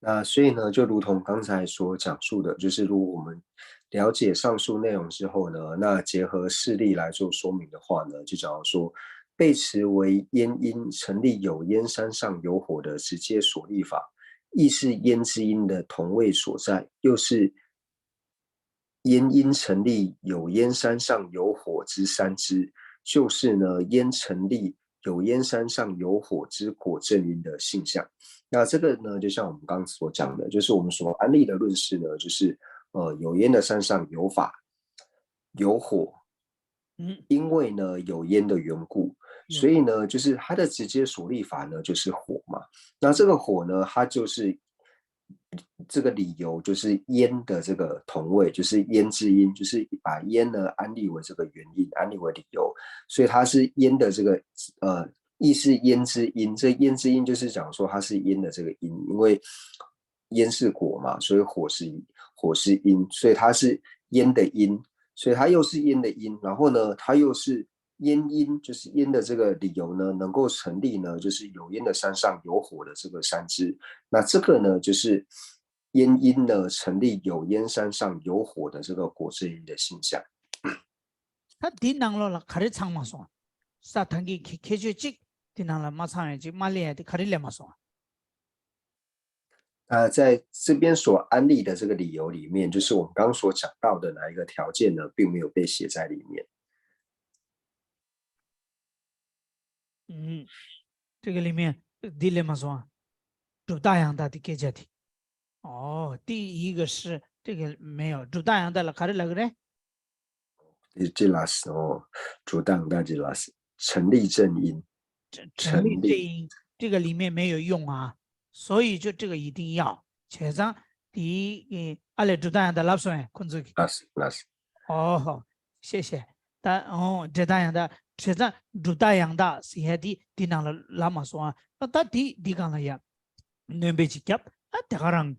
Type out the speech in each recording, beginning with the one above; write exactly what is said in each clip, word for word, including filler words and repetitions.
那所以呢，就如同刚才所讲述的，就是如果我们了解上述内容之后呢，那结合事例来做说明的话呢，就假如说被持为烟因成立有烟山上有火的直接所立法，亦是烟之因的同位所在，又是烟因成立有烟山上有火之三支，就是呢，烟成立有烟山上有火之果正因的性象。那这个呢，就像我们刚刚所讲的，就是我们所安立的论事呢，就是呃，有烟的山上有法，有火，嗯，因为呢有烟的缘故，有所以呢，就是它的直接所立法呢就是火嘛。那这个火呢，它就是这个理由就是烟的这个同位，就是烟之因，就是把烟呢安立为这个原因，安立为理由，所以它是烟的这个呃，亦是烟之因。这烟之因就是讲说它是烟的这个因，因为烟是果嘛，所以火是火是因，所以它是烟的因，所以它又是烟的因。然后呢，它又是烟因，就是烟的这个理由呢，能够成立呢，就是有烟的山上有火的这个三支。那这个呢，就是烟因呢成立有烟山上有火的这个果正因的性象。 ད་འདི་ནང་ལོགས་ལ་ག་རེ་ཚང་མ་སོང་། ས་ཐང་གི་ཁྱད་ཆོས་གཅིག་འདི་ནང་ལ་མ་ཚང་ཡ་གཅིག་མ་ལས་ཡ་དེ་ག་རེ་ལས་མ་སོང་།呃，在这边所安立的这个理由里面，就是我们刚刚所讲到的哪一个条件呢，并没有被写在里面。 ཨུམ། དེ་ག་ལས་མེད། འདི་ལས་མ་སོང་། གྲུབ་རྟགས་ཡང་དག་དེ་སྐད་ཆ་དེ། ཨོ། དེ་ཡི་གེ་ཧྲི་དེ་ག་མེད་ཡོ། གྲུབ་རྟགས་ཡང་དག་ལ་ག་རེ་ལབ་ཀྱི་རེད། 这这拉斯哦，主当大这拉斯，成立正因，成立正因这个里面没有用啊，所以就这个一定要。བྱས་ཙང་དེ་ཨ་ལས་གྲུབ་རྟགས་ཡང་དག་ལབ་སོང་ཡ་ཁོང་ཚོ་གི། 拉斯拉斯。 ཨོ་ཧོ། ཤེས་ཤེས། ད་ཨོ་གྲུབ་རྟགས་ཡང་དག་བྱས་ཙང་གྲུབ་རྟགས་ཡང་དག་ཟེར་ཡ་དེ་དེ་ནང་ལ་ལབ་མ་སོང་ཨ། ད་དེ་དེ་གང་ལ་ཡ། སྣོན་པ་ཅིག་བརྒྱབ་ཨ་དེ་ག་རང་།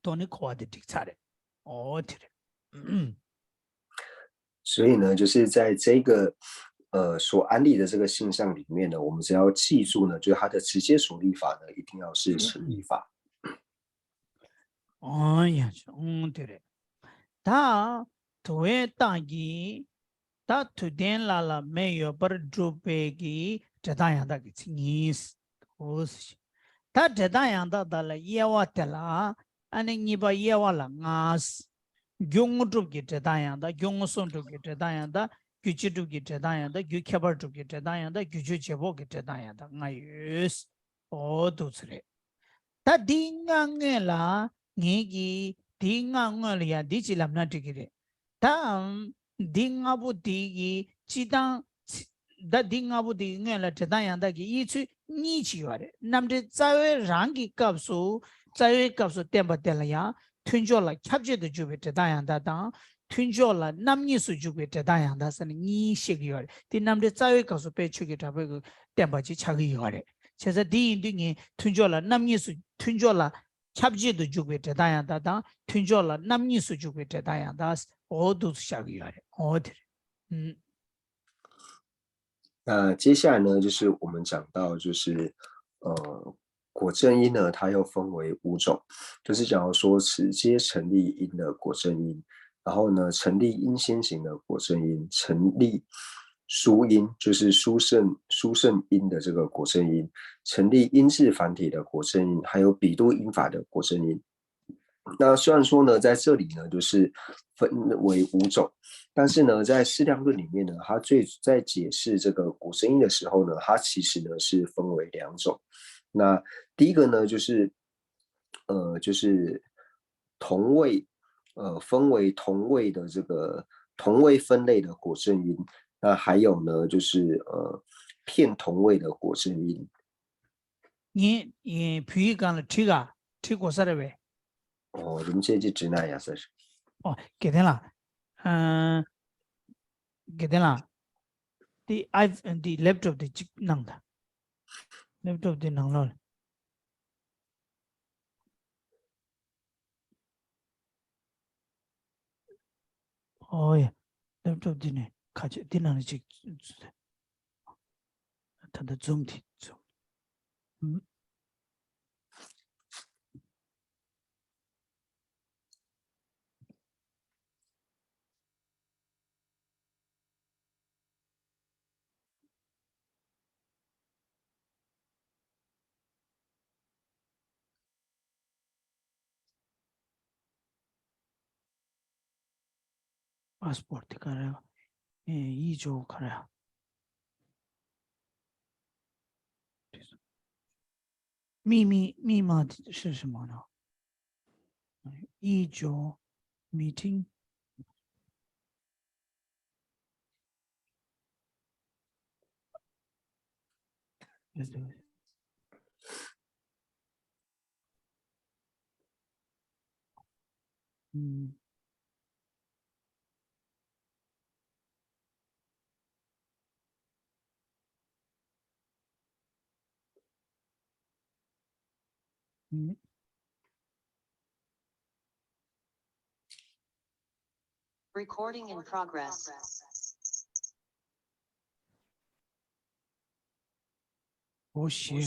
ཐོག་ནས་གོ་བ་དེ་འགྲིག་ཚར་རེད། ཨོ་དེ་རེད། 所以呢，就是在这个呃所安立的这个性象里面呢，我们只要记住呢，就是它的直接所立法呢，一定要是成立法。 ཨོ་ཡ་ཨོ་དེ་རེད། ད་དུ་བའི་རྟགས་ཀྱིས་ད་དུ་ལྡན་ལ་ལ་མེ་ཡོད་པར་སྒྲུབ་པའི་གི་འབྲས་རྟགས་ཡང་དག་གི་མཚན་ཉིད། ཨོ་ཟེར། ད་འབྲས་རྟགས་ཡང་དག་དག་ལ་དབྱེ་བ་དེ་ལ་ཨ་ནི་གཉིས་པ་དབྱེ་བ་ལ་ལྔ། རྒྱུ་དངོས་གྲུབ་ཀྱི་འབྲས་རྟགས་ཡང་དག་རྒྱུ་མངོན་སུམ་གྲུབ་ཀྱི་འབྲས་རྟགས་ཡང་དག་རྒྱུ་སྤྱི་གྲུབ་ཀྱི་འབྲས་རྟགས་ཡང་དག་རྒྱུ་ཁྱད་པར་གྲུབ་ཀྱི་འབྲས་རྟགས་ཡང་དག་རྒྱུ་ཆོས་རྗེས་དཔོག་གི་འབྲས་རྟགས་ཡང་དག་ལྔ་ཡོད། ཨོ་འདུག་ཚུལ་རེད། ད་འདི་ལྔ་སྔོན་ལ་ངེད་ཀྱིས་འདི་ལྔ་སྔོན་ལ་ཡང་འདི་ཅིག་ལབ་ན་འགྲིག་གི་རེད། ད་འདི་ལྔ་པོ་འདི་གི་སྤྱི་བཏང་ད་འདི་ལྔ་པོ་འདི་གི་སྔོན་ལ་འབྲས་རྟགས་ཡང་དག་གི་དབྱེ་ཚུལ་གཉིས་ཅིག་ཡོད་རེད། རྣམ་འགྲེལ་རྩ་བའི་རང་གི་སྐབས་སུ་རྩ་བའི་སྐབས་སུ་བསྟན་པ་དེ་ལ་ཡང་མཐུན་ཕྱོགས་ལ་ཁྱབ་བྱེད་དུ་འཇུག་པའི་འབྲས་རྟགས་ཡང་དག་དང་། མཐུན་ཕྱོགས་ལ་རྣམ་གཉིས་སུ་འཇུག་པའི་འབྲས་རྟགས་ཡང་དག་ཟེར་ནས་གཉིས་བཤད་ཀྱི་ཡོད་རེད། འདི་རྣམ་འགྲེལ་རྩ་བའི་སྐབས་སུ་དཔལ་ཆོས་ཀྱི་གྲགས་པས་བསྟན་པ་ཅིག་ཆགས་ཀྱི་ཡོད་རེད། བྱས་ཙང་འདི་ཡིན་དུས་ངས་མཐུན་ཕྱོགས་ལ་རྣམ་གཉིས་སུ་མཐུན་ཕྱོགས་ལ་ཁྱབ་བྱེད་དུ་འཇུག་པའི་འབྲས་རྟགས་ཡང་དག་དང་མཐུན་ཕྱོགས་ལ་རྣམ་གཉིས་སུ་འཇུག་པའི་འབྲས་རྟགས་ཡང་དག་ཨོ་འདུག་སེ་བཞག་གི་ཡོད་རེད། ཨོ་དེ་རེད། ཨུམ། 那接下来呢，就是我们讲到就是呃果正因呢，它又分为五种，就是假如说直接成立因的果正因，然后呢成立因先行的果正因，成立殊因，就是殊胜殊胜因的这个果正因，成立因自反体的果正因，还有比度因法的果正因。那虽然说呢，在这里呢，就是分为五种，但是呢，在适量论里面呢，它最在解释这个果正因的时候呢，它其实呢是分为两种。那第一个呢，就是呃，就是同位，呃，分为同位的这个同位分类的果正因，那还有呢，就是呃，片同位的果正因。 ངས་ཡིན་བོད་ཡིག་སྒང་ལ་བྲིས་ག་བྲིས་དགོས་ས་རེད་བས། ཨོ། རིམ་བྱེད་ཀྱི་བྲིས་ན་ཡག་ས་རེད། ཨོ། དགེ་ལྡན་ལགས། ཨ། དགེ་ལྡན་ལགས། དེ་ཨའི་དེ་ལེབ་ཊོབ་དེ་གཅིག་གནང་དང་། ལེབ་ཊོབ་དེ་ནང་ལོགས་ལ། ཨོ་ཡ། ལེབ་ཊོབ་འདི་ནས་ཁ་ཕྱེ་འདི་ནང་ནས་ཅིག་ད་ལྟ་ཛུམ་དེ་ཛུམ། ཨུམ། པཱ་སི་པོར་ཊི་དེ་ག་རེ། ཨེ། ཡིད་འཇོག་ག་རེ། 秘密，密码是什么呢？ 一九 meeting。 嗯。 Recording in progress. 我写。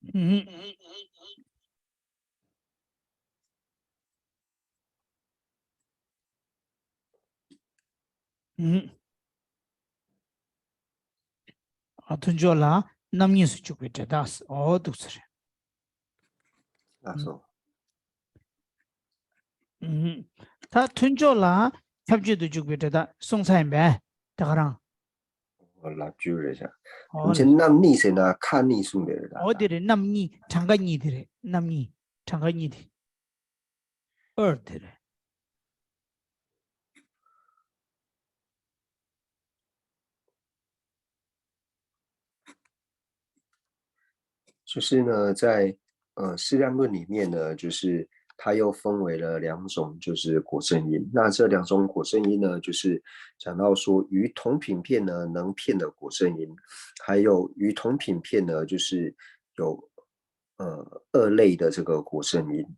ཨུ་ཧུམ། ཨུ་ཧུམ། ཨ། མཐུན་ཕྱོགས་ལ་རྣམ་གཉིས་སུ་འཇུག་པའི་འབྲས་རྟགས། འོ། འདུག་ས་རེད། ལགས་སོ། ཨུ་ཧུམ། ད་མཐུན་ཕྱོགས་ལ་ཁྱབ་བྱེད་དུ་འཇུག་པའི་འབྲས་རྟགས་གསུངས་ཚར་ཡིན་པས། དེ་ག་རང་། ཨོ། ལབ་རྒྱུ་རེད་ཤག་འོ་ལགས། རྣམ་གཉིས་ཟེར་ན་ཁག་གཉིས་གསུངས་པ་རེད་ད། འོ། དེ་རེད། རྣམ་གཉིས། གྲངས་ཀ་གཉིས་དེ་རེད། རྣམ་གཉིས། གྲངས་ཀ་གཉིས་དེ། འོ། དེ་རེད། 就是呢，在，呃，适量论里面呢，就是它又分为了两种，就是果证因。那这两种果证因呢，就是讲到说与同品片呢能骗的果证因，还有与同品片呢，就是有，呃，二类的这个果证因。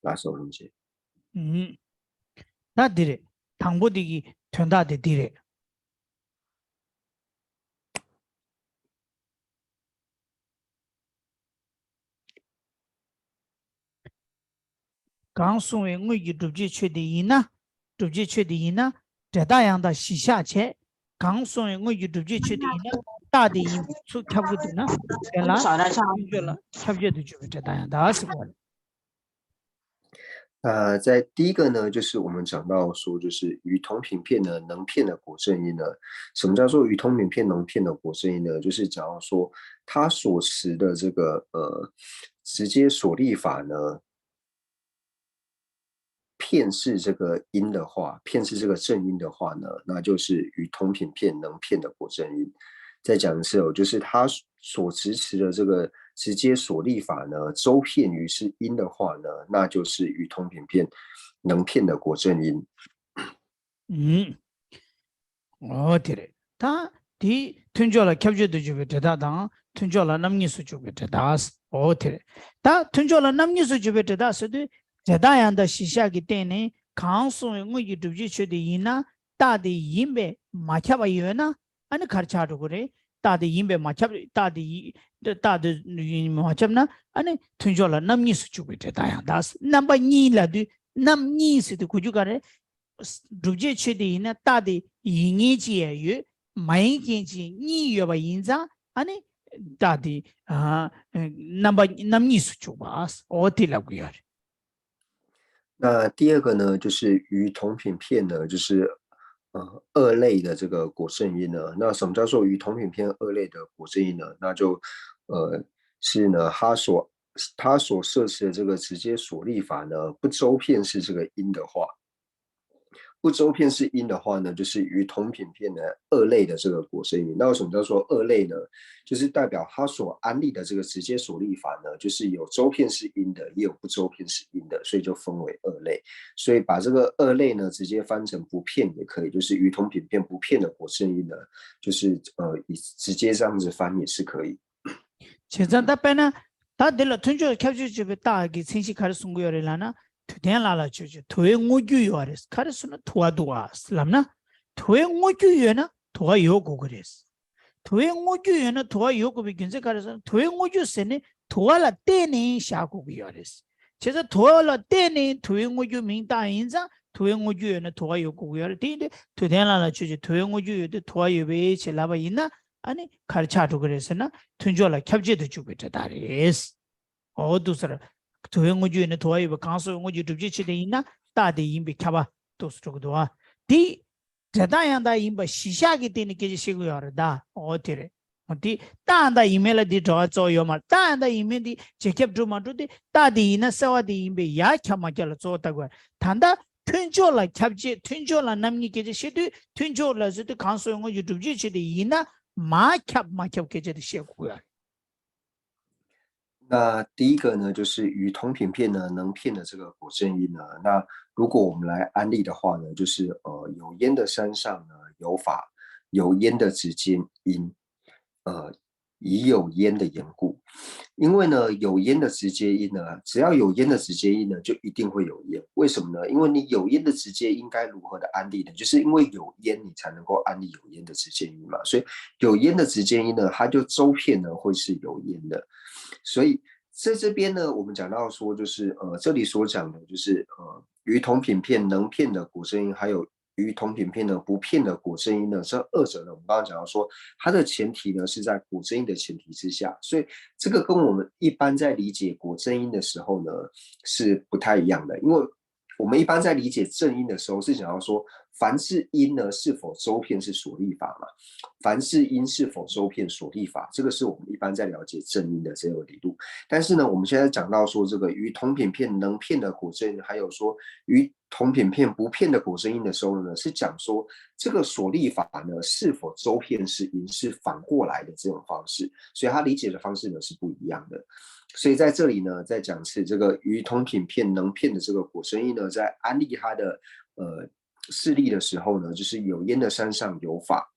ལགས་སོ། རིན་ཆེན། ཨུམ། ད་འདི་རེད། དང་པོ་འདི་གི་དོན་དག་དེ་འདི་རེད། གང་གསུངས་པའི་དངོས་ཀྱི་སྒྲུབ་བྱའི་ཆོས་དེ་ཡིན་ན། སྒྲུབ་བྱའི་ཆོས་དེ་ཡིན་ན། འབྲས་རྟགས་ཡང་དག་གཞིར་བཞག་བྱས། གང་གསུངས་པའི་དངོས་ཀྱི་སྒྲུབ་བྱའི་ཆོས་དེ་ཡིན་ན། རྟགས་དེ་ཡིན་པའི་ཚུལ་ཁྱབ་ཀྱི་འདུག་ན། དེ་ལ་མཐུན་ཕྱོགས་ལ་ཁྱབ་བྱེད་དུ་འཇུག་པའི་འབྲས་རྟགས་ཡང་དག་ཟེར་བ་རེད། 呃，在第一个呢，就是我们讲到说，就是与同品片呢能骗的果证因呢，什么叫做与同品片能骗的果证因呢？就是讲到说，它所持的这个，呃，直接锁立法呢，骗是这个因的话，骗是这个正因的话呢，那就是与同品片能骗的果证因。再讲一次哦，就是它所支持的这个直接锁立法呢，周遍于是因的话呢，那就是与同品片能骗的果证因。 ཨུམ། འོ་དེ་རེད། ད་དེ་མཐུན་ཕྱོགས་ལ་ཁྱབ་བྱེད་དུ་འཇུག་པའི་འབྲས་རྟགས་དང་། མཐུན་ཕྱོགས་ལ་རྣམ་གཉིས་སུ་འཇུག་པའི་འབྲས་རྟགས། འོ་དེ་རེད། ད་མཐུན་ཕྱོགས་ལ་རྣམ་གཉིས་སུ་འཇུག་པའི་འབྲས་རྟགས་ཟེར་དུས། འབྲས་རྟགས་ཡང་དག་གཞིར་བཞག་གི་སྟེང་ནས་གང་གསུངས་པའི་དངོས་ཀྱི་སྒྲུབ་བྱའི་ཆོས་དེ་ཡིན་ན། རྟགས་དེ་ཡིན་པས་མ་ཁྱབ་པ་ཡོད་ན། ཨ་ནི་ག་རེ་ཆགས་འགྲོ་གི་རེད། རྟགས་དེ་ཡིན་པས་མ་ཁྱབ། རྟགས་དེ་ཡིན་རྟགས་དེ་ཡིན་མ་ཁྱབ་ན། ཨ་ནི་མཐུན་ཕྱོགས་ལ་རྣམ་གཉིས་སུ་འཇུག་པའི་འབྲས་རྟགས་ཡང་དག་རྣམ་པ་གཉིས་ལབ་དུས། རྣམ་གཉིས་ཟེར་དུས་གོ་རྒྱུ་ག་རེ། སྒྲུབ་བྱའི་ཆོས་དེ་ཡིན་ན་རྟགས་དེ་ཡིན་མཁན་ཅིག་ཡང་ཡོད། མ་ཡིན་མཁན་ཅིག་གཉིས་ཡོད་པ་ཡིན་ཙང་། ཨ་ནི་རྟགས་དེ་ཨ་རྣམ་པ་རྣམ་གཉིས་སུ་འཇུག་པ། འོ་དེ་ལབ་དགོས་ཡོད་རེད།那第二个呢，就是与同品片呢，就是呃二类的这个果正因呢。那什么叫做与同品片二类的果正因呢？那就呃是呢，它所它所设施的这个直接所立法呢，不周遍是这个因的话，不周遍是因的话呢，就是与同品片的二类的这个果正因。那为什么叫做二类呢？就是代表它所安立的这个直接所立法呢，就是有周遍是因的，也有不周遍是因的，所以就分为二类。所以把这个二类呢直接翻成不遍也可以，就是与同品片不遍的果正因呢，就是呃以直接这样子翻也是可以。 བྱས་ཙང་ད་དཔེར་ན། ད་འདི་ལ་མཐུན་ཕྱོགས་ཁྱབ་བྱེད་དཔྱོད་པའི་རྟགས་ཀྱི་མཚན་གཞི་ག་རེ་གསུང་གི་ཡོད་རེད་ལབ་ན། དུ་ལྡན་ལ་ལ་ཆོས་ཅན། དུ་བའི་དངོས་རྒྱུ་ཡོད་རེད། ག་རེ་གསུངས་ན་དུ་བ་འདུག་ཨ་ལབ་ན། དུ་བའི་དངོས་རྒྱུ་ཡོད་ན་དུ་བ་ཡོད་དགོས་ཀྱི་རེད། དུ་བའི་དངོས་རྒྱུ་ཡོད་ན་དུ་བ་ཡོད་དགོས་པའི་རྒྱུ་མཚན་ག་རེ་ཟེར་ན། དུ་བའི་དངོས་རྒྱུ་ཟེར་ནས་དུ་བ་ལ་བརྟེན་ནས་བཞག་དགོས་ཀྱི་ཡོད་རེད། བྱས་ཙང་དུ་བ་ལ་བརྟེན་ནས་དུ་བའི་དངོས་རྒྱུ་མིང་བཏགས་ཡིན་ཙང་། དུ་བའི་དངོས་རྒྱུ་ཡོད་ན་དུ་བ་ཡོད་དགོས་ཀྱི་ཡོད་རེད། དེ་ཡིན་དུས་དུ་ལྡན་ལ་ལ་ཆོས་ཅན། དུ་བའི་དངོས་རྒྱུ་ཡོད་དུས་དུ་བ་ཡོད་པའི་ཕྱིར་ལབ་པ་ཡིན་ན། ཨ་ནི་ག་རེ་ཆགས་འགྲོ་གི་རེད་ཟེར་ན། མཐུན་ཕྱོགས་ལ་ཁྱབ་བྱེད་དུ་འཇུག་པའི་འབྲས་རྟགས་རེད། འོ་འདུག་སེ། དུ་བའི་དངོས་རྒྱུ་ཡོད་ན་དུ་བ་ཡོད་པའི་གང་སོགས་དངོས་རྒྱུ་སྒྲུབ་བྱའི་ཆོས་དེ་ཡིན་ན། རྟགས་དེ་ཡིན་པས་ཁྱབ་པ་འདུག་སེ་འགྲོ་གི་འདུག་ཨ། དེ་འབྲས་རྟགས་ཡང་དག་ཡིན་པ་གཞི་བཞག་གི་སྟེང་ནས་སྐད་ཆ་བཤད་ཀྱི་ཡོད་རེད་ད། འོ་དེ་རེད། འོ་དེ་རྟགས་ཡང་དག་ཡིན་མིན་ལ་དེ་འབྲེལ་བ་གཙོ་བོ་ཡོད་མ་རེད། རྟགས་ཡང་དག་ཡིན་མིན་དེ་རྗེས་ཁྱབ་འགྲོ་མ་འགྲོ་དེ། རྟགས་དེ་ཡིན་ན་གསལ་བ་དེ་ཡིན་པས་ཡ་ཁྱབ་མ་ཁྱབ་ལ་གཙོ་བོ་ལྟ་དགོས། ད་ལྟ་མཐུན་ཕྱོགས་ལ་ཁྱབ་བྱེད། མཐུན་ཕྱོགས་ལ་རྣམ་གཉིས་སྐད་ཆ་བཤད་དུས། མཐུན་ཕྱོགས་ལ་ཟེར་དུས་གང་སོགས་དངོས་རྒྱུ་སྒྲུབ་བྱའི་ཆོས་དེ་ཡིན་ན། མ་ཁྱབ་མ་ཁྱབ་སྐད་ཆ་དེ་བཤད་དགོས་ཡོད་རེད། 那第一个呢，就是与同品片呢能片的这个果正因呢，那如果我们来安立的话呢，就是呃有烟的山上呢有法，有烟的直接因，呃已有烟的缘故。因为呢，有烟的直接因呢，只要有烟的直接因呢，就一定会有烟。为什么呢？因为你有烟的直接因该如何的安立呢？就是因为有烟，你才能够安立有烟的直接因嘛。所以有烟的直接因呢，它就周遍呢会是有烟的。所以在这边呢，我们讲到说，就是呃，这里所讲的就是呃，与同品片能片的果正因，还有与同品片呢不片的果正因呢，这二者呢，我们刚刚讲到说，它的前提呢是在果正因的前提之下，所以这个跟我们一般在理解果正因的时候呢是不太一样的，因为我们一般在理解正因的时候是讲到说，凡是因呢是否周遍是所立法嘛？凡是因是否周遍所立法，这个是我们一般在了解正因的这个理路。但是呢，我们现在讲到说这个与同品片能片的果正因，还有说与同品片不片的果正因的时候呢，是讲说这个所立法呢是否周遍是因，是反过来的这种方式，所以他理解的方式呢是不一样的。所以在这里呢，再讲一次，这个与同品片能片的这个果正因呢，在安立它的呃势力的时候呢，就是有烟的山上有法，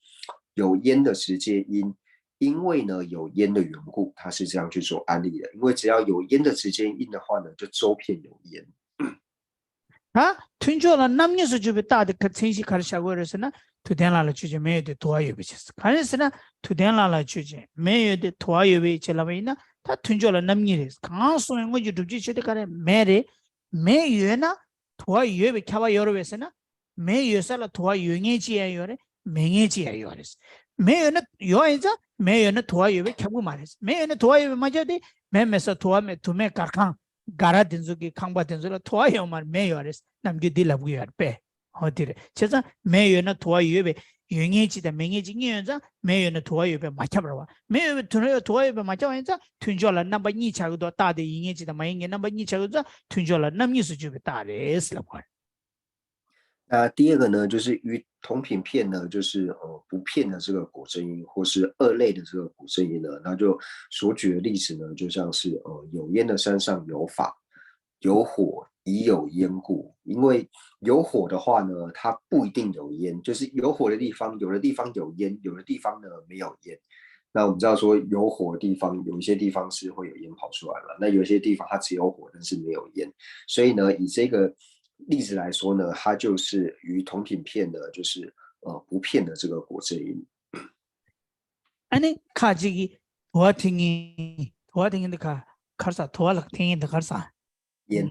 有烟的直接因，因为呢有烟的缘故，它是这样去做安立的。因为只要有烟的直接因的话呢，就周遍有烟。 ད་མཐུན་ཕྱོགས་ལ་རྣམ་གཉིས་སུ་འཇུག་པའི་རྟགས་དེ་ག་མཚན་གཞི་ག་རེ་བཞག་དགོས་རེད་ཟེར་ན། དུ་ལྡན་ལ་ལ་ཆོས་ཅན། མེ་ཡོད་དེ་དུ་བ་ཡོད་པའི་ཕྱིར། ག་རེ་ཟེར་ན། དུ་ལྡན་ལ་ལ་ཆོས་ཅན། མེ་ཡོད་དེ་དུ་བ་ཡོད་པའི་ཕྱིར་ལབ་པ་ཡིན་ན། ད་མཐུན་ཕྱོགས་ལ་རྣམ་གཉིས་རེད། གང་སོང་བའི་དངོས་ཀྱི་སྒྲུབ་བྱའི་ཆོས་དེ་ག་རེ། མེ་རེད། མེ་ཡོད་ན་དུ་བ་ཡོད་པའི་ཁྱབ་པ་ཡོད་རེད་པས་ཟེར་ན། མེ་ཡོད་ས་ལ་དུ་བ་ཡོད་མཁན་ཅིག་ཡང་ཡོད་རེད། མེད་མཁན་ཅིག་ཡང་ཡོད་རེད། མེ་ཡོད་ན་ཡོད་ཡིན་ཙང་། མེ་ཡོད་ན་དུ་བ་ཡོད་པས་ཁྱབ་ཀྱི་མ་རེད། མེ་ཡོད་ན་དུ་བ་ཡོད་པས་མ་ཁྱབ་སྟེ། མེ་མེད་ས་དུ་བ་མེད། དུ་མེད་སྒར་ཁང་སྒ་ར་དེ་ཚོ་གི་ཁང་པ་དེ་ཚོ་ལ་དུ་བ་ཡོད་མ་རེད། མེ་ཡོད་རེད། ནམ་རྒྱུན་འདི་ལབ་ཀྱི་ཡོད་རེད་པས། ཧོ་དེ་རེད། བྱས་ཙང་མེ་ཡོད་ན་དུ་བ་ཡོད་པས། ཡོད་མཁན་ཅིག་དང་མེད་མཁན་ཅིག་གཉིས་ཡོད་ཙང་། མེ་ཡོད་ན་དུ་བ་ཡོད་པས་མ་ཁྱབ་རེད་བ། མེ་ཡོད་པས་དུ་བ་ཡོད་དུ་བ་ཡོད་པས་མ་ཁྱབ་པ་ཡིན་ཙང་། མཐུན་ཕྱོགས་ལ་རྣམ་པ་གཉིས་ཆགས་ཀྱི་འདུག་རྟགས་དེ་ཡིན་མཁན་ཅིག་དང་མ་ཡིན་མཁན་རྣམ་པ་གཉིས་ཆགས་ཀྱི་འདུག་མཐུན་ཕྱོགས་ལ་རྣམ་གཉིས་སུ་འཇུག་པའི་རྟགས་རེད་ལབ་དགོས་རེད། 那第二个呢，就是与同品片呢，就是呃不片的这个果正因，或是二类的这个果正因呢，那就所举的例子呢，就像是呃有烟的山上有法，有火已有烟故。因为有火的话呢，它不一定有烟，就是有火的地方，有的地方有烟，有的地方呢没有烟。那我们知道说有火的地方，有一些地方是会有烟跑出来嘛，那有一些地方它只有火，但是没有烟。所以呢，以这个例子来说呢，它就是与同品片的，就是呃不片的这个果正因。ཨ་ནི་ཁ་ཅིག་གིས་དུ་བ་འཐེན་མཁན། དུ་བ་འཐེན་མཁན་འདི་ག་ག་རེ་ཟེར། དུ་བ་ལ་འཐེན་མཁན་འདི་ག་རེ་ཟེར། 烟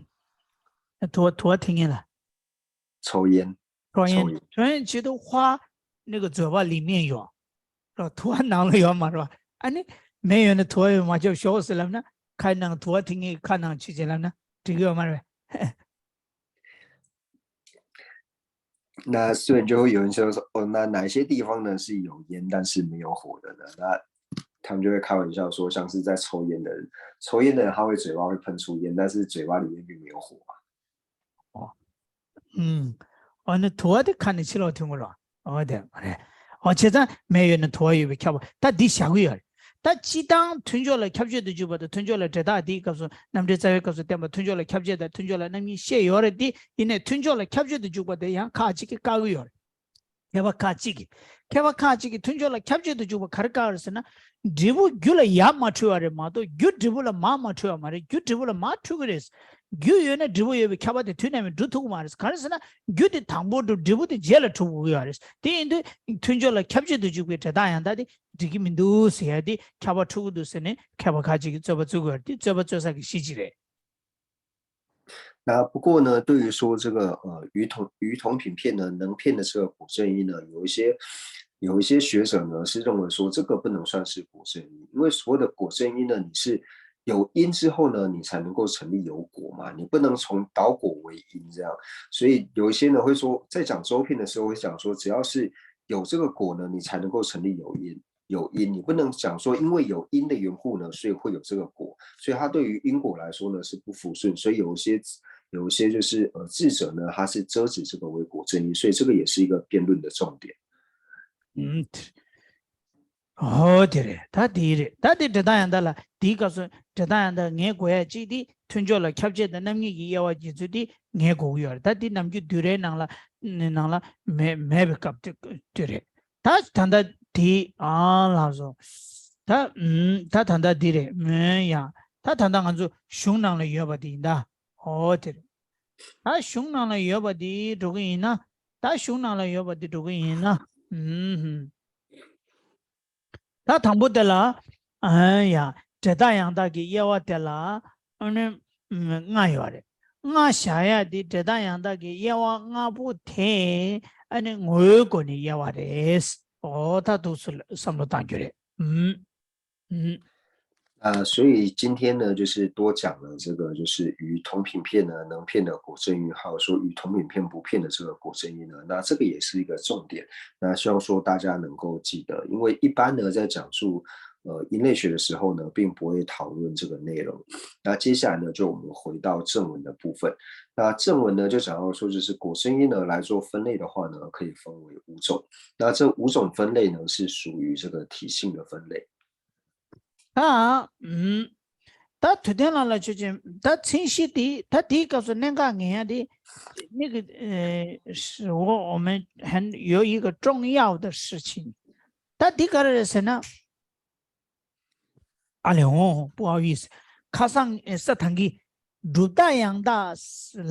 དུ་བ་དུ་བ་འཐེན་མཁན་ལ། 抽烟 抽烟 抽烟 抽烟བྱེད་དུས་花那个嘴巴里面有 ར། དུ་བ་ནང་ལ་ཡོད་མ་རེད་པ། ཨ་ནི་མེ་ཡོད་ན་དུ་བ་ཡོད་མ་ཆོག་ཤོག་ཟེར་ལབ་ན། ཁ་ནང་དུ་བ་འཐེན་མཁན་ཁ་ནང་བྱེད་ཅེས་ལབ་ན་འགྲིག་གི་ཡོད་མ་རེད་པས། 那所以就会有人说说，哦，那哪些地方呢是有烟但是没有火的呢？那他们就会开玩笑说，像是在抽烟的人，抽烟的人他会嘴巴会喷出烟，但是嘴巴里面并没有火啊。 ཨུམ། འོ་ན་དུ་བ་དེ་ཁ་ནས་ཕྱི་ལོགས་ཐོན་གྱི་རེད། འོ་དེ་མ་རེད། འོ་བྱས་ཙང་མེ་ཡོད་ན་དུ་བ་ཡོད་པས་ཁྱབ་པ། ད་འདི་བཞག་གི་ཡོད་རེད། ད་སྤྱིར་བཏང་མཐུན་ཕྱོགས་ལ་ཁྱབ་བྱེད་དུ་འཇུག་པ་དང་མཐུན་ཕྱོགས་ལ་འབྲེལ་ཐག་འདིའི་སྐབས་སུ་རྣམ་འགྲེལ་རྩ་བའི་སྐབས་སུ་བསྟན་པ་མཐུན་ཕྱོགས་ལ་ཁྱབ་བྱེད་དང་མཐུན་ཕྱོགས་ལ་རྣམ་གཉིས་བཤད་ཡོད་རེད་དེ། ཡིན་ནའི་མཐུན་ཕྱོགས་ལ་ཁྱབ་བྱེད་དུ་འཇུག་པ་དེ་ཡང་ཁག་ཅིག་གིས་བཀག་གི་ཡོད་རེད། མཁས་པ་ཁག་ཅིག་གིས། མཁས་པ་ཁག་ཅིག་གིས་མཐུན་ཕྱོགས་ལ་ཁྱབ་བྱེད་དུ་འཇུག་པ་ག་རེ་བཀག་རེད་ཟེར་ན། འབྲས་བུ་རྒྱུ་ལ་ཡར་མ་འཁྲུལ་བ་རེད་མ་གཏོགས་རྒྱུ་འབྲས་བུ་ལ་མར་མ་འཁྲུལ་བ་མ་རེད། རྒྱུ་འབྲས་བུ་ལ་མར་འཁྲུལ་གི་རེད། རྒྱུ་ཡོད་ན་འབྲས་བུ་ཡོད་པའི་ཁྱབ་པ་དེ་དུས་ནམ་ཡང་འགྲུབ་ཐུབ་ཀྱི་མ་རེད། ག་རེ་ཟེར་ན་རྒྱུ་དེ་དང་པོ་འགྲུབ། འབྲས་བུ་དེ་རྗེས་ལ་འགྲུབ་དགོས་ཀྱི་ཡོད་རེད། དེ་ཡིན་དུས་མཐུན་ཕྱོགས་ལ་ཁྱབ་བྱེད་དུ་འཇུག་པའི་འབྲས་རྟགས་ཡང་དག་དེ་འགྲིག་གི་མི་འདུག་ཟེར་ཡ་དེ་ཁྱབ་པ་འཁྲུལ་གྱི་འདུག་ཟེར་ནས་མཁས་པ་ཁག་ཅིག་གིས་རྩོད་པ་རྩོད་ཀྱི་ཡོད་རེད། དེ་རྩོད་པ་རྩོད་ས་གི་གཞི་གཅིག་རེད། 那不过呢，对于说这个呃鱼同鱼同品骗呢，能骗的这个果正因呢，有一些有一些学者呢是认为说这个不能算是果正因，因为所谓的果正因呢，你是有因之后呢，你才能够成立有果嘛，你不能从倒果为因这样。所以有一些呢会说，在讲周骗的时候会讲说，只要是有这个果呢，你才能够成立有因。有因，你不能讲说因为有因的缘故呢，所以会有这个果，所以它对于因果来说呢是不抚顺，所以有一些有一些就是呃智者呢，他是遮止这个为果正因，所以这个也是一个辩论的重点。 ཨུམ། ཨོ་དེ་རེད། ད་དེ་རེད། ད་དེ་འབྲས་རྟགས་ཡང་དག་ལ་དེའི་སྐབས་སུ་འབྲས་རྟགས་ཡང་དག་ངེས་དགོས་ཡ་གཅིག་དེ་མཐུན་ཕྱོགས་ལ་ཁྱབ་བྱེད་དང་རྣམ་གཉིས་ཀྱི་དབྱེ་བ་འབྱེད་ཚུལ་དེ་ངེས་དགོས་ཀྱི་ཡོད་རེད། ད་དེ་ནམ་རྒྱུན་བསྡུས་གྲྭའི་ནང་ལ་ནང་ལ་མེད་མེད་པའི་སྐབས་དེ་དེ་རེད། ད་ད་ལྟ་དེ་ཨང་ལགས་སོ། ད་ཨུམ། ད་ད་ལྟ་འདི་རེད་མོན་ཡང་། ད་ད་ལྟ་ང་ཚོ་གཞུང་ནང་ལ་ཡོད་པ་དེ་ཡིན་ད། ཨོ་དེ་རེད། ད་གཞུང་ནང་ལ་ཡོད་པ་དེ་འགྲོ་གི་ཡིན་ན། ད་གཞུང་ནང་ལ་ཡོད་པ་དེ་འགྲོ་གི་ཡིན་ན། ཨུམ་ཧུམ། ད་དང་པོ་དེ་ལ་ཨ་ཡ་འབྲས་རྟགས་ཡང་དག་གི་དབྱེ་བ་དེ་ལ་ཨ་ནི་ལྔ་ཡོད་རེད། ལྔ་བཞག་ཡ་དེ་འབྲས་རྟགས་ཡང་དག་གི་དབྱེ་བ་ལྔ་པོ་དེ་ཨ་ནི་ངོ་བོའི་སྒོ་ནས་དབྱེ་བ་རེད། ཨོ་ད་འདུག་སེ་བསམ་བློ་གཏང་རྒྱུ་རེད། ཨུམ། ཨུམ། 啊，所以今天呢，就是多讲了这个，就是鱼同品骗呢能骗的果正因，还有说鱼同品骗不骗的这个果正因呢，那这个也是一个重点。那希望说大家能够记得，因为一般呢在讲述呃因类学的时候呢，并不会讨论这个内容。那接下来呢，就我们回到正文的部分。那正文呢，就讲到说，就是果正因呢来做分类的话呢，可以分为五种。那这五种分类呢，是属于这个体性的分类。 ད་ཨུམ། ད་དུས་སྟོན་ལ་ལ་ཆོས་ཅན། ད་མཚན་གཞི་དེ་ད་དེའི་སྐབས་སུ་གནད་འགག་ངེས་ཡ་དེ་那个呃是我我们很有一个重要的事情。ད་འདི་ག་རེ་རེད་ཟེར་ན། ཨ་ལེ་འོང་པོ་ཨ་ཝིས་ཁ་སང་ས་དང་གི་གྲུབ་རྟགས་ཡང་དག་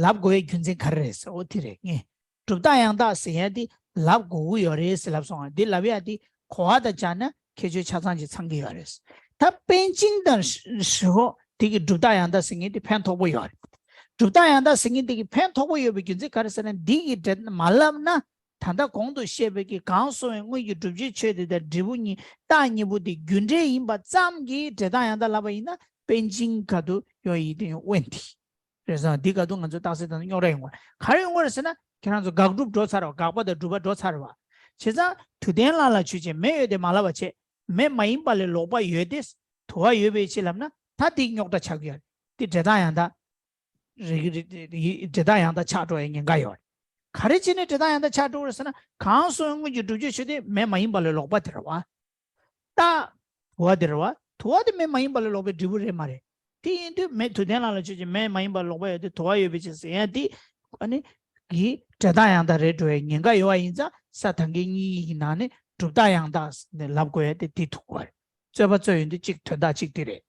ལབ་དགོས་ཡའི་རྒྱུ་མཚན་ག་རེ་རེད་ཟེར། འོ་དེ་རེད། ངས་གྲུབ་རྟགས་ཡང་དག་ཟེར་ཡ་དེ་ལབ་དགོས་ཀྱི་ཡོད་རེད་ཟེར་ལབ་སོང་ང་། དེ་ལབ་ཡ་དེ་གོ་བ་དང་སྦྱར་ན་ཁྱད་ཆོས་ཆ་ཚང་ཅིག་ཚང་གི་ཡོད་རེད། ད་པཎ་ཆེན་དང་ཧྲི་ཧོ་དེ་གི་གྲུབ་རྟགས་ཡང་དག་ཟེར་མཁན་དེ་ཕན་ཐོགས་པོ་ཡོད་རེད། གྲུབ་རྟགས་ཡང་དག་ཟེར་མཁན་དེ་གི་ཕན་ཐོགས་པོ་ཡོད་པའི་རྒྱུ་མཚན་ག་རེ་ཟེར་ན། འདི་གི་འབྲེལ་མ་ལབ་ན། ད་ལྟ་གོང་དུ་བཤད་པའི་གི་གང་གསུངས་པའི་དངོས་ཀྱི་བསྒྲུབ་བྱའི་ཆོས་དེ་དང་འབྲས་བུ་གཉིས་རྟགས་གཉིས་པོ་དེ་རྒྱུ་འབྲས་ཡིན་པ་ཙམ་གྱིས་འབྲས་རྟགས་ཡང་དག་ལབ་པ་ཡིན་ན། པཎ་ཆེན་ག་དུ་ཡོད་ཡིན་དེ་དབེན་དེ་རེད་སོང་། འདི་ག་དུ་ང་ཚོ་རྟགས་གསལ་དང་རྙོག་དྲ་ཡོང་བ་ག་རེ་ཡོང་བ་རེད་ཟེར་ན། ཁྱེད་རང་ཚོ་དགག་སྒྲུབ་འགྲོ་ཚར་བ། དགག་པ་དང་སྒྲུབ་པ་འགྲོ་ཚར་བ། བྱས་ཙང་དུས་གཏན་ལ་ལ་ཆོས་ཅན། མེ་ཡོད་དེ་མ་ལབ་པ་བྱས། མེ་མ་ཡིན་པ་ལས་ལོག་པ་ཡོད་དེ། དུ་བ་ཡོད་པའི་ཕྱིར་ལབ་ན་ད་དེ་རྙོག་དྲ་ཆགས་ཀྱི་ཡོད་རེད། དེ་འབྲས་རྟགས་ཡང་དག་རིག་རིག་རིག་འབྲས་རྟགས་ཡང་དག་ཆགས་འགྲོ་བའི་ཉེན་ཁ་ཡོད་རེད། ག་རེ་བྱས་ནས་འབྲས་རྟགས་ཡང་དག་ཆགས་འགྲོ་བ་རེད་ཟེར་ན། གང་གསུངས་དངོས་ཀྱི་བསྒྲུབ་བྱའི་ཆོས་དེ་མེ་མ་ཡིན་པ་ལས་ལོག་པ་དེ་རེད་བ། རྟགས་དུ་བ་དེ་རེད་བ། དུ་བ་དེ་མེ་མ་ཡིན་པ་ལས་ལོག་པའི་འབྲས་བུ་རེད་མ་རེད། དེ་ཡིན་དུས་མེ་དུས་གཏན་ལ་ལ་ཆོས་ཅན། མེ་མ་ཡིན་པ་ལས་ལོག་པ་ཡོད་དེ་དུ་བ་ཡོད་པའི་ཕྱིར་ཟེར་ཡ་དེ་ཨ་ནི་གི་འབྲས་རྟགས་ཡང་དག་རེད་འགྲོ་བའི་ཉེན་ཁ་ཡོད་པ་ཡིན་ཙང་། ས་དང་གི་གཉིས་ཀྱི་ནང་ནས་གྲུབ་རྟགས་ཡང་དག་ལབ་དགོས་ཡ་དེ་དེ་ཐུག་པ་རེད། རྩོད་པ་རྩོད་ཡོང་དུས་གཅིག་དོན་དག་གཅིག་དེ་རེད།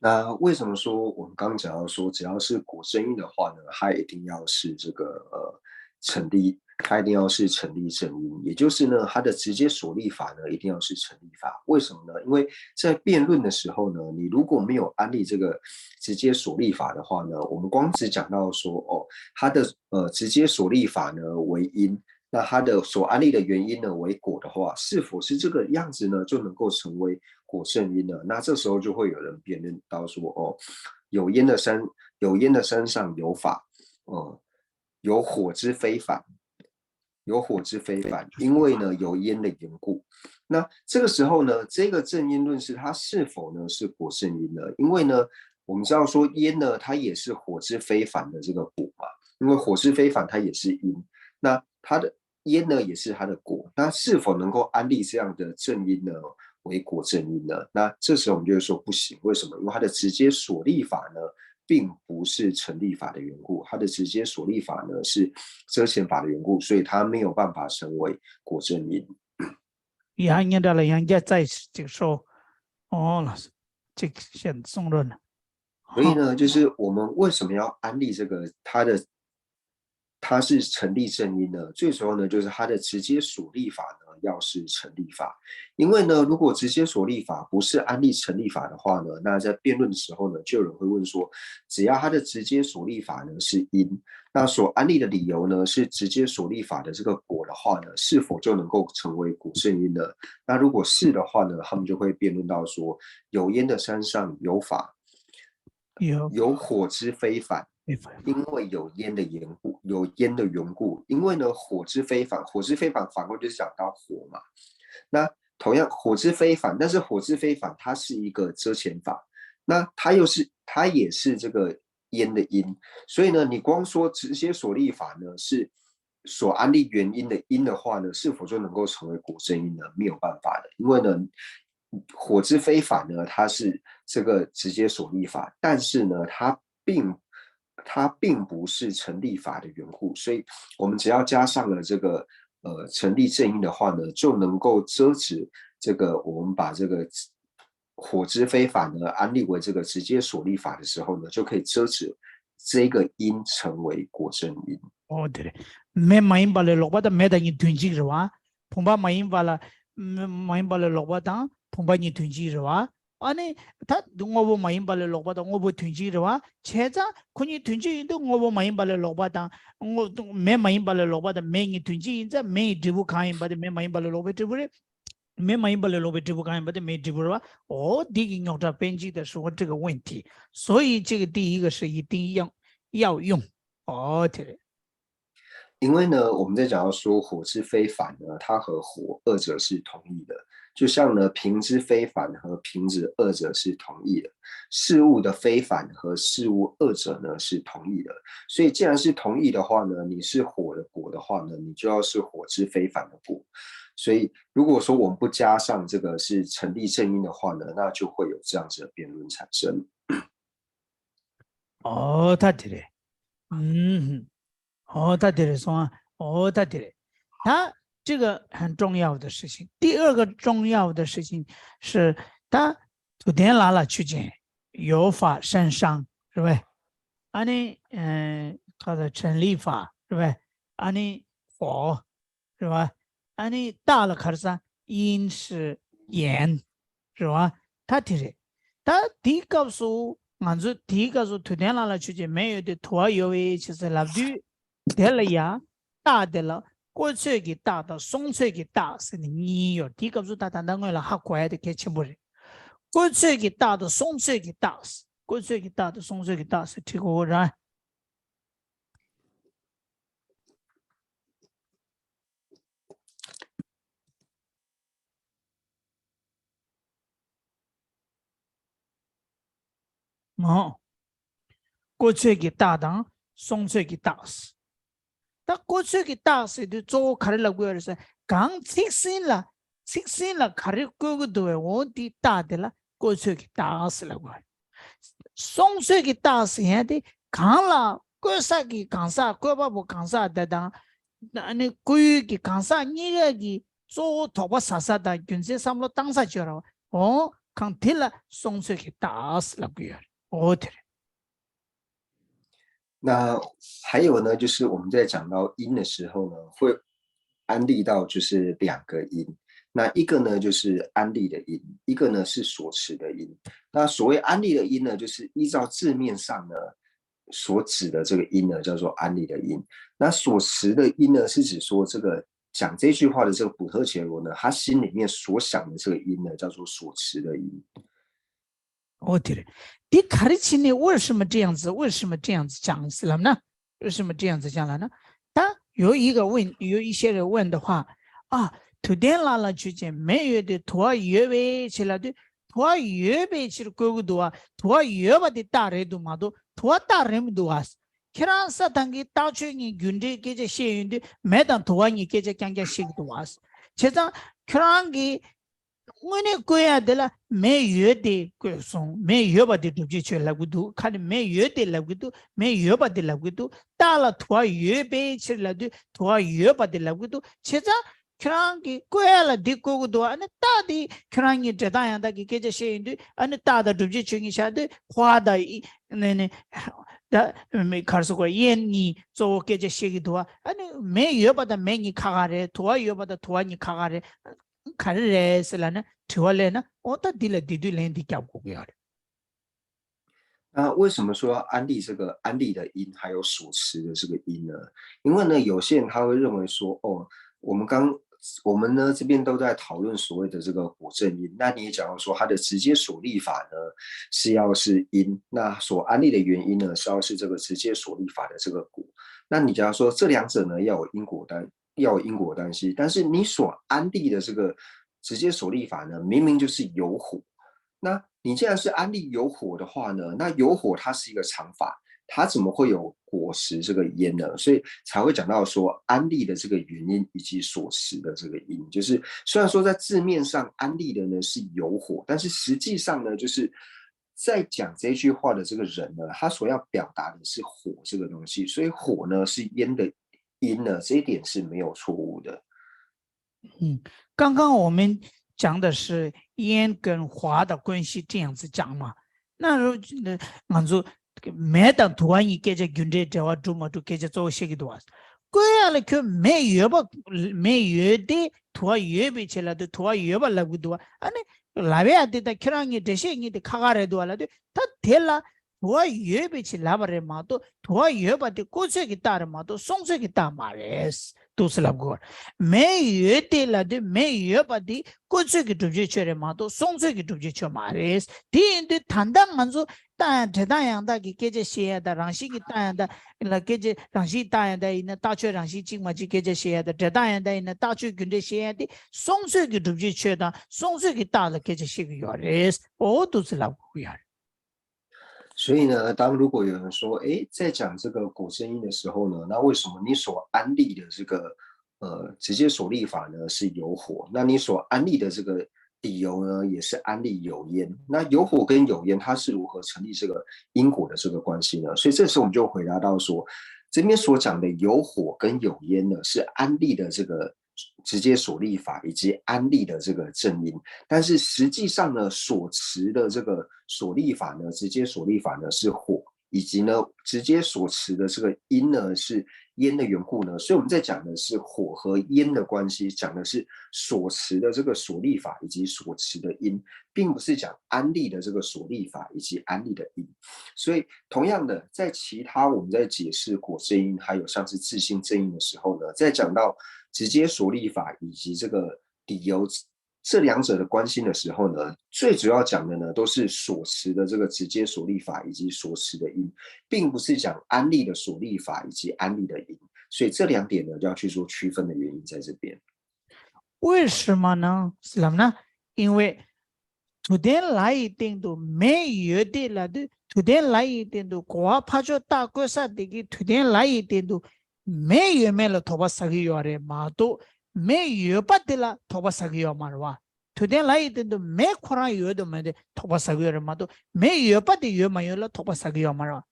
那为什么说我们刚讲到说，只要是果正因的话呢，它一定要是这个呃成立它一定要是成立正因，也就是呢，它的直接所立法呢，一定要是成立法。为什么呢？因为在辩论的时候呢，你如果没有安立这个直接所立法的话呢，我们光只讲到说，哦，它的呃直接所立法呢为因，那它的所安立的原因呢为果的话，是否是这个样子呢，就能够成为果正因呢？那这时候就会有人辩论到说，哦，有烟的山，有烟的山上有法，呃，有火之非凡，有火之非凡，因为呢有烟的缘故。那这个时候呢，这个正因论是它是否呢是果正因呢？因为呢，我们知道说烟呢，它也是火之非凡的这个果嘛，因为火之非凡它也是因，那它的烟呢也是它的果，那是否能够安立这样的正因呢为果正因呢？那这时候我们就会说不行，为什么？因为它的直接所立法呢，并不是成立法的缘故，它的直接所立法呢是遮前法的缘故，所以它没有办法成为果正因。 ཡང་ཉེ་འདྲ་ལ་ཡང་རྒྱ་རྩ་ཡི་ཅིག་ཧྲོ། ཨོ་ལགས་སོ། ཅིག་བཤད་གསུང་རོགས་གནང་། 所以呢，就是我们为什么要安立这个它的它是成立正因呢？最主要呢，就是它的直接所立法呢要是成立法，因为呢，如果直接所立法不是安立成立法的话呢，那在辩论的时候呢，就有人会问说，只要它的直接所立法呢是因，那所安立的理由呢是直接所立法的这个果的话呢，是否就能够成为果正因呢？那如果是的话呢，他们就会辩论到说，有烟的山上有法，有有火之非凡，没法因为有烟的缘故，有烟的缘故，因为呢，火之非凡，火之非凡反过就是讲到火嘛。那同样，火之非凡，但是火之非凡它是一个遮前法，那它又是它也是这个烟的因，所以呢，你光说直接所立法呢是所安立原因的因的话呢，是否就能够成为果正因呢？没有办法的，因为呢，火之非凡呢，它是这个直接所立法，但是呢，它并它并不是成立法的缘故，所以我们只要加上了这个呃成立正因的话呢，就能够遮止这个我们把这个火之非凡呢安立为这个直接所立法的时候呢，就可以遮止这个因成为果正因。 ཨོ་དེ་རེད། མེ་མ་ཡིན་པ་ལས་ལོག་པ་དང་མེ་དང་གཉིས་དོན་གཅིག་རེད་བ། བུམ་པ་མ་ཡིན་པ་ལ་མེ་མ་ཡིན་པ་ལས་ལོག་པ་དང་བུམ་པ་གཉིས་དོན་གཅིག་རེད་བ། ཨ་ནི་ད་དངོས་པོ་མ་ཡིན་པ་ལས་ལོག་པ་དང་དངོས་པོ་དོན་གཅིག་རེད་བ། བྱས་ཙང་ཁོ་གཉིས་དོན་གཅིག་ཡིན་དུས་དངོས་པོ་མ་ཡིན་པ་ལས་ལོག་པ་དང་དངོས་མེ་མ་ཡིན་པ་ལས་ལོག་པ་དང་མེ་གཉིས་དོན་གཅིག་ཡིན་ཙང་མེ་ཡི་འབྲས་བུ་གང་ཡིན་པ་དེ་མེ་མ་ཡིན་པ་ལས་ལོག་པའི་འབྲས་བུ་རེད། མེ་མ་ཡིན་པ་ལས་ལོག་པའི་འབྲས་བུ་གང་ཡིན་པ་དེ་མེའི་འབྲས་བུ་རེད་བ། འོ་འདི་གི་རྙོག་དྲ་པཎ་ཆེན་དང་ཧྲི་ཝ་ཏྲི་ག་ཝན་ཏི། 所以这个第一个是一定要要用。 ཨོ་དེ་རེད། 因为呢，我们在讲到说火之非凡呢，它和火二者是同义的，就像呢瓶之非凡和瓶子二者是同义的，事物的非凡和事物二者呢是同义的。所以既然是同义的话呢，你是火的果的话呢，你就要是火之非凡的果。所以如果说我们不加上这个是成立正因的话呢，那就会有这样子的辩论产生。 ཨོ་ད་དེ་རེད། ཨུམ། ཨོ་ད་དེ་རེད་སོང་ཨ། ཨོ་ད་དེ་རེད། ད་这个很重要的事情，第二个重要的事情是ད་དུ་ལྡན་ལ་ལ་ཆུ་ཅན། 有法生商 རེད་བས། ཨ་ནི་ཨ་ད་成立法 རེད་བས། ཨ་ནི་火 རེད་བ། ཨ་ནི་ད་ལ་ག་རེ་ཟ། 因是缘 རེད་བ། ད་དེ་རེད། ད་དེའི་སྐབས་སུ་ང་ཚོ་དེའི་སྐབས་སུ་དུ་ལྡན་ལ་ལ་ཆུ་ཅན་མེ་ཡོད་དེ་དུ་བ་ཡོད་པའི་ཕྱིར་ཟེར་ལབ་དུས། དེ་ལ་ཡ། ད་དེ་ལ་བཀོད་ཚོད་ཀྱི་རྟགས་དང་སོང་ཚོད་ཀྱི་རྟགས་ཟེར་ནས་གཉིས་ཡོད། དེའི་སྐབས་སུ་ད་ད་ལྟ་སྔོན་ལ་ཧ་གོ་ཡ་དེ་གལ་ཆེན་པོ་རེད། བཀོད་ཚོད་ཀྱི་རྟགས་དང་སོང་ཚོད་ཀྱི་རྟགས། བཀོད་ཚོད་ཀྱི་རྟགས་དང་སོང་ཚོད་ཀྱི་རྟགས་ཟེར་ཁྲིད་དགོས་ར། མོ། བཀོད་ཚོད་ཀྱི་རྟགས་དང་སོང་ཚོད་ཀྱི་རྟགས། ད་བཀོད་ཚོད་ཀྱི་རྟགས་ཟེར་དུས་གཙོ་བོ་ག་རེ་ལབ་དགོས་རེད་ཟེར། གང་ཚིག་ཟིན་ལ་ཚིག་ཟིན་ལ་ག་རེ་བཀོད་ཀྱི་འདུག་བས་འོ་འདི་རྟགས་དེ་ལ་བཀོད་ཚོད་ཀྱི་རྟགས་ཟེར་ལབ་དགོས་རེད། སོང་ཚོད་ཀྱི་རྟགས་ཟེར་ཡ་དེ་གང་ལ་བཀོད་ས་ཀྱི་གང་ཟག་བཀོད་པ་པོ་གང་ཟག་དེ་དང་། ཨ་ནི་བཀོད་ཡུལ་གྱི་གང་ཟག་གཉིས་ཀ་གི་གཙོ་བོ་དོགས་པ་ཟ་ས་དང་རྒྱུ་མཚན་བསམ་བློ་བཏང་ས་བརྗོད་ར་བ། འོ་གང་དེ་ལ་སོང་ཚོད་ཀྱི་རྟགས་ལབ་ཀྱི་ཡོད་རེད། འོ་དེ་རེད། 那还有呢，就是我们在讲到因的时候呢，会安立到就是两个因。那一个呢，就是安立的因，一个呢是所持的因。那所谓安立的因呢，就是依照字面上呢所指的这个因呢，叫做安立的因。那所持的因呢，是指说这个讲这句话的这个普特伽罗呢，他心里面所想的这个因呢，叫做所持的因。 哦，对了，你看得起你为什么这样子？为什么这样子讲是了呢？为什么这样子讲了呢？当有一个问，有一些人问的话，啊，土天拉拉去见没有的，土二有呗，起来的，土二有呗，其实过不多啊，土二有吧的大人都嘛都，土二大人不多啊。ཁྱེད་རང་ས་དང་གི་ལྟག་ཆོས་གཉིས་རྒྱུ་འབྲས་སྐད་ཆ་བཤད་ཡོང་དུས་མེ་དང་དུ་བ་གཉིས་སྐད་ཆ་རྐྱང་རྐྱང་བཤད་ཀྱི་འདུག་བ། བྱས་ཙང་ཁྱེད་རང་གིས་དངོས་གནས་བཀོད་ཡ་དེ་ལ་མེ་ཡོད་དེ་བཀོད་སོང་། མེ་ཡོད་པ་དེ་སྒྲུབ་བྱེད་ཆོས་ལབ་ཀྱི་འདུག་ཁ་ནས་མེ་ཡོད་དེ་ལབ་ཀྱི་འདུག་མེ་ཡོད་པ་དེ་ལབ་ཀྱི་འདུག་རྟགས་ལ་དུ་བ་ཡོད་པའི་ཕྱིར་ལབ་དུས་དུ་བ་ཡོད་པ་དེ་ལབ་ཀྱི་འདུག་བྱས་ཙང་ཁྱེད་རང་གིས་བཀོད་ཡ་ལ་འདི་བཀོད་ཀྱི་འདུག་ཨ་ནི་རྟགས་དེ་ཁྱེད་རང་གཉིས་འབྲས་རྟགས་ཡང་དག་གི་སྐད་ཆ་བཤད་ཡོང་དུས་ཨ་ནི་རྟགས་དང་སྒྲུབ་བྱེད་ཆོས་གཉིས་བཞག་དུས་དཔའ་དང་ནི་ནི་ད་མི་གར་སོ་གོ་ཡན་གཉིས་གཙོ་བོ་སྐད་ཆ་བཤད་ཀྱི་འདུག་ཨ་ནི་མེ་ཡོད་པ་དང་མེ་གཉིས་ཁ་ཁ་རེད། དུ་བ་ཡོད་པ་དང་དུ་བ་གཉིས་ཁ་ཁ་རེད། ག་རེ་རེད་ཟེར་ལབ་ན་དྲི་བ་སླེབས་ན་འོ་ད་འདི་ལ་འདི་དུས་ལན་འདི་རྒྱབ་དགོས་ཀྱི་ཡོད་རེད། 那为什么说安立这个安立的因，还有所持的这个因呢？因为呢，有些人他会认为说，哦，我们刚我们呢这边都在讨论所谓的这个果证因，那你也讲到说它的直接所立法呢是要是因，那所安立的原因呢是要是这个直接所立法的这个果。那你假如说这两者呢要有因果关要有因果关系，但是你所安立的这个直接所立法呢，明明就是有火。那你既然是安立有火的话呢，那有火它是一个常法，它怎么会有果实这个因呢？所以才会讲到说安立的这个原因以及所持的这个因，就是虽然说在字面上安立的呢是有火，但是实际上呢，就是在讲这句话的这个人呢，他所要表达的是火这个东西，所以火呢是因的因呢，这一点是没有错误的。嗯，刚刚我们讲的是因跟果的关系这样子讲嘛，那如那俺说没当土啊，你给这军队这话住嘛住给这做些个多，贵啊了去没有吧，没有的土啊有被起来的土啊有吧来不多，啊那来不呀的，他看上你这些你的卡卡来多了的，他跌了。 དུ་བ་ཡོད་པའི་ཕྱིར་ལབ་པ་རེད་མ་གཏོགས་དུ་བ་ཡོད་པ་དེ་བཀོད་ཚོད་ཀྱི་རྟགས་རེད་མ་གཏོགས་སོང་ཚོད་ཀྱི་རྟགས་མ་རེད། འདུག་སེ་ལབ་དགོས། མེ་ཡོད་དེ་ལབ་དུས་མེ་ཡོད་པ་དེ་བཀོད་ཚོད་ཀྱི་སྒྲུབ་བྱེད་ཆོས་རེད་མ་གཏོགས་སོང་ཚོད་ཀྱི་སྒྲུབ་བྱེད་ཆོས་མ་རེད། དེ་ཡིན་དུས་ད་ལྟ་ང་ཚོ་རྟགས་ཡང་འབྲས་རྟགས་ཡང་དག་གི་སྐད་ཆ་བཤད་ཡ་དང་རང་བཞིན་གྱི་རྟགས་ཡང་དག་ལ་སྐད་ཆ་རང་བཞིན་རྟགས་ཡང་དག་ཡིན་ན་རྟགས་ཆོས་རང་བཞིན་གཅིག་མ་གཅིག་སྐད་ཆ་བཤད་ཡ་དང་འབྲས་རྟགས་ཡང་དག་ཡིན་ན་རྟགས་ཆོས་རྒྱུ་འབྲས་བཤད་ཡ་དེ་སོང་ཚོད་ཀྱི་སྒྲུབ་བྱེད་ཆོས་དང་སོང་ཚོད་ཀྱི་རྟགས་ལ་སྐད་ཆ་བཤད་ཀྱི་ཡོད་རེད། འོ་འདུག་སེ་ལབ་དགོས་ཀྱི་ཡོད་རེད། 所以呢，当如果有人说，诶，在讲这个果真因的时候呢，那为什么你所安立的这个呃直接所立法呢是有火？那你所安立的这个理由呢，也是安立有因。那有火跟有因，它是如何成立这个因果的这个关系呢？所以这时候我们就回答到说，这边所讲的有火跟有因呢，是安立的这个直接所立法以及安立的这个正因。但是实际上呢，所持的这个所立法呢，直接所立法呢是火，以及呢直接所持的这个因呢是烟的缘故呢，所以我们在讲的是火和烟的关系，讲的是所持的这个所立法以及所持的因，并不是讲安立的这个所立法以及安立的因。所以同样的，在其他我们在解释果真因，还有像是自性正因的时候呢，在讲到直接所立法以及这个理由这两者的关系的时候呢，最主要讲的呢都是所持的这个直接所立法以及所持的因，并不是讲安立的所立法以及安立的因。所以这两点呢，要去做区分的原因在这边。为什么呢？是什么呢？因为土天来一定都没有的了的，土天来一定都国怕就大国杀的给土天来一定都没有没了头发啥个有的嘛都没有把的了头发啥个有嘛是吧？土天来一定都没可能有的没的头发啥个有的嘛都没有把的有没有了头发啥个有嘛是吧？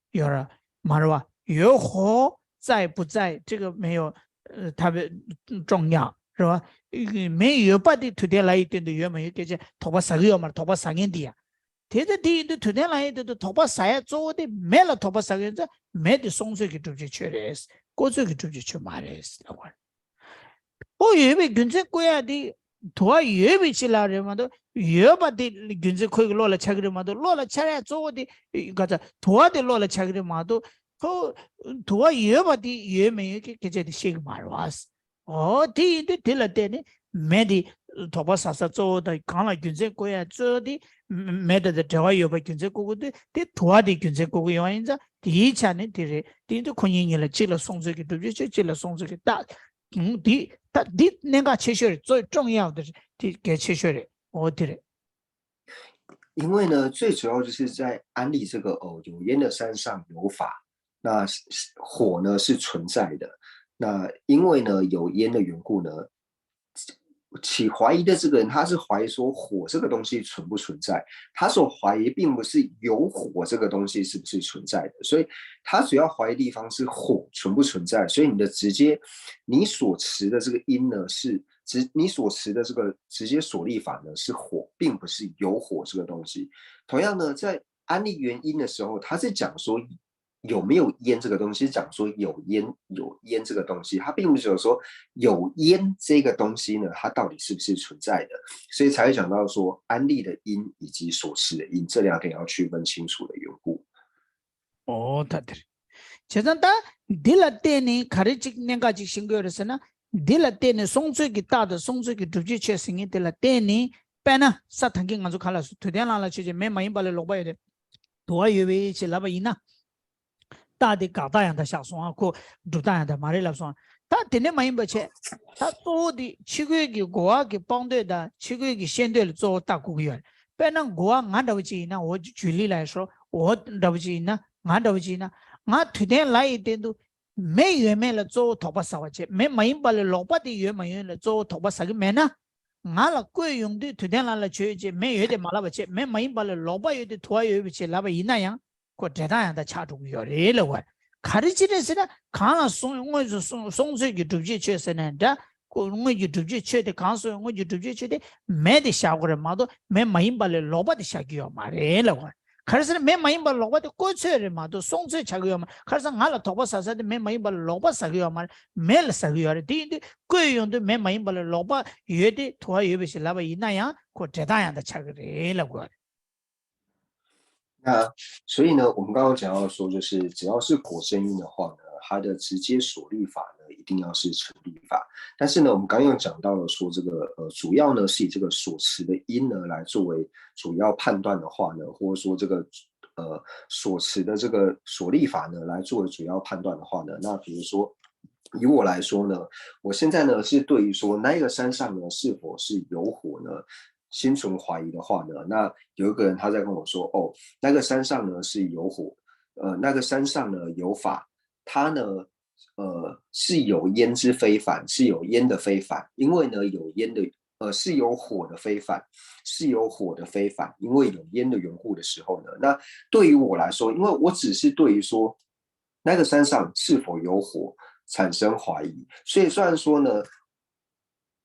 有了嘛是吧？有火在不在这个没有呃特别重要是吧？没有把的土地来一点都有没有给这头发啥个有嘛？头发啥个的呀？ དེ་ལྟ་དེ་ཡིན་དུས་དུས་གཏན་ལ་ཡིན་དུས་དུ་དོགས་པ་ཟ་ཡ་གཙོ་བོ་དེ་མེ་ལ་དོགས་པ་ཟ་གི་ཡིན་ཙང་མེ་དེ་སོང་ཚོད་ཀྱི་བསྒྲུབ་བྱའི་ཆོས་རེད། བསྐོར་ཚོད་ཀྱི་བསྒྲུབ་བྱའི་ཆོས་མ་རེད་ལབ་པ་རེད། ཨོ་ཡོད་པའི་རྒྱུ་མཚན་བསྐོར་ཡ་དེ་དུ་བ་ཡོད་པའི་ཕྱིར་ལབ་རེད་མ་གཏོགས་ཡོད་པ་དེ་རྒྱུ་མཚན་ཁོ་གི་བློ་ལ་འཆར་གི་རེད་མ་གཏོགས་བློ་ལ་འཆར་ཡ་གཙོ་བོ་དེ་ག་ཚ་དུ་བ་དེ་བློ་ལ་འཆར་གི་རེད་མ་གཏོགས་ཁོ་དུ་བ་ཡོད་པ་དེ་ཡོད་མེད་ཡོད་ཀྱི་སྐད་ཆ་དེ་ཤེས་གི་མ་རེད་བ། ཨོ་དེ་ཡིན་དུས་དེ་ལ་བརྟེན་ནས་མེ་དེ་དོགས་པ་ཟ་ས་གཙོ་བོ་དང་གང་ལ་རྒྱུ་མཚན་བསྐོར་ཡ་གཙོ་བོ་དེ་མེ་དང་དང་འབྲེལ་བ་ཡོད་པ་རྒྱུ་མཚན་བསྐོར་གི་འདུག་དེ་དུ་བ་དེ་རྒྱུ་མཚན་བསྐོར་གི་ཡོད་པ་ཡིན་ཙང་དེའི་ཆ་ནས་དེ་རེད། དེ་ཡིན་དུས་ཁོ་གཉིས་གཉིས་ལ་གཅིག་ལ་སོང་ཚོད་ཀྱི་བསྒྲུབ་བྱའི་ཆོས་གཅིག་ལ་སོང་ཚོད་ཀྱི་རྟགས། ཨང་འདི་ད་འདི་གནད་འགག་ཆེ་ཤོས་རེད། 最重要的 དེ་གལ་ཆེ་ཤོས་རེད། འོ་དེ་རེད།因为呢，最主要就是在安立这个哦有烟的山上有法，那火呢是存在的。那因为呢有烟的缘故呢，起怀疑的这个人他是怀疑说火这个东西存不存在，他所怀疑并不是有火这个东西是不是存在的，所以他主要怀疑的地方是火存不存在。所以你的直接，你所持的这个因呢是直，你所持的这个直接所立法呢是火，并不是有火这个东西。同样呢，在安立原因的时候，他是讲说有没有烟这个东西，讲说有烟有烟这个东西，他并不是有说有烟这个东西呢，它到底是不是存在的，所以才会讲到说安立的因以及所持的因这两点要区分清楚的缘故。 ཨོ་ད་དེ་རེད། བྱས་ཙང་ད་འདི་ལ་བརྟེན་ནས་ག་རེ་ཅིག་གནད་འགག་ཅིག་ཤེས་དགོས་རེད་ཟེར་ན། འདི་ལ་བརྟེན་ནས་སོང་ཚོད་ཀྱི་རྟགས་དང་སོང་ཚོད་ཀྱི་བསྒྲུབ་བྱའི་ཆོས་ཟེར་མཁན་དེ་ལ་བརྟེན་ནས་དཔེར་ན་ས་ཐང་གི་ང་ཚོ་ག་ལ་སོ་དུས་གཏན་ལ་ལ་ཆོས་ཅན་མེ་མ་ཡིན་པ་ལས་ལོག་པ་ཡོད་དེ། དུ་བ་ཡོད་པའི་ཕྱིར་ལབ་པ་ཡིན་ན། རྟགས་དེ་དགག་རྟགས་ཡང་དག་བཞག་སོང་ཨ། ཁོ་སྒྲུབ་རྟགས་ཡང་དག་མ་རེད་ལབ་སོང་ཨ། ད་དེ་ནས་མ་ཡིན་པ་བྱས། ད་གཙོ་བོ་དེ་ཕྱི་རྒོལ་གྱི་རྒོལ་བ་གི་སྤང་འདོད་དང་ཕྱི་རྒོལ་གྱི་ཤེས་འདོད་ལ་གཙོ་བོ་རྟགས་དགོས་ཀྱི་ཡོད་རེད། དཔེར་ན་རྒོལ་བ་ང་འདྲ་བོ་ཅིག་ཡིན་ན། འོ་ཇུ་ལི་ལ་ཡི་ཧྲོ་འོ་འདྲ་བོ་ཅིག་ཡིན་ན། ང་འདྲ་བོ་ཅིག་ཡིན་ན། ང་དུས་གཏན་ལ་ཡི་སྟེང་དུ་མེ་ཡོད་མེད་ལ་གཙོ་བོ་དོགས་པ་ཟ་བ་བྱས། མེ་མ་ཡིན་པ་ལས་ལོག་པ་དེ་ཡོད་མ་ཡོད་ལ་གཙོ་བོ་དོགས་པ་ཟ་གི་མེད་ན། ང་ལ་བསྐོར་ཡོང་དུས་དུས་གཏན་ལ་ལ་ཆོས་ཅན་མེ་ཡོད་དེ་མ་ལབ་པ་བྱས། མེ་མ་ཡིན་པ་ལས་ལོག་པ་ཡོད་དེ་དུ་བ་ཡོད་པའི་ཕྱིར་ལབ་པ་ཡིན་ན་ཡང་། ཁོ་འབྲས་རྟགས་ཡང་དག་ཆགས་འགྲོ་གི་ཡོད་རེད་ལབ་པ། ག་རེ་ཅི་རེད་ཟེར་ན། གང་ལ་སོང་དངོས་སུ་སོང་སོང་ཚོད་ཀྱི་བསྒྲུབ་བྱའི་ཆོས་ཟེར་ནའང་འདྲ། ཁོ་དངོས་ཀྱི་བསྒྲུབ་བྱའི་ཆོས་དེ་གང་སོང་དངོས་ཀྱི་བསྒྲུབ་བྱའི་ཆོས་དེ་མེ་དེ་བཞག་དགོས་རེད་མ་གཏོགས་མེ་མ་ཡིན་པ་ལས་ལོག་པ་དེ་བཞག་གི་ཡོད་མ་རེད་ལབ་པ། ག་རེ་ཟེར་ན་མེ་མ་ཡིན་པ་ལོག་པ་དེ་བསྐོར་ཚོད་རེད་མ་གཏོགས་སོང་ཚོད་ཆགས་ཀྱི་ཡོད་མ་རེད། ག་རེ་ཟེར་ང་ལ་དོགས་པ་ཟ་ས་དེ་མེ་མ་ཡིན་པ་ལས་ལོག་པ་ཟ་གི་ཡོད་མ་རེད། མེ་ལ་ཟ་གི་ཡོད་རེད། དེ་ཡིན་དུས་བསྐོར་ཡོང་དུས་མེ་མ་ཡིན་པ་ལས་ལོག་པ་ཡོད་དེ་དུ་བ་ཡོད་པའི་ཕྱིར་ལབ་པ་ཡིན་ན་ཡང་ཁོ་འབྲས་རྟགས་ཡང་དག་ཆགས་ཀྱི་རེད་ལབ་དགོས་རེད། 那所以呢，我们刚刚讲到说，就是只要是果正因的话呢，它的直接所立法呢，一定要是成立法。但是呢，我们刚刚又讲到了说，这个呃，主要呢是以这个所持的因呢来作为主要判断的话呢，或者说这个呃所持的这个所立法呢来作为主要判断的话呢，那比如说以我来说呢，我现在呢是对于说那个山上呢是否是有火呢，心存怀疑的话呢，那有一个人他在跟我说，哦，那个山上呢是有火，呃，那个山上呢有法，它呢，呃，是有烟之非凡，是有烟的非凡，因为呢有烟的，呃，是有火的非凡，是有火的非凡，因为有烟的缘故的时候呢，那对于我来说，因为我只是对于说那个山上是否有火产生怀疑，所以虽然说呢，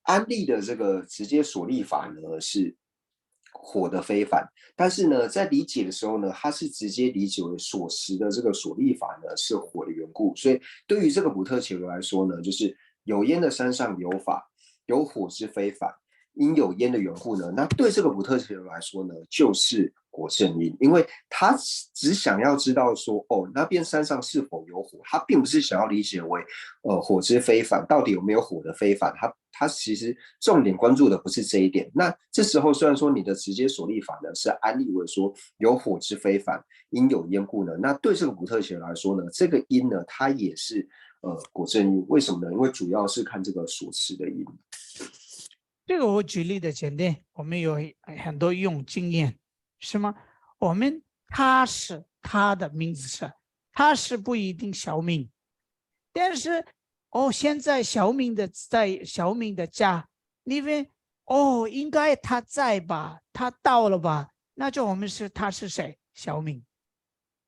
安利的这个直接所立法呢是火的非凡，但是呢，在理解的时候呢，它是直接理解为所持的这个所立法呢是火的缘故，所以对于这个不特伽罗来说呢，就是有烟的山上有法，有火之非凡，因有烟的缘故呢，那对这个不特伽罗来说呢，就是果正因，因为他只想要知道说，哦，那边山上是否有火，他并不是想要理解为，呃，火之非凡，到底有没有火的非凡，他他其实重点关注的不是这一点。那这时候虽然说你的直接所立法呢是安立为说有火之非凡，因有烟故呢，那对这个不特伽罗来说呢，这个因呢，它也是呃果正因，为什么呢？因为主要是看这个所持的因。这个我举例的简单，我们有很多用经验，是吗？我们他是他的名字是，他是不一定小明，但是哦，现在小明的在小明的家，因为哦，应该他在吧，他到了吧，那就我们是他是谁？小明，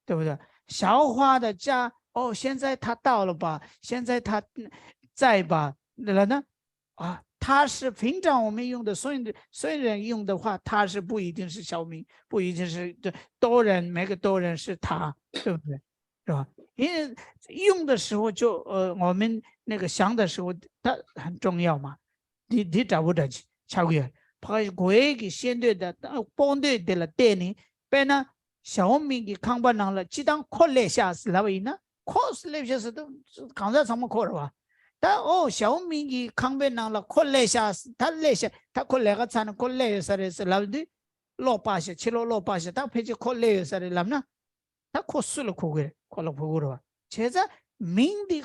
对不对？小花的家，哦，现在他到了吧？现在他在吧？了呢？啊，他是平常我们用的，所以所以人用的话，他是不一定是小明，不一定是多人，每个多人是他，对不对？是吧？因为用的时候就呃，我们那个想的时候，它很重要嘛。འདི་འདི་འདྲ་པོ་འདྲ་ཅིག་ཆགས་ཀྱི་ཡོད། ཕ་གོ་ཡའི་གི་ཤེས་འདོད་དང་དཔོག་འདོད་དེ་ལ་བལྟས་ནས། དཔེར་ན་ཞའོ་མིང་གི་ཁང་པ་ནང་ལ་སྤྱི་བཏང་ཁོ་སླེབས་ཤག་ལབ་པ་ཡིན་ན། ཁོ་སླེབས་ཤག་ཟེར་དུས་གང་ཟག་ཚང་མ་ཁོ་རེད་བ། ད་ཨོ་ཞའོ་མིང་གི་ཁང་པའི་ནང་ལ་ཁོ་སླེབས་ཤག་ད་སླེབས་ཤག་ད་ཁོ་ལས་ཀ་ཚར་ནས་ཁོ་སླེབས་ཡོད་ས་རེད་ཟེར་ལབ་དུས། གློག་སྤར་ཤག་ཕྱི་ལོགས་གློག་སྤར་ཤག་ད་ཕལ་ཆེར་ཁོ་སླེབས་ཡོད་ས་རེད་ལབ་ན། ད་ཁོ་སུ་ལ་གོ་གི་རེད། ཁོ་ལ་གོ་གི་རེད་བ། བྱས་ཙང་མིང་འདི་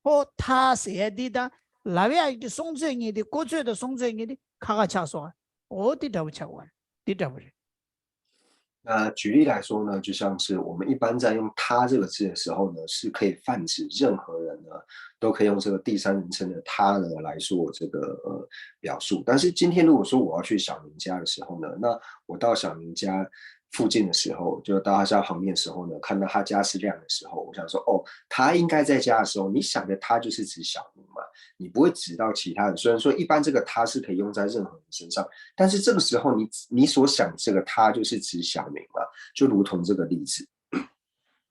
ཁོ་ཐ་ཟེར་ཡ་འདི་དང་ལབ་ཡ་གི་གསུང་ཚོད་གཉིས་འདི། གོ་ཚོད་དང་གསུང་ཚོད་གཉིས་འདི་ཁ་ཁ་ཆགས་སོང་བ། འོ་འདི་འདྲ་པོ་ཆགས་པ་རེད། འདི་འདྲ་པོ་རེད། 那举例来说呢，就像是我们一般在用他这个字的时候呢，是可以泛指任何人呢，都可以用这个第三人称的他呢来做这个呃表述。但是今天如果说我要去小明家的时候呢，那我到小明家附近的时候，就到他家旁边的时候呢，看到他家是亮的时候，我想说，哦，他应该在家的时候，你想的他就是指小明嘛，你不会指到其他人。虽然说一般这个他是可以用在任何人身上，但是这个时候你你所想这个他就是指小明嘛，就如同这个例子。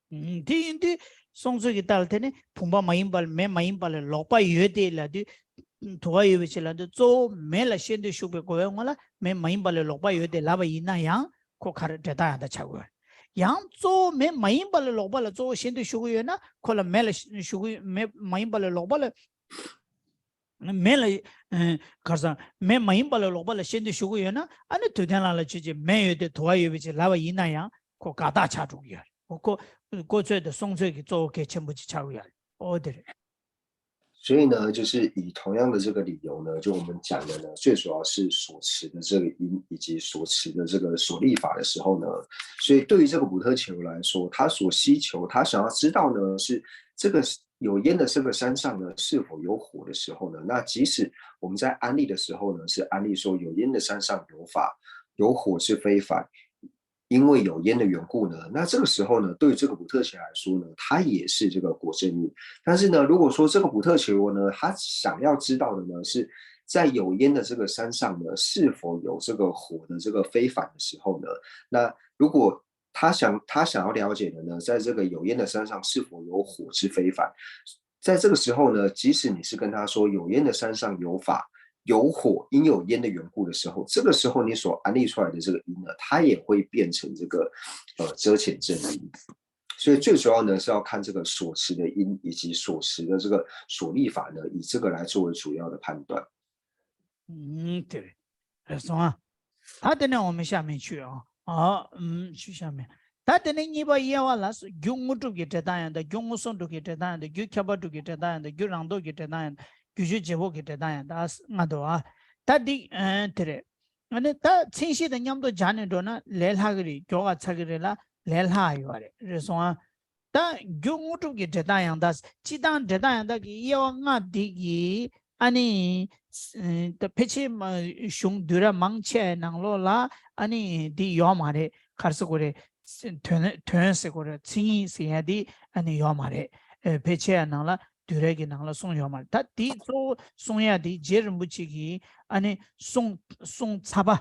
ཨུམ། དེ་ཡིན་དུས་སོང་ཚོད་ཀྱི་རྟགས་ལ་དེ་ནི་བུམ་པ་མ་ཡིན་པ་ལ་མེ་མ་ཡིན་པ་ལ་ལོག་པ་ཡོད་དེ་ལབ་དུས། དུ་བ་ཡོད་པའི་ཕྱིར་ལབ་དུས་གཙོ་བོ་མེ་ལ་ཤེས་འདོད་ཞུགས་པའི་གོ་བའི་སྔོན་ལ་མེ་མ་ཡིན་པ་ལ་ལོག་པ་ཡོད་དེ་ལབ་པ་ཡིན་ན་ཡང་ཁོ་ག་རེ་འབྲས་རྟགས་ཡང་དག་ཆགས་དགོས། ཡང་གཙོ་བོ་མེ་མ་ཡིན་པ་ལ་ལོག་པ་ལ་གཙོ་བོ་ཤེས་འདོད་ཞུགས་ཀྱི་ཡོད་ན་ཁོ་ལ་མེ་ལ་ཞུགས་ཀྱི་མེ་མ་ཡིན་པ་ལ་ལོག་པ་ལ། མེ་ལ་ཨེ་གར་སང་མེ་མ་ཡིན་པ་ལ་ལོག་པ་ལ་ཤེས་འདོད་ཞུགས་ཀྱི་ཡོད་ན། ཨ་ནི་དུས་མཐའ་ལ་ལ་ཆོས་ཅན་མེ་ཡོད་དེ་དུ་བ་ཡོད་པའི་ཕྱིར་ལབ་པ་ཡིན་ན་ཡང་ཁོ་དགག་རྟགས་ཆགས་འགྲོ་གི་ཡོད་རེད། ཁོ་གོ་ཚོད་དང་གསུང་ཚོད་ཀྱི་གཙོ་བོ་གལ་ཆེན་པོ་ཅིག་ཆགས་ཀྱི་ཡོད་རེད། ཨོ་དེ་རེད། 所以呢，就是以同样的这个理由呢，就我们讲的呢，最主要是所持的这个因以及所持的这个所立法的时候呢，所以对于这个普特求来说，他所希求、他想要知道呢，是这个有烟的这个山上呢是否有火的时候呢，那即使我们在安立的时候呢，是安立说有烟的山上有法，有火是非凡，因为有烟的缘故呢，那这个时候呢，对于这个普特求来说呢，它也是这个果正因。但是呢，如果说这个普特求呢，他想要知道的呢，是在有烟的这个山上呢，是否有这个火的这个非凡的时候呢，那如果他想他想要了解的呢，在这个有烟的山上是否有火之非凡，在这个时候呢，即使你是跟他说有烟的山上有法，有火，因有烟的缘故的时候，这个时候你所安立出来的这个因呢，它也会变成这个呃遮遣正因。所以最主要呢是要看这个所持的因以及所持的这个所立法呢，以这个来作为主要的判断。 ཨུམ། དེ་རེད། རེད་སོང་ཨ། ད་དེ་ནས་འོ་མི་ཤ་མེད་ཆུ་ཨ། ཨ། ཨུམ། ཆུ་ཤ་མེད། ད་དེ་ནས་གཉིས་པ་དབྱེ་བ་ལ་སོགས་རྒྱུ་དངོས་གྲུབ་ཀྱི་འབྲས་རྟགས་ཡང་དག་རྒྱུ་དངོས་སོང་གྲུབ་ཀྱི་འབྲས་རྟགས་ཡང་དག་རྒྱུ་ཁྱད་པར་གྲུབ་ཀྱི་འབྲས་རྟགས་ཡང་དག་རྒྱུ་རང་ལྡོག་གི་འབྲས་རྟགས་ཡང་དག་རྒྱུ་ཆོས་རྗེས་དཔོག་གི་འབྲས་རྟགས་ཡང་དག་ལྔ་འདུག་ཨ། ད་འདི་ཨ་དེ་རེད། ཨ་ནི་ད་མཚན་གཞི་དང་མཉམ་དུ་སྦྱར་ནས་འགྲོ་ན་ལས་སླ་གི་རེད། མགྱོགས་ག་ཚར་གི་རེད་ལ་ལས་སླ་ཡོད་རེད། རེད་སོང་ཨ། ད་རྒྱུ་དངོས་གྲུབ་ཀྱི་འབྲས་རྟགས་ཡང་དག་སྤྱི་བཏང་འབྲས་རྟགས་ཡང་དག་གི་དབྱེ་བ་ལྔ་འདི་གི་ཨ་ནི་ད་ཕལ་ཆེར་གཞུང་བསྡུས་གྲྭ་མང་ཆེ་བའི་ནང་ལོགས་ལ་ཨ་ནི་འདི་ཡོད་མ་རེད། ག་རེ་ཟེར་དགོས་རེད། དོན་དོན་ཟེར་དགོས་རེད། མཚན་ཉིད་ཟེར་ཡ་འདི་ཨ་ནི་ཡོད་མ་རེད། ཕལ་ཆེ་བའི་ནང་ལ་བསྡུས་གྲྭ་གི་ནང་ལ་གསུངས་ཡོད་མ་རེད། ད་འདི་གཙོ་བོ་གསུང་ཡ་འདི་རྗེ་རིན་པོ་ཆེ་གིས་ཨ་ནི་གསུང་གསུང་ཚར་བ།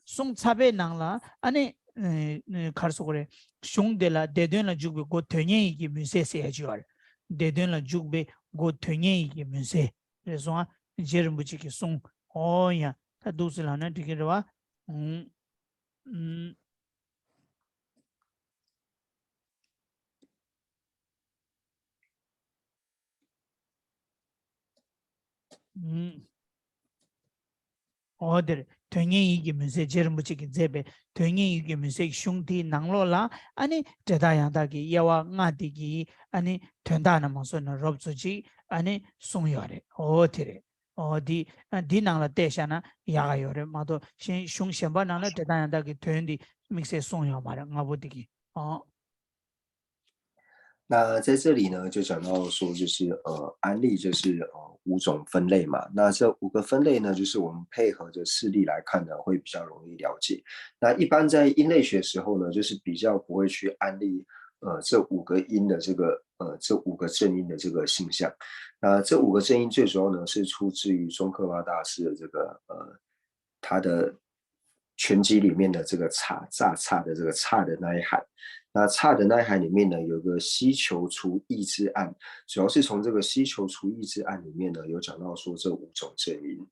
གསུང་ཚར་བའི་ནང་ལ་ཨ་ནི་ག་རེ་ཟེར་དགོས་རེད། གཞུང་དེ་ལ་སྡེ་བདུན་ལ་འཇུག་པའི་སྒོ་དོན་གཉེར་ཡིད་ཀྱི་མུན་སེལ་ཟེར་ཡ་ཅིག་ཡོད་རེད། སྡེ་བདུན་ལ་འཇུག་པའི་སྒོ་དོན་གཉེར་ཡིད་ཀྱི་མུན་སེལ། རེད་སོང་ཨ། རྗེ་རིན་པོ་ཆེ་གི་གསུང་། ཨོ་ཡ། ད་འདུག་སེ་ལབ་ན་འགྲིག་གི་རེད་བ། ཨུམ། ཨུམ། ཨོ་དེར་དོན་གཉེར་ཡིད་ཀྱི་མུན་སེལ། རྗེ་རིན་པོ་ཆེ་གིས་མཛད་པའི་དོན་གཉེར་ཡིད་ཀྱི་མུན་སེལ་གྱི་གཞུང་དེའི་ནང་ལོགས་ལ་ཨ་ནི་འབྲས་རྟགས་ཡང་དག་གི་དབྱེ་བ་ལྔ་དེ་གི་ཨ་ནི་དོན་དག་ན་མ་སོང་ན་རོབ་ཙམ་ཅིག་ཨ་ནི་གསུངས་ཡོད་རེད། ཨོ་དེ་རེད། ཨོ་འདི་འདི་ནང་ལ་བལྟས་བཞག་ན་ཡག་ག་ཡོད་རེད་མ་གཏོགས་གཞན་གཞུང་གཞན་པ་ནང་ལ་འབྲས་རྟགས་ཡང་དག་གི་དོན་འདི་དམིགས་བསལ་གསུངས་ཡོད་མ་རེད། ལྔ་པོ་འདི་གི་ཨོ། 那在这里呢，就讲到说，就是呃，安例就是呃五种分类嘛。那这五个分类呢，就是我们配合着事例来看呢，会比较容易了解。那一般在音类学的时候呢，就是比较不会去安例呃这五个音的这个呃这五个正音的这个性象。那这五个正音最主要呢是出自于宗喀巴大师的这个呃他的全集里面的这个差炸差的这个差的那一海。那差的那一海里面呢有个希求除意之岸，主要是从这个希求除意之岸里面呢有讲到说这五种正音。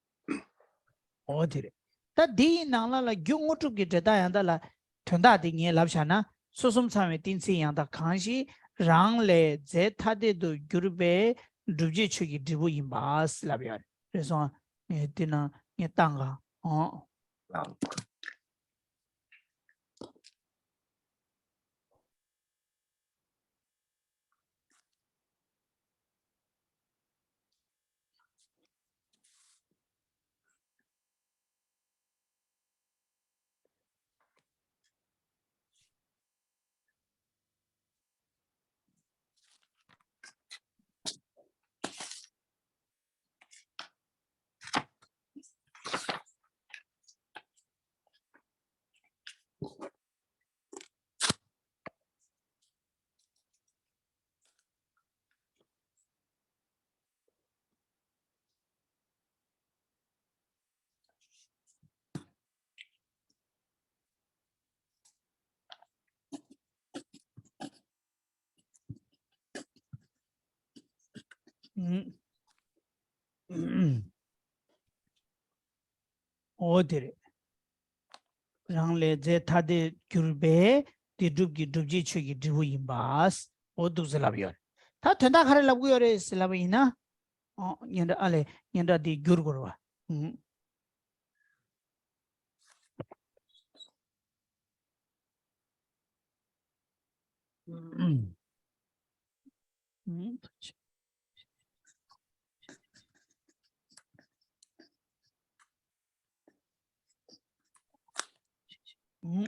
འོ་དེ་རེད། ད་འདི་ཡི་ནང་ལ་ལ་རྒྱུ་དངོས་གྲུབ་ཀྱི་འབྲས་རྟགས་ཡང་དག་ལ་དོན་དག་དེ་ངས་ལབ་བཞག་ན། ཚུལ་གསུམ་ཚང་བའི་གཏན་ཚིགས་ཡང་དག་གང་ཞིག་རང་ལས་རྫས་ཐ་དད་དུ་གྱུར་པའི་སྒྲུབ་བྱའི་ཆོས་ཀྱི་འབྲས་བུ་ཡིན་པ་ལབ་ཡོད་རེད། སོང་ངས་འདི་ན་ངས་བཏང་ག་ཨོ། ཨུམ། ཨུམ། འོ་དེ་རེད། རང་ལས་རྫས་ཐ་དད་གྱུར་པའི་དེ་སྒྲུབ་ཀྱི་སྒྲུབ་བྱའི་ཆོས་ཀྱི་འབྲས་བུ་ཡིན་པ། འོ་འདུག་ཟེར་ལབ་ཡོད་རེད། ད་དོན་དག་ག་རེ་ལབ་གི་ཡོད་རེད་ཟེར་ལབ་པ་ཡིན་ན། ཨོ་སྙན་གྲགས་ཨ་ལས་སྙན་གྲགས་དེ་བསྒྱུར་དགོས་རེད་བ། ཨུམ།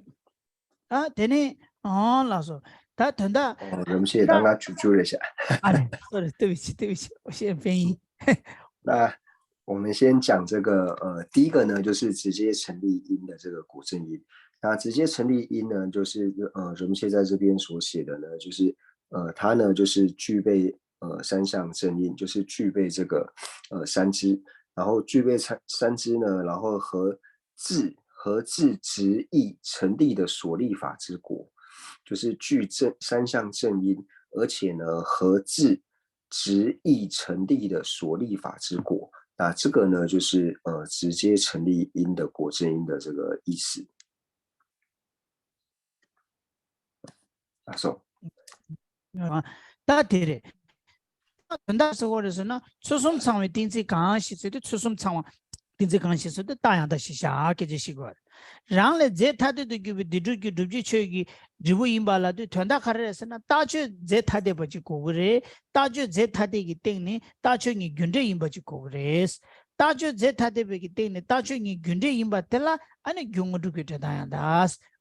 ཨ་དེ་ནས་ཨང་ལགས་སོ། ད་དོན་དག་ཨོ་རིན་པོ་ཆེ་ད་ང་ཅུ་ཅུ་རེད་ཤག་ཨ་རེད། སོ་རི། ལྟོས་པའི་ཕྱིར། ལྟོས་པའི་ཕྱིར། ཨོ་ཤེས་ཕན་ཡིན། 那我们先讲这个，呃，第一个呢，就是直接成立音的这个古正音。那直接成立音呢，就是呃，人们现在这边所写的呢，就是呃，它呢就是具备呃三项正音，就是具备这个呃三支，然后具备三三支呢，然后和字和字直意成立的所立法之果，就是具正三项正音，而且呢和字直意成立的所立法之果。那这个呢，就是呃直接成立音的果正音的这个意思。啊，so。 ཨ། ད་དེ་རེད། ད་དོན་དག་ཟེར་བ་རེད་ཟེར་ན། ཚུལ་གསུམ་ཚང་བའི་གཏན་ཚིགས་གང་ཞིག་ཟེར་དུས། ཚུལ་གསུམ་ཚང་བ་གཏན་ཚིགས་གང་ཞིག་ཟེར་དུས་རྟགས་ཡང་དག་ཞིག་བཞག་སྐད་ཆ་ཞིག་དགོས། རང་ལས་རྫས་ཐ་དད་དུ་གྱུར་པའི་བདེན་གྲུབ་ཀྱི་སྒྲུབ་བྱའི་ཆོས་ཀྱི་འབྲས་བུ་ཡིན་པ་ལབ་དུས་དོན་དག་ག་རེ་རེད་ཟེར་ན། རྟགས་ཆོས་རྫས་ཐ་དད་པ་ཅིག་དགོས་ཀྱི་རེད། རྟགས་ཆོས་རྫས་ཐ་དད་ཀྱི་སྟེང་ནས་རྟགས་ཆོས་གཉིས་རྒྱུ་འབྲས་ཡིན་པ་ཅིག་དགོས་ཀྱི་རེད། རྟགས་ཆོས་རྫས་ཐ་དད་པའི་གི་སྟེང་ནས་རྟགས་ཆོས་གཉིས་རྒྱུ་འབྲས་ཡིན་པ་དེ་ལ་ཨ་ནི་རྒྱུ་དངོས་གྲུབ་ཀྱི་འབྲས་རྟགས་ཡང་དག་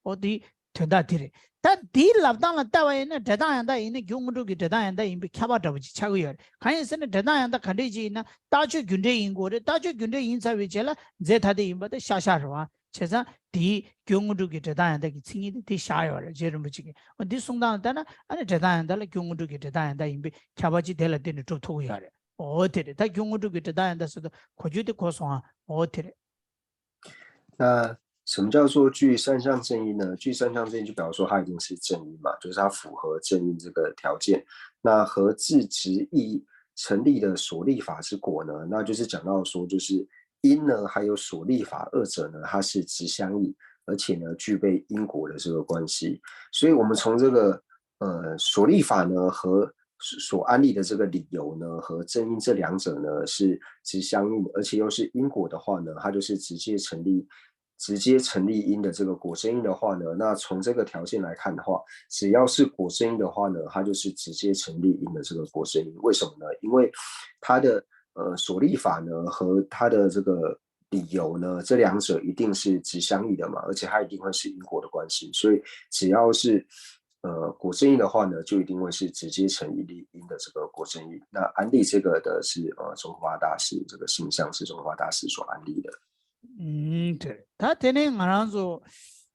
འོ་དེ། དོན་དག་དེ་རེད། ད་དེའི་ལབ་སྟངས་ལ་ལྟ་བ་ཡིན་ན། འབྲས་རྟགས་ཡང་དག་ཡིན་ན་རྒྱུ་དངོས་གྲུབ་ཀྱི་འབྲས་རྟགས་ཡང་དག་ཡིན་པའི་ཁྱབ་པ་འདྲ་པོ་ཅིག་ཆགས་ཀྱི་ཡོད་རེད། གང་ཡིན་ཟེར་ན། འབྲས་རྟགས་ཡང་དག་ག་འདྲས་ཅིག་ཡིན་ན་རྟགས་ཆོས་རྒྱུ་འབྲས་ཡིན་དགོས་རེད། རྟགས་ཆོས་རྒྱུ་འབྲས་ཡིན་ཚར་བའི་རྗེས་ལ་རྫས་ཐ་དད་ཡིན་པ་དེ་ཤག་ཤག་རེད་བ། བྱས་ཙང་དེའི་རྒྱུ་དངོས་གྲུབ་ཀྱི་འབྲས་རྟགས་ཡང་དག་གི་མཚན་ཉིད་དེ་དེ་བཞག་ཡོད་རེད། རྗེ་རིན་པོ་ཆེ་གིས་འོ་འདི་གསུང་སྟངས་ལ་ལྟ་ན། ཨ་ནི་འབྲས་རྟགས་ཡང་དག་ལ་རྒྱུ་དངོས་གྲུབ་ཀྱི་འབྲས་རྟགས་ཡང་དག་ཡིན་པའི་ཁྱབ་པ་ཅིག་དེ་ལ་བརྟེན་ནས་གྲུབ་ཐུབ་ཀྱི་ཡོད་རེད། འོ་དེ་རེད། ད་རྒྱུ་དངོས་གྲུབ་ཀྱི་འབྲས་རྟགས་ཡང་དག་ཟེར་དུས་གོ་རྒྱུ་དེ་གོ་སོང་ཨ། འོ་དེ་རེད། 那什么叫做具三项正音呢？具三项正音就表示说它一定是正音嘛，就是它符合正音这个条件。那和字直意成立的所立法之果呢，那就是讲到说，就是音呢还有所立法二者呢，它是直相应，而且呢具备因果的这个关系。所以我们从这个呃所立法呢和所安立的这个理由呢，和正音这两者呢是直相应，而且又是因果的话呢，它就是直接成立 直接成立音的这个果正音的话呢，那从这个条件来看的话，只要是果正音的话呢，它就是直接成立音的这个果正音。为什么呢？因为它的呃所立法呢和它的这个理由呢，这两者一定是直相应的嘛，而且它一定会是因果的关系，所以只要是呃果正音的话呢，就一定会是直接成立音的这个果正音。那安立这个的是呃宗喀巴大师，这个性相是宗喀巴大师所安立的。 ཨུམ། དེ་ད་དེ་ནས་ང་རང་ཚོ།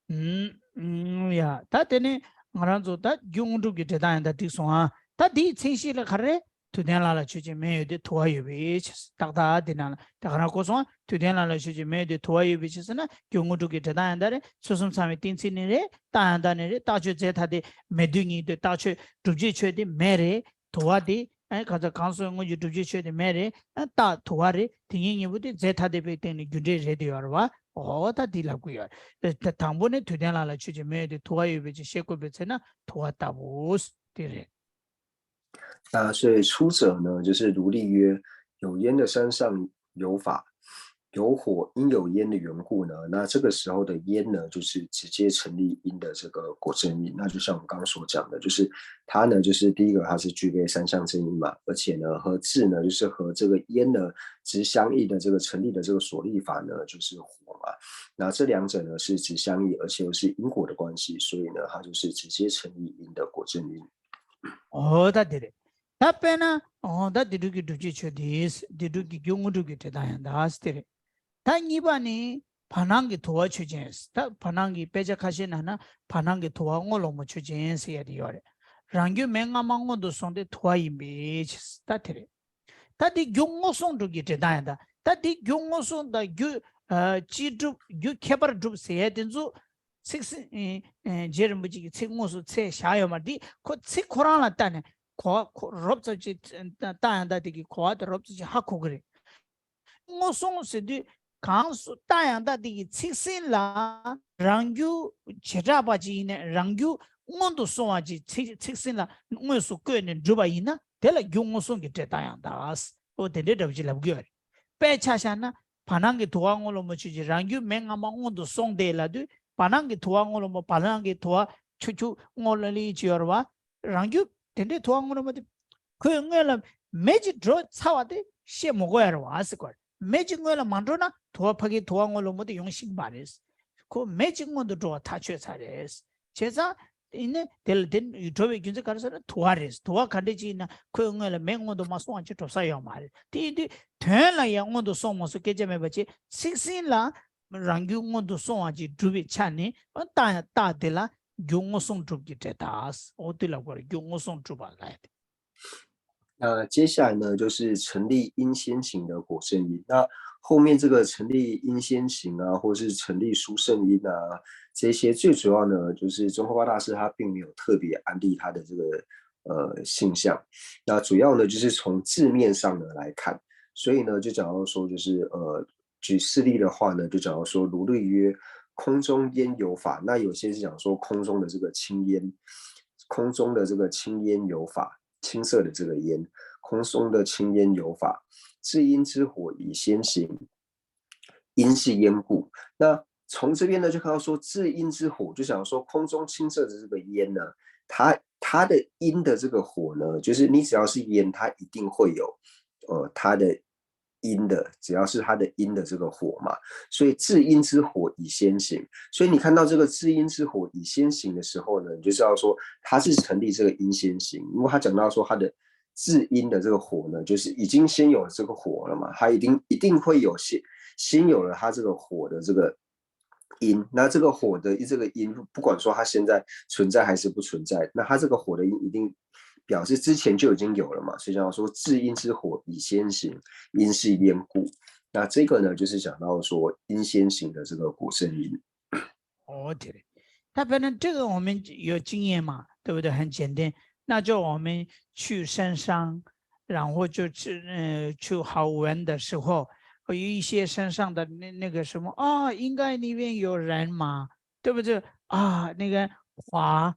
ཨུམ། ཨུམ། ཡ། ད་དེ་ནས་ ང་རང་ཚོ་ད་རྒྱུ་དངོས་གྲུབ་ཀྱི་འབྲས་རྟགས་ཡང་དག་འགྲིག་སོང་ཨ། ད་འདིའི་མཚན་གཞི་ལ་ག་རེ། དུས་མཐའི་ལ་ལ་ཆོས་ཅན། མེ་ཡོད་དེ་དུ་བ་ཡོད་པའི་ཕྱིར། ཏག་ཏག་འདི་ནང་ལ་ད་ག་རང་གོ་སོང་ཨ། དུས་མཐའི་ལ་ལ་ཆོས་ཅན། མེ་ཡོད་དེ་དུ་བ་ཡོད་པའི་ཕྱིར་ཟེར་ན། རྒྱུ་དངོས་གྲུབ་ཀྱི་འབྲས་རྟགས་ཡང་དག་རེད། ཚུལ་གསུམ་ཚང་བའི་གཏན་ཚིགས་ནི་རེད། རྟགས་ཡང་དག་ནི་རེད། རྟགས་ཆོས་རྫས་ཐ་དད་མེ་རྡུལ་གཉིས་དེ། རྟགས་ཆོས་སྒྲུབ་བྱེད་ཆོས་དེ་མེ་རེད། དུ་བ་དེ་ཨེ་ག་ཚོད་གང་སོགས་དངོས་ཀྱི་སྒྲུབ་བྱེད་ཆོས་དེ་མེ་རེད། ཨ་རྟགས་དུ་བ་རེད། དེ་གཉིས་གཉིས་པོ་དེ་རྫས་ཐ་དད་པའི་སྟེང་ནས་རྒྱུ་འབྲས་རེད་དེ་ཡོད་རེད་བ། འོ་ད་འདི་ལབ་དགོས་ཡོད་རེད། ད་དང་པོ་ནི་དུས་མཐའི་ལ་ལ་ཆོས་ཅན། མེ་ཡོད་དེ་དུ་བ་ཡོད་པའི་ཕྱིར་བཤད་དགོས་པའི་ཚེ་ན་དུ་བ་ལྟ་བུ་དེ་རེད། 那所以出者呢，就是如例曰，有烟的山上有法，有火应有烟的缘故呢，那这个时候的烟呢，就是直接成立因的这个果正因。那就像我们刚刚所讲的，就是它呢，就是第一个它是具备三相正因嘛，而且呢，和质呢，就是和这个烟呢直相应的这个成立的这个所立法呢，就是火嘛。那这两者呢是直相应，而且又是因果的关系，所以呢，它就是直接成立因的果正因。 འོ་ད་དེ་རེད། ད་དཔེར་ན་འོ་ད་དེ་འགྲུབ་ཀྱི་སྒྲུབ་བྱེད་ཆོས་དེ། དེ་འགྲུབ་ཀྱི་རྒྱུ་དངོས་གྲུབ་ཀྱི་འབྲས་རྟགས་ཡང་དག་དེ་རེད། ད་གཉིས་པ་ནི་བར་སྣང་གི་དུ་བ་ཆོས་ཅན། ད་བར་སྣང་གི་དཔེ་ཆ་ཁ་ཤས་ནང་ན་བར་སྣང་གི་དུ་བ་སྔོ་ལོང་མོ་ཆོས་ཅན་ཟེར་ཡ་དེ་ཡོད་རེད། རང་རྒྱུ་མེ་སྔ་མ་སྔོན་དུ་སོང་སྟེ་དུ་བ་ཡིན་པའི་ཕྱིར། ད་དེ་རེད། ད་དེ་རྒྱུ་དངོས་སུ་གྲུབ་ཀྱི་འབྲས་རྟགས་ཡང་དག་ད་དེ་རྒྱུ་དངོས་སུ་དང་རྒྱུ་ཨ་སྤྱི་སྒྲུབ། རྒྱུ་ཁྱད་པར་སྒྲུབ་ཟེར་ཡ་དེ་ཚོ་ཚིག་ཟིན་ཨེ་ཨེ་རྗེ་རིན་པོ་ཆེ་གིས་ཚིག་དངོས་སུ་འཚལ་བཞག་ཡོད་མ་རེད། དེ་ཁོ་ཚིག་ཁོ་རང་ལ་ལྟ་ནས་གོ་བ་ཁོ་རོབ་ཙམ་ཅིག་རྟགས་ཡང་དག་དེ་གི་གོ་བ་དེ་རོབ་ཙམ་ཅིག་ཧ་གོ་གི་རེད། དངོས་སུ་ཟེར་དུས་གང་སུ་རྟགས་ཡང་དག་དེ་གི་ཚིག་ཟིན་ལ་རང་རྒྱུ་བྱེ་བྲག་པ་ཅིག་ཡིན་ན། རང་རྒྱུ་སྔོན་དུ་སོང་བ་ཅིག་ཚིག་ཚིག་ཟིན་ལ་དངོས་སུ་བཀོད་ནས་སྒྲུབ་པ་ཡིན་ན། དེ་ལ་རྒྱུ་དངོས་སུ་གི་འབྲས་རྟགས་ཡང་དག་འོ་དེ་འདྲའི་འདྲ་པོ་ཅིག་ལབ་ཀྱི་ཡོད་རེད། དཔེ་ཆ་བཞག་ན་བར་སྣང་གི་དུ་བ་སྔོ་ལོང་མོ་ཆོས་ཅན། རང་རྒྱུ་མེ་སྔ་མ་སྔོན་དུ་སོང་སྟེ་ལབ་དུས་བར་སྣང་གི་དུ་བ་སྔོ་ལོང་མོ། བར་སྣང་གི་དུ་བ་ཆུ་ཆུ་སྔོ་ལ་ལི་ཅིག་ཡོད་རེད་བ། རང་རྒྱུ་དེ་འདྲའི་དུ་བ་སྔོ་ལོང་མོ་དེ་ཁོའི་སྔོན་ལ་མེ་ཅིག་འགྲོ་ཚར་བ་དེ་བཤད་མི་དགོས་ཡ་རེད་བ་ཟེར་གོ་རེད། མེ་ཅིག་སྔོན་ལ་མ་འགྲོ་ན་དུ་བ་ཕ་གིའི་དུ་བ་སྔོ་ལོང་མོ་དེ་ཡོང་ཤེས་ཀྱི་མ་རེད། ཁོ་མེ་ཅིག་སྔོན་དུ་འགྲོ་བ་ཐག་ཆོད་ཚར་རེད། བྱས་ཙང་ཡིན་ནའི་དེ་ལ་དེ་འགྲོ་བའི་རྒྱུ་མཚན་ག་རེ་ཟེར་ན་དུ་བ་རེད། དུ་བ་ག་འདྲ་ཅིག་ཡིན་ན་ཁོའི་སྔོན་ལ་མེ་སྔོན་དུ་མ་སོང་བ་ཅིག་འགྲོ་ས་ཡོད་མ་རེད། དེ་ཡིན་དུས་དོན་ལ་ཡང་སྔོན་དུ་སོང་མ་སོང་སྐད་ཆ་མེད་པ་ཅིག་ཚིག་ཟིན་ལ་རང་རྒྱུ་སྔོན་དུ་སོང་བ་ཅིག་སྒྲུབ་པའི་ཆ་ནས་རྟགས་ཡང་རྟགས་དེ་ལ་རྒྱུ་དངོས་སུ་གྲུབ་ཀྱི་འབྲས་རྟགས། འོ་དེ་ལ་གོ་རེད། རྒྱུ་དངོས་སུ་གྲུབ་པ་ལ་ཡ་དེ། 那接下来呢，就是成立因先行的果正因。那后面这个成立因先行啊，或是成立殊胜因啊，这些最主要呢，就是宗喀巴大师他并没有特别安立他的这个呃性相。那主要呢，就是从字面上呢来看，所以呢，就讲到说，就是呃，举事例的话呢，就讲到说，如例曰，空中烟有法。那有些是讲说空中的这个青烟，空中的这个青烟有法，青色的这个烟，空中的青烟有法，至阴之火以先行，因是烟故。那从这边呢，就看到说至阴之火，就想说空中青色的这个烟呢，它它的阴的这个火呢，就是你只要是烟，它一定会有呃它的阴的，只要是它的阴的这个火嘛，所以至阴之火以先行。所以你看到这个至阴之火以先行的时候呢，你就知道说它是成立这个因先行，因为他讲到说他的至阴的这个火呢，就是已经先有了这个火了嘛，他一定一定会有先先有了他这个火的这个因。那这个火的这个因，不管说它现在存在还是不存在，那它这个火的因一定表示之前就已经有了嘛。所以讲说至阴之火以先行，因是烟故。那这个呢，就是讲到说因先行的这个果圣因。 哦，对了，他反正这个我们有经验嘛，对不对？很简单，那就我们去山上，然后就去呃去好玩的时候，有一些山上的那那个什么啊，应该那边有人嘛，对不对？啊，那个滑，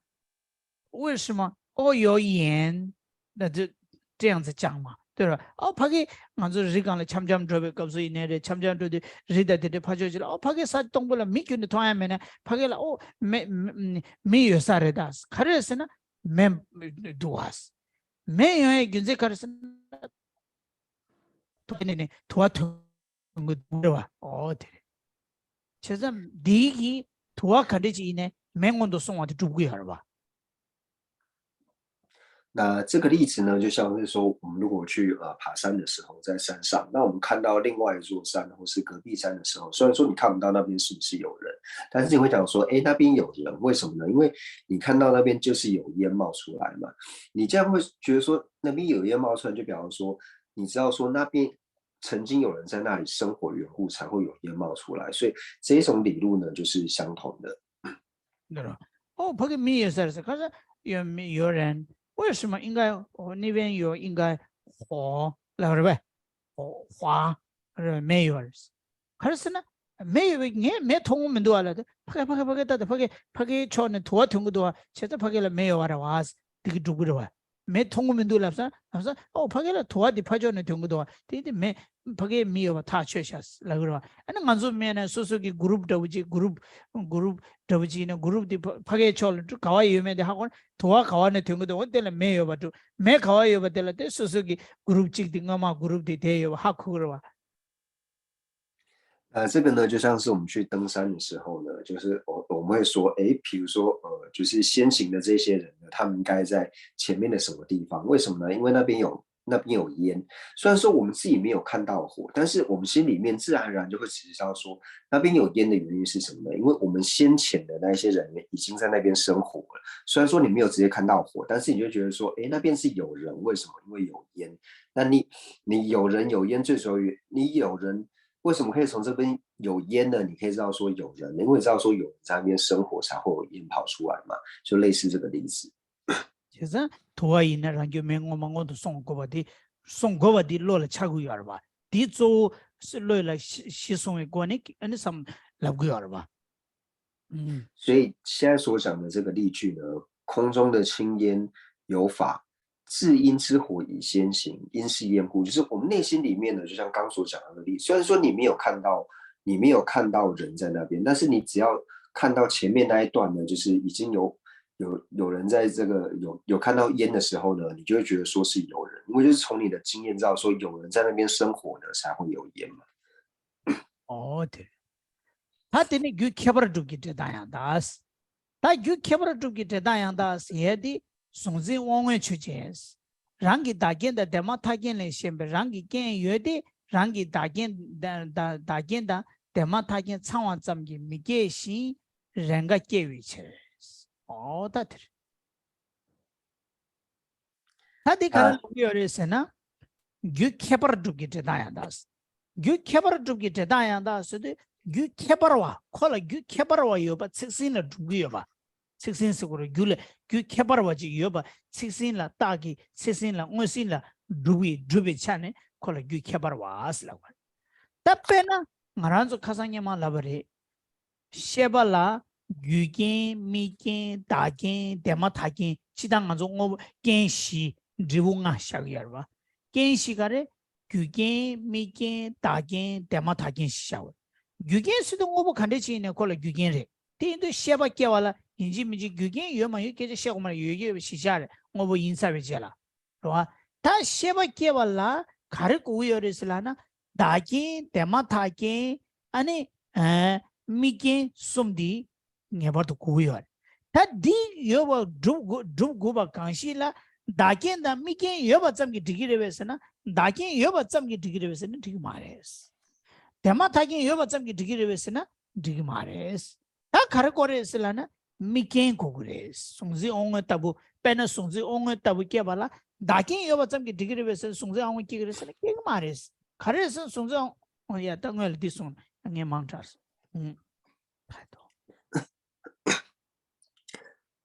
为什么？哦，有眼，那就这样子讲嘛，对吧？哦，ཕ་གི་ང་ཚོ་རི་སྒང་ལ་འཆམ་འཆམ་འགྲོ་བའི་སྐབས་སུ་ཡིན་ནའི་རེད། འཆམ་འཆམ་འགྲོ་དུས་རི་དང་དེ་འདྲའི་ཕར་ཕྱོགས་ཅིག་ལ་ཨོ་ཕ་གི་ས་སྟོང་པོ་ལ་མི་ཁྱོན་ནས་མཐོང་ཡ་མེད་ན་ཕ་གི་ལ་ཨོ་མི་མི་མི་ཡོད་ས་རེད་ད། ག་རེ་རེད་ཟེར་ན་མེ་འདུག་བ། མེ་ཡོང་ཡའི་རྒྱུ་མཚན་ག་རེ་ཟེར་ན་ཐུག་ནས་ནས་དུ་བ་ཐོན་གི་འདུག་རེད་བ། ཨོ་དེ་རེད། བྱས་ཙང་འདིའི་གི་དུ་བ་ག་འདྲ་ཅིག་ཡིན་ནའི་མེ་སྔོན་དུ་སོང་བ་དེ་སྒྲུབ་ཀྱི་ཡོད་རེད་བ། 那这个例子呢，就像是说，我们如果去呃爬山的时候，在山上，那我们看到另外一座山或是隔壁山的时候，虽然说你看不到那边是不是有人，但是你会想说，哎，那边有人，为什么呢？因为你看到那边就是有烟冒出来嘛，你这样会觉得说那边有烟冒出来，就表示说你知道说那边曾经有人在那里生活缘故才会有烟冒出来，所以这一种理路呢就是相同的。对了，哦，ཕ་གི་མི་ཡོད་ས་རེད་ཟེར། ཁ་ས་ཡོད་མི་ཡོད་རེད། 为什么应该哦那边有应该火了是吧？火花是吧？没有了。可是呢，没有，ངས་མེ་མཐོང་གི་མི་འདུག་ཨ་ལ། དེ་ཕ་གི་ཕ་གི་ཕ་གི་ད་དེ་ཕ་གི་ཕ་གི་ཕྱོགས་ནས་དུ་བ་ཐོན་གི་འདུག་ཨ། བྱས་ཙང་ཕ་གི་ལ་མེ་ཡོད་པ་རེད་བ། དེ་གི་འགྲུབ་གི་རེད་བ། མེ་མཐོང་གི་མི་འདུག་ལབ་ས་ལབ་ས། ཨོ་ཕ་གི་ལ་དུ་བ་དེ་ཕ་ཕྱོགས་ནས་ཐོན་གི་འདུག་ཨ། དེ་དེ་མེ་ཕ་གིའི་མི་ཡོད་པ་ཐག་ཆོད་ཤག་ལབ་གི་རེད་བ། ཨ་ནི་ང་ཚོ་མེད་ན་སོ་སོ་གི་གུ་རུབ་འདྲ་བོ་ཅིག་གུ་རུབ་གུ་རུབ་འདྲ་བོ་ཅིག་ཡིན་ན་གུ་རུབ་དེ་ཕ་ཕ་གིའི་ཕྱོགས་ལ་ག་བ་ཡོད་མེད་དེ་ཧ་གོ་ན་དུ་བ་ག་བ་ནས་ཐོན་གི་འདུག་ཨ། དེ་ལ་མེ་ཡོད་པ་འགྲོ། མེ་ག་བ་ཡོད་པ་དེ་ལ་དེ་སོ་སོ་གི་གུ་རུབ་གཅིག་དེ་སྔོན་མ་གུ་རུབ་དེ་དེ་ཡོད་པ་ཧ་གོ་གི་རེད་བ། 呃，这个呢，就像是我们去登山的时候呢，就是我我们会说，诶，比如说，呃，就是先行的这些人呢，他们应该在前面的什么地方？为什么呢？因为那边有那边有烟。虽然说我们自己没有看到火，但是我们心里面自然而然就会知道说，那边有烟的原因是什么呢？因为我们先前的那些人已经在那边生活了。虽然说你没有直接看到火，但是你就觉得说，诶，那边是有人，为什么？因为有烟。那你你有人有烟，最主要原你有人为什么可以从这边有烟呢？你可以知道说有人，因为你知道说有人在那边生活，才会有烟跑出来嘛，就类似这个例子。 བྱས་ཙང་དུ་བ་ཡིན་ན་རང་རྒྱུད་མེ་སྔོན་མ་སྔོན་དུ་སོང་དགོས་པ་དེ། སོང་དགོས་པ་དེ་བློ་ལ་འཆར་གི་ཡོད་རེད་བ། དེ་གཙོ་བོ་བློ་ལ་གཞི་གཞི་བཟུང་བའི་སྒོ་ནས་ཨ་ནི་བསམ་ལབ་གི་ཡོད་རེད་བ། ཨུམ། 所以现在所讲的这个例句呢，空中的青烟有法，自因之火以先行，因是烟故。就是我们内心里面呢，就像刚所讲的那个例，虽然说你没有看到，你没有看到人在那边，但是你只要看到前面那一段呢，就是已经有有有人在这个有有看到烟的时候呢，你就会觉得说是有人，因为就是从你的经验知道说有人在那边生活呢，才会有烟嘛。 ཨོ་དེ། ད་དེ་ནི་རྒྱུ་ཁྱད་པར་སྒྲུབ་ཀྱི་འབྲས་རྟགས་ཡང་དག། ད་རྒྱུ་ཁྱད་པར་སྒྲུབ་ཀྱི་འབྲས་རྟགས་ཡང་དག་ཟེར་ཡས་དེ་གཟུང་འཛིན་དབང་མངོན་ཆོས་ཅན། རང་གི་བདག་རྐྱེན་དང་དེ་མ་ཐག་རྐྱེན་ལས་གཞན་པའི་རང་གི་རྐྱེན་ཡོད་དེ། རང་གི་བདག་རྐྱེན་དང་བདག་རྐྱེན་དང་དེ་མ་ཐག་རྐྱེན་ཚང་བ་ཙམ་གྱིས་མི་སྐྱེ་ཞིང་རེས་འགའ་སྐྱེ་བའི་ཕྱིར། ཨོ་ད་དེ་རེད། ད་འདི་ག་རེ་ལབ་ཀྱི་ཡོད་རེད་ཟེར་ན། རྒྱུ་ཁྱད་པར་སྒྲུབ་ཀྱི་འབྲས་རྟགས་ཡང་དག། རྒྱུ་ཁྱད་པར་སྒྲུབ་ཀྱི་འབྲས་རྟགས་ཡང་དག་ཟེར་དུས་རྒྱུ་ཁྱད་པར་བ། ཁོ་ལ་རྒྱུ་ཁྱད་པར་བ་ཡོད་པ་ཚིག་ཟིན་ལ་སྒྲུབ་ཀྱི་ཡོད་པ། ཚིག་ཟིན་ཟེར་དགོས་རེད། རྒྱུ་ལ་རྒྱུ་ཁྱད་པར་བ་ཅིག་ཡོད་པ་ཚིག་ཟིན་ལ་རྟགས་ཀྱི་ཚིག་ཟིན་ལ་མངོན་ཟིན་ལ་སྒྲུབ་པའི་སྒྲུབ་པའི་ཆ་ནས་ཁོ་ལ་རྒྱུ་ཁྱད་པར་བ་ཟེར་ལབ་པ་རེད། ད་དཔེར་ན་ང་རང་ཚོ་ཁ་སང་སྔོན་མ་ལབ་པ་རེད། ཤེས་པ་ལ་རྒྱུ་རྐྱེན་དམིགས་རྐྱེན་བདག་རྐྱེན་དེ་མ་ཐག་རྐྱེན། སྤྱིར་བཏང་ང་ཚོ་དངོས་པོ་རྐྱེན་བཞི་འབྲས་བུ་ལྔ་བཞག་གི་ཡོད་རེད་བ། རྐྱེན་བཞི་ག་རེ། རྒྱུ་རྐྱེན་དམིགས་རྐྱེན་བདག་རྐྱེན་དེ་མ་ཐག་རྐྱེན་བཞི་བཞག་པ། རྒྱུ་རྐྱེན་ཟེར་དུས་དངོས་པོ་ག་འདྲ་ཅིག་ཡིན་ནའི་ཁོ་ལ་རྒྱུ་རྐྱེན་རེད། དེ་ཡིན་དུས་ཤེས་པ་སྐྱེ་བ་ལ་ཡིན་གཅིག་མིན་གཅིག་རྒྱུ་རྐྱེན་ཡོད་མ་ཡོད་སྐད་ཆ་བཤད་དགོས་མ་རེད། ཡོད་ཡོད་པའི་གཞི་བཞག་རེད། དངོས་པོ་ཡིན་ཚར་བའི་རྗེས་ལ། རེད་བ། ད་ཤེས་པ་སྐྱེ་བ་ལ་ག་རེ་དགོས་ཀྱི་ཡོད་རེད་ཟེར་ལབ་ན། བདག་རྐྱེན་དེ་མ་ཐག་རྐྱེན་ཨ་ནི་ཨ་དམིགས་རྐྱེན་གསུམ་འདི་ངེས་པར་དུ་དགོས་ཀྱི་ཡོད་རེད། ད་འདི་ཡོད་པ་སྒྲུབ་དགོས་སྒྲུབ་དགོས་པ་གང་ཞིག་ལ་བདག་རྐྱེན་དང་དམིགས་རྐྱེན་ཡོད་པ་ཙམ་གྱིས་འགྲིག་གི་རེད་པས་ཟེར་ན། བདག་རྐྱེན་ཡོད་པ་ཙམ་གྱིས་འགྲིག་གི་རེད་པས་ཟེར་ན་འགྲིག་གི་མ་རེད། དེ་མ་ཐག་རྐྱེན་ཡོད་པ་ཙམ་གྱིས་འགྲིག་གི་རེད་པས་ཟེར་ན་འགྲིག་གི་མ་རེད། ད་ག་རེ་དགོས་རེད་ཟེར་ལབ་ན་དམིགས་རྐྱེན་དགོས་ཀྱི་རེད། གཟུང་འཛིན་དབང་མངོན་ལྟ་བུ། དཔེར་ན་གཟུང་འཛིན་དབང་མངོན་ལྟ་བུ་སྐྱེས་པ་ལ་བདག་རྐྱེན་ཡོད་པ་ཙམ་གྱིས་འགྲིག་གི་རེད་པས་ཟེར་ན་གཟུང་འཛིན་དབང་མངོན་སྐྱེ་གི་རེད་ཟེར་ན་སྐྱེ་གི་མ་རེད། ག་རེ་ཟེར་ན་གཟུང་འཛིན་དབང་། ཨོ་ཡ་ད་སྔོན་ལ་འདི་གསུངས་ན་ངས་མང་དྲགས་སོང་། ཨུམ། ཕ་དོ།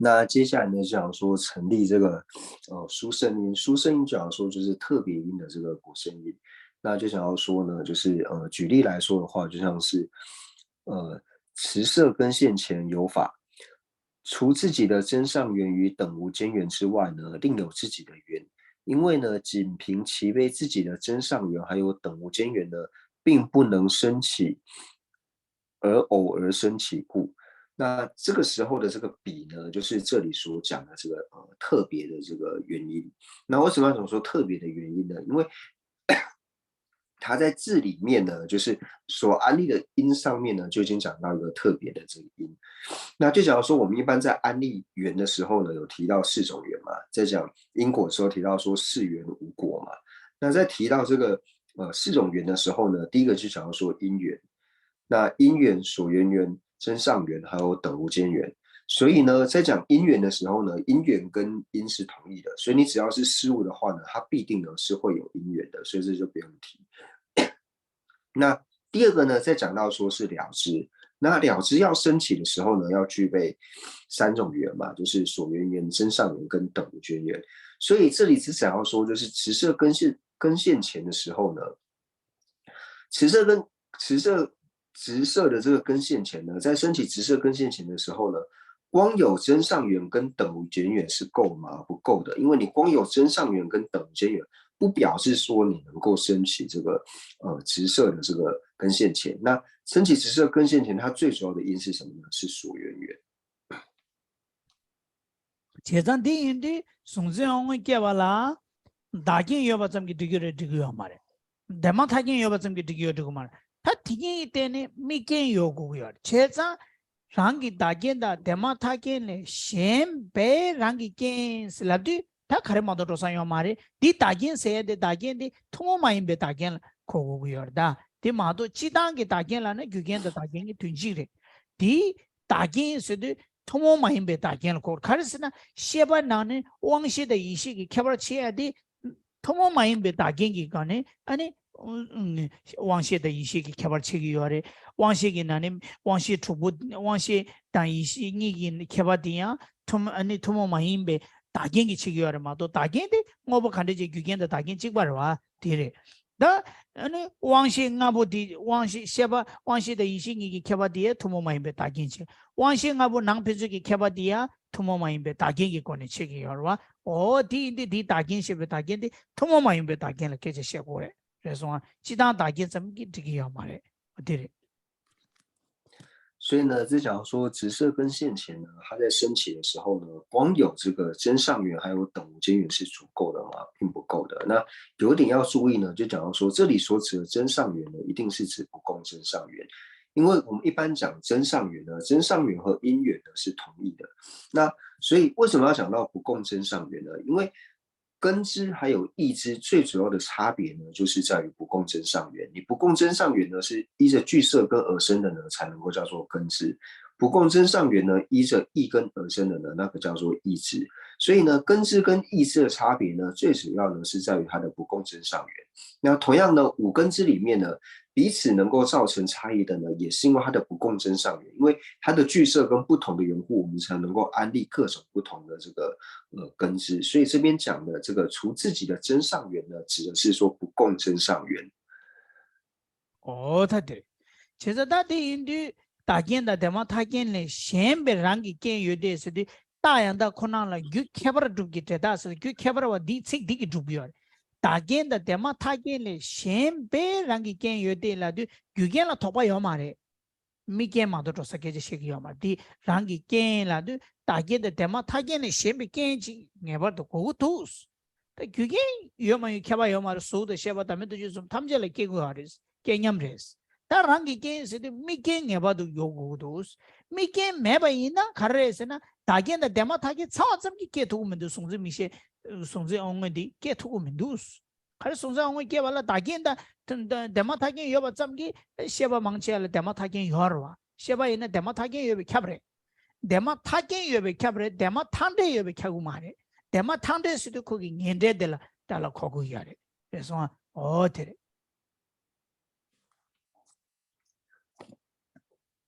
那接下来呢，就想说成立这个呃书圣音，书圣音就想说就是特别音的这个古圣音，那就想要说呢，就是呃举例来说的话，就像是呃持色根现前有法，除自己的真上缘与等无间缘之外呢，另有自己的缘。因为呢，仅凭其非自己的真上缘还有等无间缘呢，并不能生起而偶而生起故。那这个时候的这个彼呢，就是这里所讲的这个呃特别的这个原因。那为什么要讲说特别的原因呢？因为它在字里面呢，就是所安立的音上面呢，就已经讲到一个特别的这个音。那就假如说我们一般在安立元的时候呢，有提到四种元嘛，在讲因果的时候提到说四元五果嘛。那在提到这个呃四种元的时候呢，第一个就讲到说因缘，那因缘、所缘缘、增上缘，还有等无间缘。所以呢，在讲因缘的时候呢，因缘跟因是同义的，所以你只要是事物的话呢，它必定呢是会有因缘的，所以这就不用提。那第二个呢，再讲到说是了知，那了知要升起的时候呢，要具备三种缘嘛，就是所缘缘、增上缘跟等无间缘。所以这里只想要说，就是直射根现根现前的时候呢，直射跟直射直射的这个根现前呢，在升起直射根现前的时候呢，光有增上缘跟等无间缘是够吗？不够的，因为你光有增上缘跟等无间缘，不表示说你能够升起这个呃直射的这个根现前。那升起直射根现前，它最主要的因是什么呢？是所缘缘。 བྱས་ཙང་འདི་ཡིན་དུས་གཟུང་འཛིན་དབང་མངོན་སྐྱེ་བ་ལ་བདག་རྐྱེན་ཡོད་པ་ཙམ་གྱིས་འགྲིག་གི་རེད། འགྲིག་གི་ཡོད་མ་རེད། དེ་མ་ཐག་རྐྱེན་ཡོད་པ་ཙམ་གྱིས་འགྲིག་གི་ཡོད་འགྲིག་གི་མ་རེད། ད་དེ་རྐྱེན་གྱིས་བརྟེན་ནས་དམིགས་རྐྱེན་ཡོད་དགོས་ཀྱི་ཡོད་རེད། བྱས་ཙང་རང་གི་བདག་རྐྱེན་དང་དེ་མ་ཐག་རྐྱེན་ལས་གཞན་པའི་རང་གི་རྐྱེན་ཟེར་ལབ་དུས་ད་ག་རེ་མ་གཏོགས་འགྲོ་ས་ཡོད་མ་རེད། འདི་བདག་རྐྱེན་ཟེར་ཡ་དེ་བདག་རྐྱེན་དེ་ཐུན་མོང་མ་ཡིན་པའི་བདག་རྐྱེན་ལ་གོ་དགོས་ཀྱི་ཡོད་རེད། ད་དེ་མ་གཏོགས་སྤྱི་བཏང་གི་བདག་རྐྱེན་ལབ་ན་རྒྱུ་རྐྱེན་དང་བདག་རྐྱེན་གཉིས་དོན་གཅིག་རེད། དེ་བདག་རྐྱེན་ཟེར་དུས་ཐུན་མོང་མ་ཡིན་པའི་བདག་རྐྱེན་ལ་གོ། ག་རེ་ཟེར་ན་ཤེས་པ་ནང་ནས་དབང་ཤེས་དང་ཡིད་ཤེས་ཀྱི་ཁྱད་པར་ཕྱེ་ཡ་དེ་ཐུན་མོང་མ་ཡིན་པའི་བདག་རྐྱེན་གྱི་སྒང་ནས་ཨ་ནི་དབང་ཤེས་དང་ཡིད་ཤེས་ཀྱི་ཁྱད་པར་ཕྱེ་གི་ཡོད་རེད། དབང་ཤེས་ཀྱི་ནང་ནས་དབང་ཤེས་དྲུག་པོ་དབང་ཤེས་དང་ཡིད་ཤེས་གཉིས་ཀྱི་ཁྱད་པར་དེ་ཡང་ཐུན་ཨ་ནི་ཐུན་མོང་མ་ཡིན་པའི་བདག་རྐྱེན་གྱིས་ཕྱེ་གི་ཡོད་རེད་མ་གཏོགས་བདག་རྐྱེན་དེ་དངོས་པོ་ག་འདྲ་ཅིག་རྒྱུ་རྐྱེན་དང་བདག་རྐྱེན་གཅིག་པ་རེད་བ། དེ་རེད། ད་ཨ་ནི་དབང་ཤེས་ལྔ་པོ་དེ་དབང་ཤེས་ཤེས་པ་དབང་ཤེས་དང་ཡིད་ཤེས་གཉིས་ཀྱི་ཁྱད་པར་དེ་ཡང་ཐུན་མོང་མ་ཡིན་པའི་བདག་རྐྱེན་བྱས། དབང་ཤེས་ལྔ་པོ་ནང་ཕན་ཚུན་གྱི་ཁྱད་པར་དེ་ཡང་ཐུན་མོང་མ་ཡིན་པའི་བདག་རྐྱེན་གྱི་སྒོ་ནས་ཕྱེ་གི་ཡོད་རེད་བ། འོ་དེ་ཡིན་དུས་དེའི་བདག་རྐྱེན་ཞེས་པའི་བདག་རྐྱེན་དེ་ཐུན་མོང་མ་ཡིན་པའི་བདག་རྐྱེན་ལ་སྐད་ཆ་བཤད་དགོས་རེད། རེད་སོང་ང་། སྤྱི་བཏང་བདག་རྐྱེན་ཙམ་གྱིས་འགྲིག་གི་ཡོད་མ་རེད། འོ་དེ་རེད། 所以呢，这假如说直射根现前呢，它在升起的时候呢，光有这个增上缘还有等无间缘是足够的吗？并不够的。那有一点要注意呢，就假如说这里所指的增上缘呢，一定是指不共增上缘，因为我们一般讲增上缘呢，增上缘和因缘呢是同义的。那所以为什么要讲到不共增上缘呢？因为根知还有意知最主要的差别呢，就是在于不共增上缘。你不共增上缘呢，是依着俱色跟而生的呢，才能够叫做根知。不共增上缘呢，依着意根而生的呢，那个叫做意知。所以呢，根知跟意知的差别呢，最主要呢是在于它的不共增上缘。那同样呢，五根支里面呢，彼此能够造成差异的呢，也是因为它的不共增上缘，因为它的俱色跟不同的缘故，我们才能够安立各种不同的这个呃根支。所以这边讲的这个除自己的增上缘呢，指的是说不共增上缘。 འོ་ད་དེ་རེད། བྱས་ཙང་ད་དེ་ཡིན་དུས་བདག་རྐྱེན་དང་དེ་མ་ཐག་རྐྱེན་ལས་གཞན་པའི་རང་གི་རྐྱེན་ཡོད་དེ་ཟེར་དུས་རྟགས་ཡང་དག་ཁོ་ན་ལ་རྒྱུ་ཁྱད་པར་སྒྲུབ་ཀྱི་འབྲས་རྟགས་ཟེར། རྒྱུ་ཁྱད་པར་བ་འདིའི་ཚིག་འདི་གིས་སྒྲུབ་ཀྱི་ཡོད་རེད། བདག་རྐྱེན་དང་དེ་མ་ཐག་རྐྱེན་ལས་གཞན་པའི་རང་གི་རྐྱེན་ཡོད་དེ་ལབ་དུས་རྒྱུ་རྐྱེན་ལ་དོགས་པ་ཡོད་མ་རེད། དམིགས་རྐྱེན་མ་གཏོགས་འགྲོ་ས་སྐད་ཆ་བཤད་ཀྱི་ཡོད་མ་རེད། འདི་རང་གི་རྐྱེན་ལབ་དུས་བདག་རྐྱེན་དང་དེ་མ་ཐག་རྐྱེན་ལས་གཞན་པའི་རྐྱེན་ཅིག་ངེས་པར་དུ་དགོས་ཀྱི་འདུག་ད་རྒྱུ་རྐྱེན་ཡོད་མ་ཡོད་ཁྱད་པར་ཡོད་མ་རེད། གཟུགས་དང་ཤེས་པ་བདག་མེད་རྟོགས་བརྗོད་གསུམ་ཐམས་ཅད་ལ་སྐྱེ་དགོས་པ་རེད། སྐྱེ་མཉམ་རེད། ད་རང་གི་རྐྱེན་ཟེར་དུས་དམིགས་རྐྱེན་ངེས་པར་དུ་ཡོད་དགོས་ཀྱི་འདུག་དམིགས་རྐྱེན་མེད་པ་ཡིན་ན་ག་རེ་རེད་ཟེར་ན་བདག་རྐྱེན་དང་དེ་མ་ཐག་རྐྱེན་ཚང་བ་ཙམ་གྱིས་སྐྱེ་ཐུབ་ཀྱི་མི་འདུག་གཟུང་འཛིན་དམིགས་བྱེད་གཟུང་འཛིན་དབང་མངོན་འདི་སྐྱེ་ཐུབ་ཀྱི་མི་འདུག་ག་རེ་གཟུང་འཛིན་དབང་མངོན་སྐྱེ་བ་ལ་བདག་རྐྱེན་དང་དེ་མ་ཐག་རྐྱེན་ཡོད་པ་ཙམ་གྱིས་ཤེས་པ་མང་ཆེ་བ་ལ་དེ་མ་ཐག་རྐྱེན་ཡོད་རེད་བ། ཤེས་པ་ཡིན་ན་དེ་མ་ཐག་རྐྱེན་ཡོད་པས་ཁྱབ་རེད། དེ་མ་ཐག་རྐྱེན་ཡོད་པས་ཁྱབ་རེད། དེ་མ་ཐག་འབྲས་ཡོད་པས་ཁྱབ་ཀྱི་མ་རེད། དེ་མ་ཐག་འབྲས་ཟེར་དུས་ཁོ་གི་ངེས་འབྲས་དེ་ལ་ད་ལ་གོ་དགོས་ཡོད་རེད། རེད་སོང་ཨ། འོ་དེ་རེད།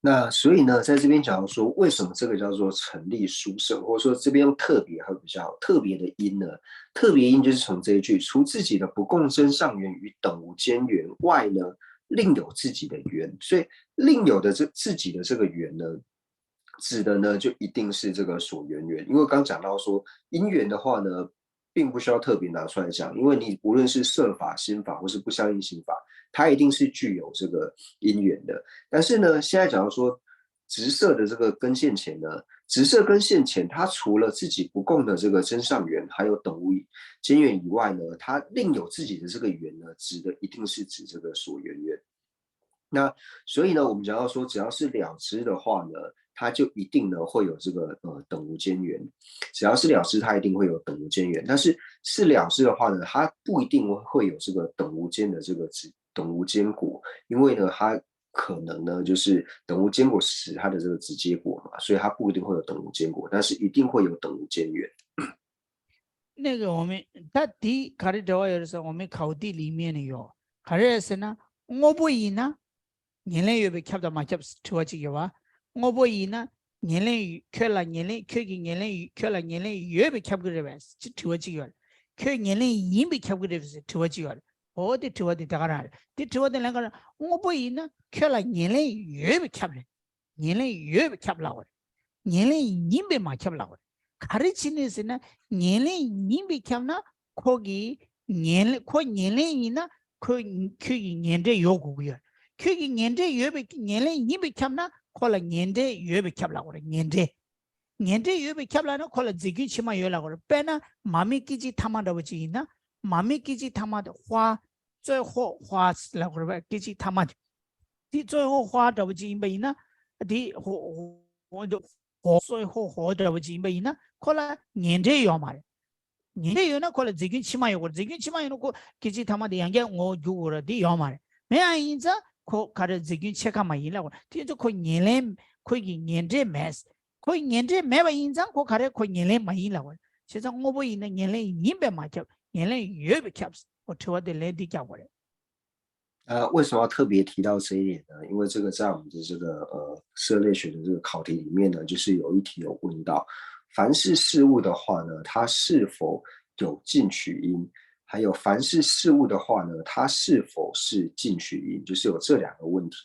那所以呢，在这边假如说，为什么这个叫做成立殊胜，或者说这边用特别会比较好？特别的因呢？特别因就是从这一句“除自己的不共增上缘与等无间缘外呢，另有自己的缘”，所以另有的这自己的这个缘呢，指的呢就一定是这个所缘缘。因为刚讲到说因缘的话呢，并不需要特别拿出来讲，因为你无论是色法、心法或是不相应行法，它一定是具有这个因缘的。但是呢，现在假如说直射的这个根线前呢，直射根线前它除了自己不共的这个真上缘，还有等无间缘以外呢，它另有自己的这个缘呢，指的一定是指这个所缘缘。那所以呢，我们讲到说，只要是了知的话呢，它就一定呢会有这个呃等无间缘。只要是了知，它一定会有等无间缘。但是是了知的话呢，它不一定会有这个等无间的这个等无间果，因为呢，它可能呢就是等无间果是它的这个直接果嘛，所以它不一定会有等无间果，但是一定会有等无间缘。那个我们他第一卡里找我有的时候，我们考地里面的有卡里是呢，我不赢呢。 ཉེར་ལེན་ཡོད་པས་ཁྱབ་དང་མ་ཁྱབ་དྲི་བ་གཅིག་ཡོད་པ། དངོས་པོ་ཡིན་ན་ཉེར་ལེན་ཡོད་ཁྱོད་ལ་ཉེར་ལེན་ཁྱོད་ཀྱི་ཉེར་ལེན་ཁྱོད་ལ་ཉེར་ལེན་ཡོད་པས་ཁྱབ་ཀྱི་རེད་པས་ཅེས་དྲི་བ་གཅིག་ཡོད་རེད། ཁྱོད་ཉེར་ལེན་ཡིན་པས་ཁྱབ་ཀྱི་རེད་པས་དྲི་བ་གཅིག་ཡོད་རེད། འོ་དེ་དྲི་བ་དེ་ད་ག་རང་རེད། དེ་དྲི་བ་དེ་ལན་ག་རང་དངོས་པོ་ཡིན་ན་ཁྱོད་ལ་ཉེར་ལེན་ཡོད་པས་ཁྱབ་རེད། ཉེར་ལེན་ཡོད་པས་ཁྱབ་ལབ་པ་རེད། ཉེར་ལེན་ཡིན་པས་མ་ཁྱབ་ལབ་པ་རེད། ག་རེ་བྱས་ནས་ཟེར་ན་ཉེར་ལེན་ཡིན་པས་ཁྱབ་ན་ཁོ་གི་ཉེར་ལེན་ཁོ་ཉེར་ལེན་ཡིན་ན་ཁོ་ཁྱོད་ཀྱི་ཉེར་འབྲས་ཡོད་དགོས་ཀྱི་ཡོད། ཁྱོད་ཀྱི་ཉེར་འབྲས་ཡོད་པའི་ཉེར་ལེན་ཡིན་པས་ཁྱབ་ན་ཁོ་ལ་ཉེར་འབྲས་ཡོད་པས་ཁྱབ་ལབ་དགོས་རེད། ཉེར་འབྲས། ཉེར་འབྲས་ཡོད་པས་ཁྱབ་ལབ་ན་ཁོ་ལ་རྫས་ཀུན་ཕྱི་མ་ཡོད་ལབ་དགོས་རེད། དཔེར་ན་མ་སྨད་སྐད་ཅིག་ཐ་མ་འདྲ་བོ་ཅིག་ཡིན་ན། མ་སྨད་སྐད་ཅིག་ཐ་མ་དེ་花། 最后花 ལབ་དགོས་རེད་པ། སྐད་ཅིག་ཐ་མ་དེ། དེ་最后花 འདྲ་བོ་ཅིག་ཡིན་པ་ཡིན་ན། དེ་最后花 འདྲ་བོ་ཅིག་ཡིན་པ་ཡིན་ན་ཁོ་ལ་ཉེར་འབྲས་ཡོད་མ་རེད། ཉེར་འབྲས་ཡོད་ན་ཁོ་ལ་རྫས་ཀུན་ཕྱི་མ་ཡོད་དགོས་རེད། རྫས་ཀུན་ཕྱི་མ་ཡོད་ན་ཁོ་སྐད་ཅིག་ཐ་མ་དེ་ཡང་བསྐྱར་ངོ་བོ་འགྱུར་དགོས་རེད། དེ་ཡོད་མ་རེད། མེད་ཡང་ཡིན་ཙང་ཁོ་ག་རེ་རྫས་ཀུན་ཕྱེད་ཀ་མ་ཡིན་ལབ་དགོས་རེད། དེ་ཚོ་ཁོ་ཉེར་ལེན་ཁོ་གི་ཉེར་འབྲས་མེད། ཁོ་ཉེར་འབྲས་མེད་པ་ཡིན་ཙང་ཁོ་ག་རེ་ཁོ་ཉེར་ལེན་མ་ཡིན་ལབ་དགོས་རེད། བྱས་ཙང་དངོས་པོ་ཡིན་ན་ཉེར་ལེན་ཡིན་པས་མ་ཁྱབ། ཉེར་ལེན་ཡོད་པས་ཁྱབ། འོ་དྲི་བ་དེ་ལན་འདི་རྒྱག་དགོས་རེད། 呃，为什么要特别提到这一点呢？因为这个在我们的这个呃涉猎学的这个考题里面呢，就是有一题有问到，凡是事物的话呢，它是否有尽取因？还有凡是事物的话呢，它是否是尽取因？就是有这两个问题。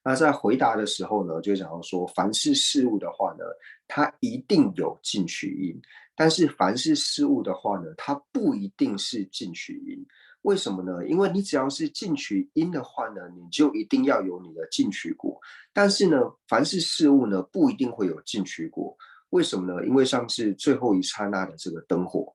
那在回答的时候呢，就讲到说，凡是事物的话呢，它一定有尽取因，但是凡是事物的话呢，它不一定是尽取因。为什么呢？因为你只要是尽取因的话呢，你就一定要有你的尽取果。但是呢，凡是事物呢，不一定会有尽取果。为什么呢？因为像是最后一刹那的这个灯火，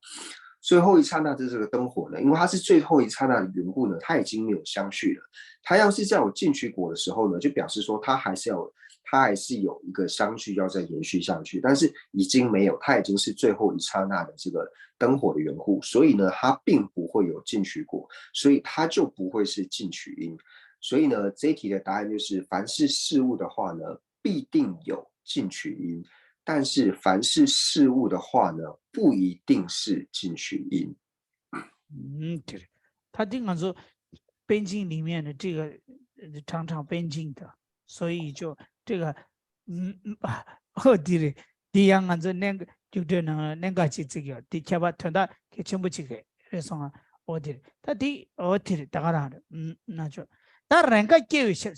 最后一刹那的这个灯火呢，因为它是最后一刹那的缘故呢，它已经没有相续了。它要是在有尽取果的时候呢，就表示说它还是要它还是有一个相续要再延续下去，但是已经没有，它已经是最后一刹那的这个灯火的缘故，所以呢，它并不会有尽取果，所以它就不会是尽取因。所以呢，这一题的答案就是，凡是事物的话呢，必定有尽取因，但是凡是事物的话呢，不一定是尽取因。 ཨུམ། དེ་རེད། ད་འདི་ང་ཚོ་པཎ་ཆེན་ལི་མིན་ནི་ཀྲི་ག་ཁྲང་ཁྲང་པཎ་ཆེན་ད་སོ་ཡི་ཅོ་ཀྲི་ག་ཨོ་དེ་རེད། འདི་ཡང་ང་ཚོ་གནད་འགག་རྒྱུགས་སྤྲོད་ནང་གནད་འགག་ཅིག་བརྩིགས་ཡོད། འདི་ཁྱད་པར་དོན་དག་གལ་ཆེན་པོ་ཅིག་རེད་རེད་སོང་ང་། ཨོ་དེ་རེད། ད་འདི་ཨོ་དེ་རེད། ད་ག་རང་རེད། ཨུམ། ན་ཆོ་ད་རེས་འགའ་སྐྱེ་བའི་ཕྱིར།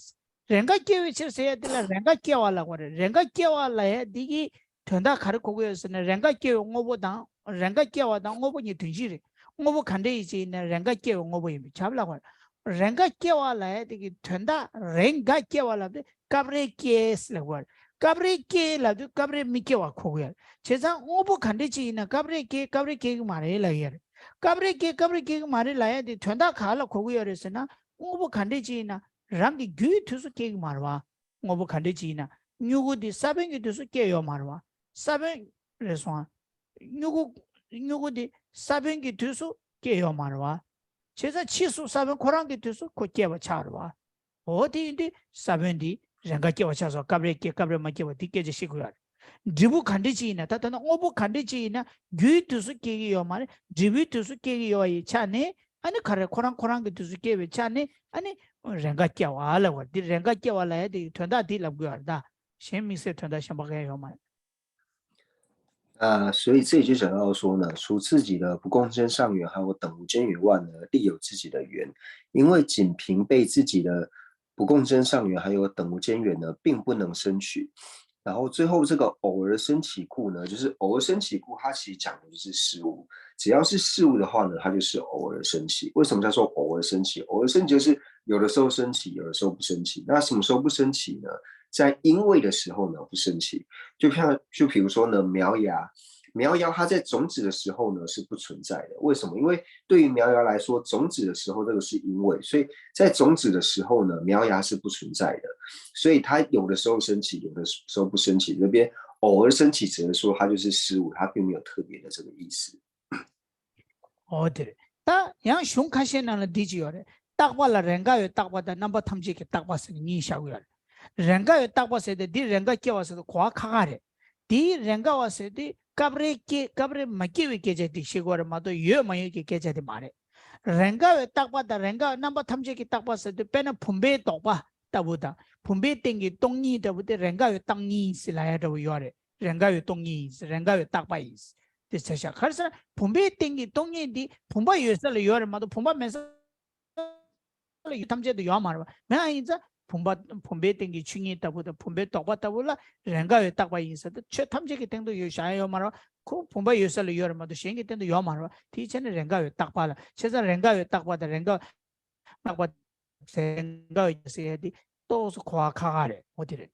རེས་འགའ་སྐྱེ་བའི་ཕྱིར་ཟེར་ཡ་འདི་ལ་རེས་འགའ་སྐྱེ་བ་ལབ་དགོས་རེད། རེས་འགའ་སྐྱེ་བ་ལབ་ཡ་འདི་གི་དོན་དག་ག་རེ་གོ་གི་ཡོད་ཟེར་ན། རེས་འགའ་སྐྱེ་བའི་དངོས་པོ་དང་། རེས་འགའ་སྐྱེ་བ་དང་དངོས་པོ་གཉིས་དོན་གཅིག་རེད། དངོས་པོ་ག་འདྲ་ཡིན་ཅིག་ཡིན་ན་རེས་འགའ་སྐྱེ་བའི་དངོས་པོ་ཡིན་པས་ཁྱབ་ལབ་དགོས་རེད། རེས་འགའ་སྐྱེ་བ་ལབ་ཡ་དེ་གི་དོན་དག་རེས་འགའ་སྐྱེ་བ་ལབ་དུས་སྐབས་རེ་སྐྱེས་ལབ་དགོས་རེད། སྐབས་རེ་སྐྱེས་ལབ་དུས་སྐབས་རེ་མི་སྐྱེ་བ་གོ་གི་ཡོད་རེད། བྱས་ཙང་དངོས་པོ་ག་འདྲ་ཅིག་ཡིན་ན་སྐབས་རེ་སྐྱེ་སྐབས་རེ་སྐྱེ་གི་མ་རེད་ལབ་ཡ་རེད། སྐབས་རེ་སྐྱེ་སྐབས་རེ་སྐྱེ་གི་མ་རེད་ལབ་ཡ་དེ་དོན་དག་ག་ལ་གོ་གི་ཡོད་རེད་ཟེར་ན། དངོས་པོ་ག་འདྲ་ཅིག་ཡིན་ན་རང་གི་རྒྱུའི་དུས་སུ་སྐྱེ་གི་མ་རེད་བ། དངོས་པོ་ག་འདྲ་ཅིག་ཡིན་ན་མྱུ་གུ་དེ་ས་བོན་གྱི་དུས་སུ་སྐྱེ་ཡོད་མ་རེད་བ། ས་བོན་རེད་སོང་ང་། མྱུ་གུ་མྱུ་གུ་དེ་ས་བོན་གྱི་དུས་སུ་སྐྱེ་ཡོད་མ་རེད་བ། བྱས་ཙང་ཕྱིས་སུ་ས་བོན་ཁོ་རང་གི་དུས་སུ་ཁོ་སྐྱེ་བ་ཆགས་རེད་བ། འོ་དེ་ཡིན་དུས་ས་བོན་འདི་རེས་འགའ་སྐྱེ་བ་ཆགས་སོང་། སྐབས་རེ་སྐྱེ་སྐབས་རེ་མ་སྐྱེ་བ་འདི་སྐད་ཆ་བཤད་དགོས་ཡ་རེད། འབྲས་བུ་ག་འདྲ་ཅིག་ཡིན་ན། ད་ལྟ་ན་དངོས་པོ་ག་འདྲ་ཅིག་ཡིན་ན་རྒྱུའི་དུས་སུ་སྐྱེ་གི་ཡོད་མ་རེད། འབྲས་བུའི་དུས་སུ་སྐྱེ་གི་ཡོད་པ་ཡི་ཆ་ནས། ཨ་ནི་ག་རེ་ཁོ་རང་ཁོ་རང་གི་དུས་སུ་སྐྱེ་བའི་ཆ་ནས་ཨ་ནི་རེས་འགའ་སྐྱེ་བ་ལབ་དགོས་རེད། འདི་རེས་འགའ་སྐྱེ་བ་ལབ་ཡ་དེ་དོན་དག་འདི་ལབ་དགོས་ཡ་རེད་ད། གཞན་དམིགས་བསལ་དོན་དག་གཞན་པ་གང་ཡང་ཡོད་མ་རེད། 啊，所以这里就讲到说呢，除自己的不共生上缘还有等无间缘外呢，另有自己的缘，因为仅凭被自己的不共生上缘还有等无间缘呢，并不能生取。然后最后这个偶尔升起故呢，就是偶尔升起故，它其实讲的就是事物，只要是事物的话呢，它就是偶尔升起。为什么叫做偶尔升起？偶尔升起就是有的时候升起，有的时候不升起。那什么时候不升起呢？在因为的时候呢不升起。就像就比如说呢，苗芽，苗芽它在种子的时候呢是不存在的。为什么？因为对于苗芽来说，种子的时候这个是因为，所以在种子的时候呢，苗芽是不存在的。所以它有的时候升起，有的时候不升起。这边偶尔升起，只能说它就是事物，它并没有特别的这个意思。 འོ་དེ་རེད། ད་ཡང་གཞུང་ཁ་ཤས་ནང་ལ་འདི་ཅི་ཡོད་རེད། རྟག་པ་ལ་རེས་འགའ་ཡོད་རྟག་པ་དང་རྣམ་པ་ཐམས་ཅད་ཀྱི་རྟག་པ་ཟེར་གཉིས་བཞག་གི་ཡོད་རེད། རེས་འགའ་ཡོད་རྟག་པ་ཟེར་དེ་འདི་རེས་འགའ་སྐྱེ་བ་ཟེར་དུས་གོ་བ་ཁག་ཁག་རེད། དེའི་རེས་འགའ་བ་ཟེར་དུས་སྐབས་རེ་སྐྱེ་སྐབས་རེ་མ་སྐྱེ་བའི་སྐད་ཆ་དེ་བཤད་དགོས་རེད་མ་གཏོགས་ཡོད་མ་ཡོད་ཀྱི་སྐད་ཆ་དེ་མ་རེད། རེས་འགའ་བའི་རྟག་པ་དང་རེས་འགའ་རྣམ་པ་ཐམས་ཅད་ཀྱི་རྟག་པ་ཟེར་དུས་དཔེར་ན་བུམ་པའི་དོགས་པ་ལྟ་བུ་དང་བུམ་པའི་སྟེང་གི་སྟོང་ཉིད་ལྟ་བུ་དེ་རེས་འགའ་བའི་རྟག་གཉིས་ཟེར་ལབ་ཡ་འདྲ་བོ་ཡོད་རེད། རེས་འགའ་བའི་སྟོང་ཉིད་ཡིན་ཟེར་རེས་འགའ་བའི་རྟག་པ་ཡིན་ཟེར་དེ་ཚེ་ཤ་ག་རེ་ཟེར་ན་བུམ་པའི་སྟེང་གི་སྟོང་ཉིད་འདི་བུམ་པ་ཡོད་ས་ལ་ཡོད་རེད་མ་གཏོགས་བུམ་པ་མེད་ས་ལ་ཡོད་ཐམས་ཅད་དུ་ཡོད་མ་རེད་པ། མེད་ཨ་ཡིན་ཙང་བུམ་པ་བུམ་པའི་སྟེང་གི་ཆོས་ཉིད་ལྟ་བུ་དང་བུམ་པའི་དོགས་པ་ལྟ་བུ་ལ་རེས་འགའ་བའི་རྟག་པ་ཡིན་ཟེར་ཏེ་ཆོས་ཐམས་ཅད་ཀྱི་སྟེང་དུ་ཡོད་བཞག་ཡ་ཡོད་མ་རེད་པ། ཁོ་བུམ་པ་ཡོད་ས་ལ་ཡོད་རེད་མ་གཏོགས་གཞན་གྱི་སྟེང་དུ་ཡོད་མ་རེད་པ། དེའི་ཆ་ནས་རེས་འགའ་བའི་རྟག་པ་ལ་བྱས་ཙང་རེས་འགའ་བའི་རྟག་པ་དང་རེས་འགའ་རྟག་པ་རེས་འགའ་བའི་ཟེར་ཡ་དེ་ཏོག་ཙམ་གོ་བ་ཁག་ཁག་རེད། འོ་དེ་རེད།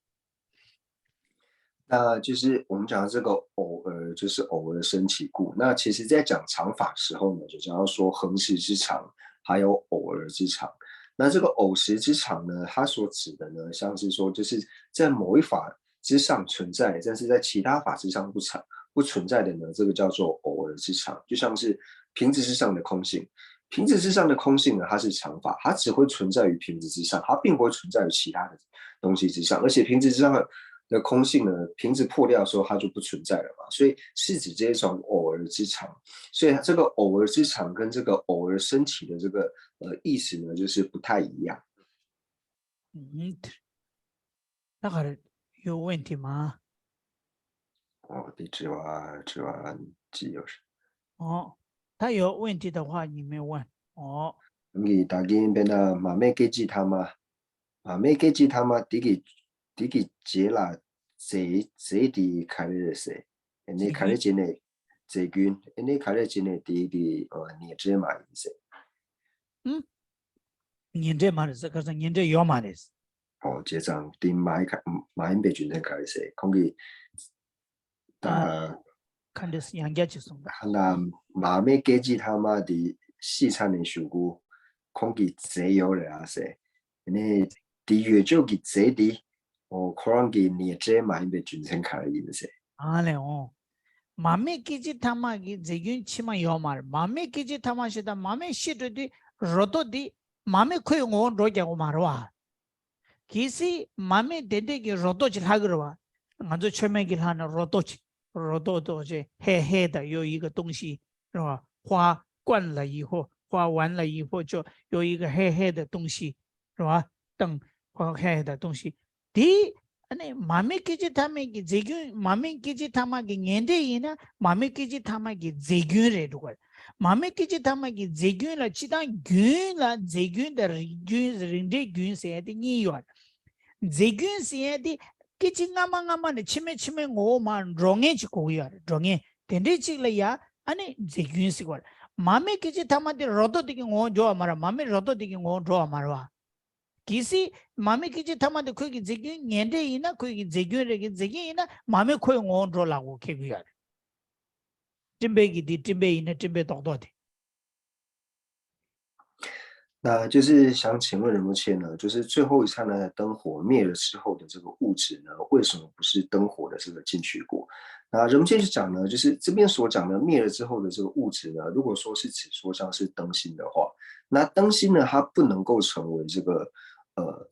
那就是我们讲这个偶尔，就是偶尔升起故。那其实在讲常法的时候呢，就讲到说恒时之常，还有偶尔之常。那这个偶时之常呢，它所指的呢，像是说就是在某一法之上存在，但是在其他法之上不存不存在的呢，这个叫做偶尔之常。就像是瓶子之上的空性，瓶子之上的空性呢，它是常法，它只会存在于瓶子之上，它并不会存在于其他的东西之上。而且瓶子之上的空性呢，瓶子破掉的时候它就不存在了嘛，所以是指这一种偶尔之常。所以这个偶尔之常跟这个偶尔升起的这个呃意思呢，就是不太一样。 ད་ག་རེ་ཡོད་问题吗？ 哦，你这话这话只有是哦，他有问题的话你没问哦。 ངི་ད་གིན་བེ་ན་མ་མེད་སྐད་ཅིག་ཐ་མ། མ་མེད་སྐད་ཅིག་ཐ་མ་དེ་གི་དེ་གི་རྗེས་ལ་རྫས་རྫས་དེ་ག་རེ་རེད་ཟེར། ཨ་ནི་ག་རེ་བྱས་ནས་རྫས་ཀུན་ཨ་ནི་ག་རེ་བྱས་ནས་དེ་གི་ངེས་འབྲེལ་མ་ཡིན་ཟེར། ངེས་འབྲེལ་མ་རེད་ཟེར་ཁ་སང་ངེས་འབྲེལ་ཡོད་མ་རེད། ཨོ་བྱས་ཙང་དེ་མ་ཡིན་མ་ཡིན་པའི་རྒྱུ་མཚན་ག་རེ་ཟེར་ཁོང་གིས། ད་ཁ་འདྲེས་ཡང་བསྐྱར་ཅིག་གསུངས་ད། ཧ་ན་མ་མེད་སྐད་ཅིག་ཐ་མ་དེ་ཤི་ཚར་ནས་ཞུ་གུ་ཁོང་གི་རྫས་ཡོད་རེད་ཨ་ཟེར། ཨ་ནི་དེ་ཡོད་ཅོག་གི་རྫས་དེ་ཨོ་ཁོ་རང་གི་ངེས་འབྲེལ་མ་ཡིན་པའི་རྒྱུ་མཚན་ག་རེ་ཡིན་ཟེར། ཨ་ལས་འོང་། མ་མེད་སྐད་ཅིག་ཐ་མ་གི་རྫས་ཀུན་ཕྱི་མ་ཡོད་མ་རེད། མ་མེད་སྐད་ཅིག་ཐ་མ་ཞེས་དང་མ་མེད་ཤི་འགྲོ་དུས་རོ་ཏོ་འདི་མ་མེད་ཁོའི་ངོ་བོ་འགྲོ་རྒྱག་གི་མ་རེད་བ། གལ་སྲིད་མ་མེད་དེ་འདྲས་ཀྱི་རོ་ཏོ་ཅིག་ལྷག་གི་རེད་བ། ང་ཚོ་མཆོད་མེ་གི་ལྷག་ན་རོ་ཏོ་ཅིག་རོ་ཏོ་ཏོ་ཅིག་黑黑的有一个东西 རེད་བ། 花灌了以后花完了以后就有一个黑黑的东西 རེད་བ། དང་ཁོ་ཧེ་ཧེ་དང་ཏུང་ཤི། དེ་ཨ་ནི་མ་མེད་སྐད་ཅིག་ཐ་མའི་གི་རྫས་ཀུན་མ་མེད་སྐད་ཅིག་ཐ་མ་གི་ངེས་འབྲེལ་ཡིན་ན་མ་མེད་སྐད་ཅིག་ཐ་མ་གི་རྫས་ཀུན་རེད་འགྲོ་གི་རེད། མ་མེད་སྐད་ཅིག་ཐ་མ་གི་རྫས་ཀུན་ལ་སྤྱི་དང་རྒྱུན་ལ་རྫས་ཀུན་དང་རིགས་རྒྱུན་རིགས་འགྲེ་རྒྱུན་ཟེར་ཡ་དེ་གཉིས་ཡོད་རེད། རྫས་ཀུན་ཟེར་ཡ་དེ་སྐད་ཅིག་སྔ་མ་སྔ་མ་ནས་ཕྱི་མའི་ཕྱི་མའི་ངོ་བོ་མར་འགྲོ་ངེས་ཅིག་གོ་གི་ཡོད་རེད། འགྲོ་ངེས་དེ་འདྲའི་ཅིག་ལ་ཡ་ཨ་ནི་རྫས་ཀུན་ཟེར་གི་ཡོད་རེད། མ་མེད་སྐད་ཅིག་ཐ་མ་དེ་རོ་ཏོ་དེ་གི་ངོ་བོ་འགྲོ་བ་མ་རེད། མ་མེད་རོ་ཏོ་དེ་གི་ངོ་བོ་འགྲོ་བ་མ་རེད་བ། གལ་སྲིད་མ་མེད་སྐད་ཅིག་ཐ་མ་དེ་ཁོས་ཀྱི་རྫས་ཀུན་ངེས་འབྲེལ་ཡིན་ན་ཁོས་ཀྱི་རྫས་ཀུན་རེད་ཀྱི་རྫས་ཀུན་ཡིན་ན་མ་མེད་ཁོའི་ངོ་བོ་འགྲོ་ལ་གོ་ཁེལ་གི་ཡོད་རེད། སྤྲིན་པའི་གི་དེ་སྤྲིན་པའི་ཡིན་ན་སྤྲིན་པའི་རྡོག་རྡོག་དེ། 那就是想请问仁波切呢，就是最后一刹那的灯火灭了之后的这个物质呢，为什么不是灯火的这个进去过？那仁波切就讲呢，就是这边所讲的灭了之后的这个物质呢，如果说是指说像是灯芯的话，那灯芯呢，它不能够成为这个呃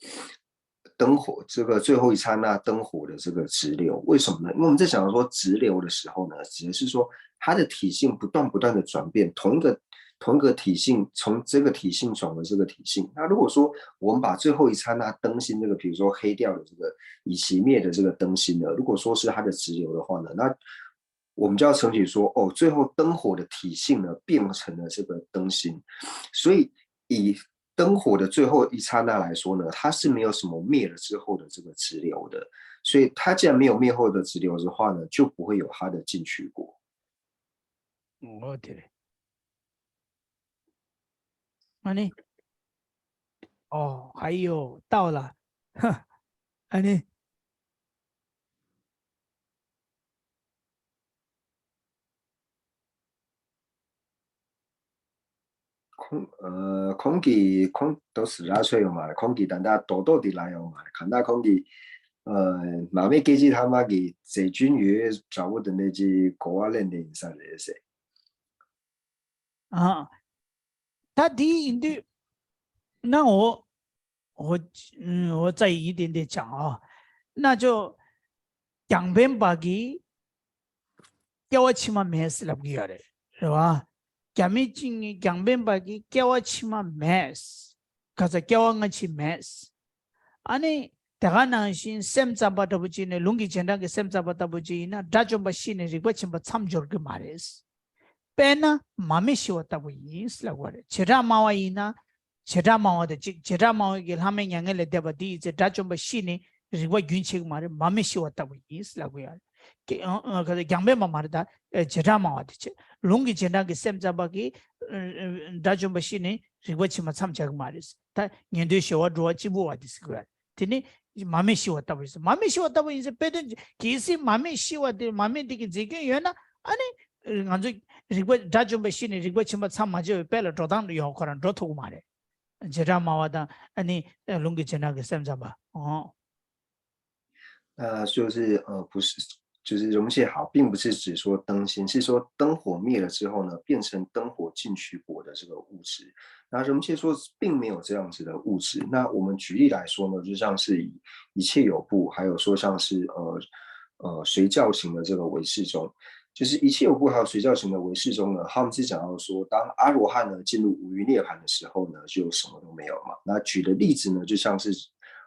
灯火这个最后一刹那灯火的这个质流。为什么呢？因为我们在讲说质流的时候呢，指的是说它的体性不断不断的转变，同一个同一个体性从这个体性转为这个体性。那如果说我们把最后一刹那灯芯这个，比如说黑掉的这个已熄灭的这个灯芯呢，如果说是它的质流的话呢，那我们就要承许说，哦，最后灯火的体性呢变成了这个灯芯，所以以灯火的最后一刹那来说呢，它是没有什么灭了之后的这个直流的，所以它既然没有灭后的直流的话呢，就不会有它的进去过。我的嘞。啊你，哦，还有到了，哼，啊你。 ཁོང་ཨ་ཁོང་གིས་ཁོང་ཏོག་ཙམ་ར་ཆོད་ཡོད་མ་རེད། ཁོང་གིས་ད་ལྟ་རྡོག་རྡོག་འདི་ལ་ཡོད་མ་རེད། གང་ལྟར་ཁོང་གིས་ཨ་མ་མེད་སྐད་ཅིག་ཐ་མ་གི་རྫས་རྒྱུན་ཡོད་འདྲ་བོ་དེ་འདྲ་ཅིག་གོ་བ་ལེན་བསྡད་ཡིན་ས་རེད་ཟེར། ཨ། ད་དེ་ཡིན་དུས་ན་འོ། འོ། འོ་ཙ་ཡི་དེ་འདི་ཅང་ཨ། ན་ཅོ། རྒྱང་འཕེན་པ་གི་སྐྱེ་བ་ཕྱི་མ་མེད་ཟེར་ལབ་གི་ཡོད་རེད། རེད་བ། རྒྱ་མི་གཅིག་ནི་རྒྱང་འཕེན་པ་གི་སྐྱེ་བ་ཕྱི་མ་མེད། ག་ཚ་སྐྱེ་བ་སྔ་ཕྱི་མེད། ཨ་ནི་དེ་ག་ནང་བཞིན་སེམས་ཙམ་པ་འདྲ་པོ་ཅིག་ནས་ལུང་གི་རྗེས་འབྲང་གི་སེམས་ཙམ་པ་ལྟ་བུ་ཅིག་ཡིན་ན་དགྲ་བཅོམ་པ་ཤི་ནས་རིག་པ་ཕྱིན་པ་མཚམས་སྦྱོར་གི་མ་རེད། དཔེར་ན་མ་མི་ཤི་བ་ལྟ་བུ་ཡིན་ལབ་པ་རེད། བྱེ་བྲག་སྨྲ་བ་ཡིན་ན། བྱེ་བྲག་སྨྲ་བ་དེ་གཅིག་བྱེ་བྲག་སྨྲ་བ་གི་ལྷག་མེད་མྱ་ངན་ལས་འདས་པ་འདི་ཡི་ཚེ་དགྲ་བཅོམ་པ་ཤི་ནས་རིག་པ་རྒྱུན་ཆད་ཀྱི་མ་རེད། མ་མི་ཤི་བ་ལྟ་བུ་ཡིན་ལབ་དགོས་ཡ་རེད། ཀྱེ་ཨ་ཨ་ག་ཚོད་རྒྱང་འཕེན་པ་མ་རེད་ད། ཨ་བྱེ་བྲག་སྨྲ་བ་དེ་བྱེད། ལུང་གི་རྗེས་འབྲང་གི་སེམས་ཙམ་པ་གིས་ཨ་ཨ་དགྲ་བཅོམ་པ་ཤི་ནས་རིག་པ་ཕྱིན་པ་མཚམས་སྦྱར་གྱི་མ་རེད། ད་ཉན་ཐོས་ཞི་བ་འགྲོ་བ་གཅིག་པུ་བ་དེ་ཟེར་དགོས་ཡ་རེད། དེ་ནི་མ་མི་ཤི་བ་ལྟ་བུ་ཡིན་ཟེར། མ་མི་ཤི་བ་ལྟ་བུ་ཡིན་ཟེར་དཔེ་དོན་གལ་སྲིད་མ་མི་ཤི་བ་དེ་མ་མི་དེ་གི་རྫས་རྒྱུན་ཡོད་ན་ཨ་ནི་ང་ཚོ་རིག་པ་དགྲ་བཅོམ་པ་ཤི་ནས་རིག་པ་ཕྱིན་པ་མཚམས་མ་སྦྱར་བའི་དཔེ་ལ་འགྲོ་སྟངས་ཡོད་ཁོ་རང་འགྲོ་ཐུབ་ཀྱི་མ་རེད། བྱེ་བྲག་སྨྲ་བ་དང་ཨ་ནི་ལུང་གི་རྗེས་འབྲང་གི་སེམས་ཙམ་པ། ཨོ། 呃，就是呃，不是，就是容器好，并不是指说灯芯，是说灯火灭了之后呢，变成灯火进去过的这个物质。那容器说并没有这样子的物质。那我们举例来说呢，就像是以一切有部，还有说像是呃呃随教型的这个唯识宗，就是一切有部还有随教型的唯识宗呢，他们是讲到说，当阿罗汉呢进入无余涅槃的时候呢，就什么都没有嘛。那举的例子呢，就像是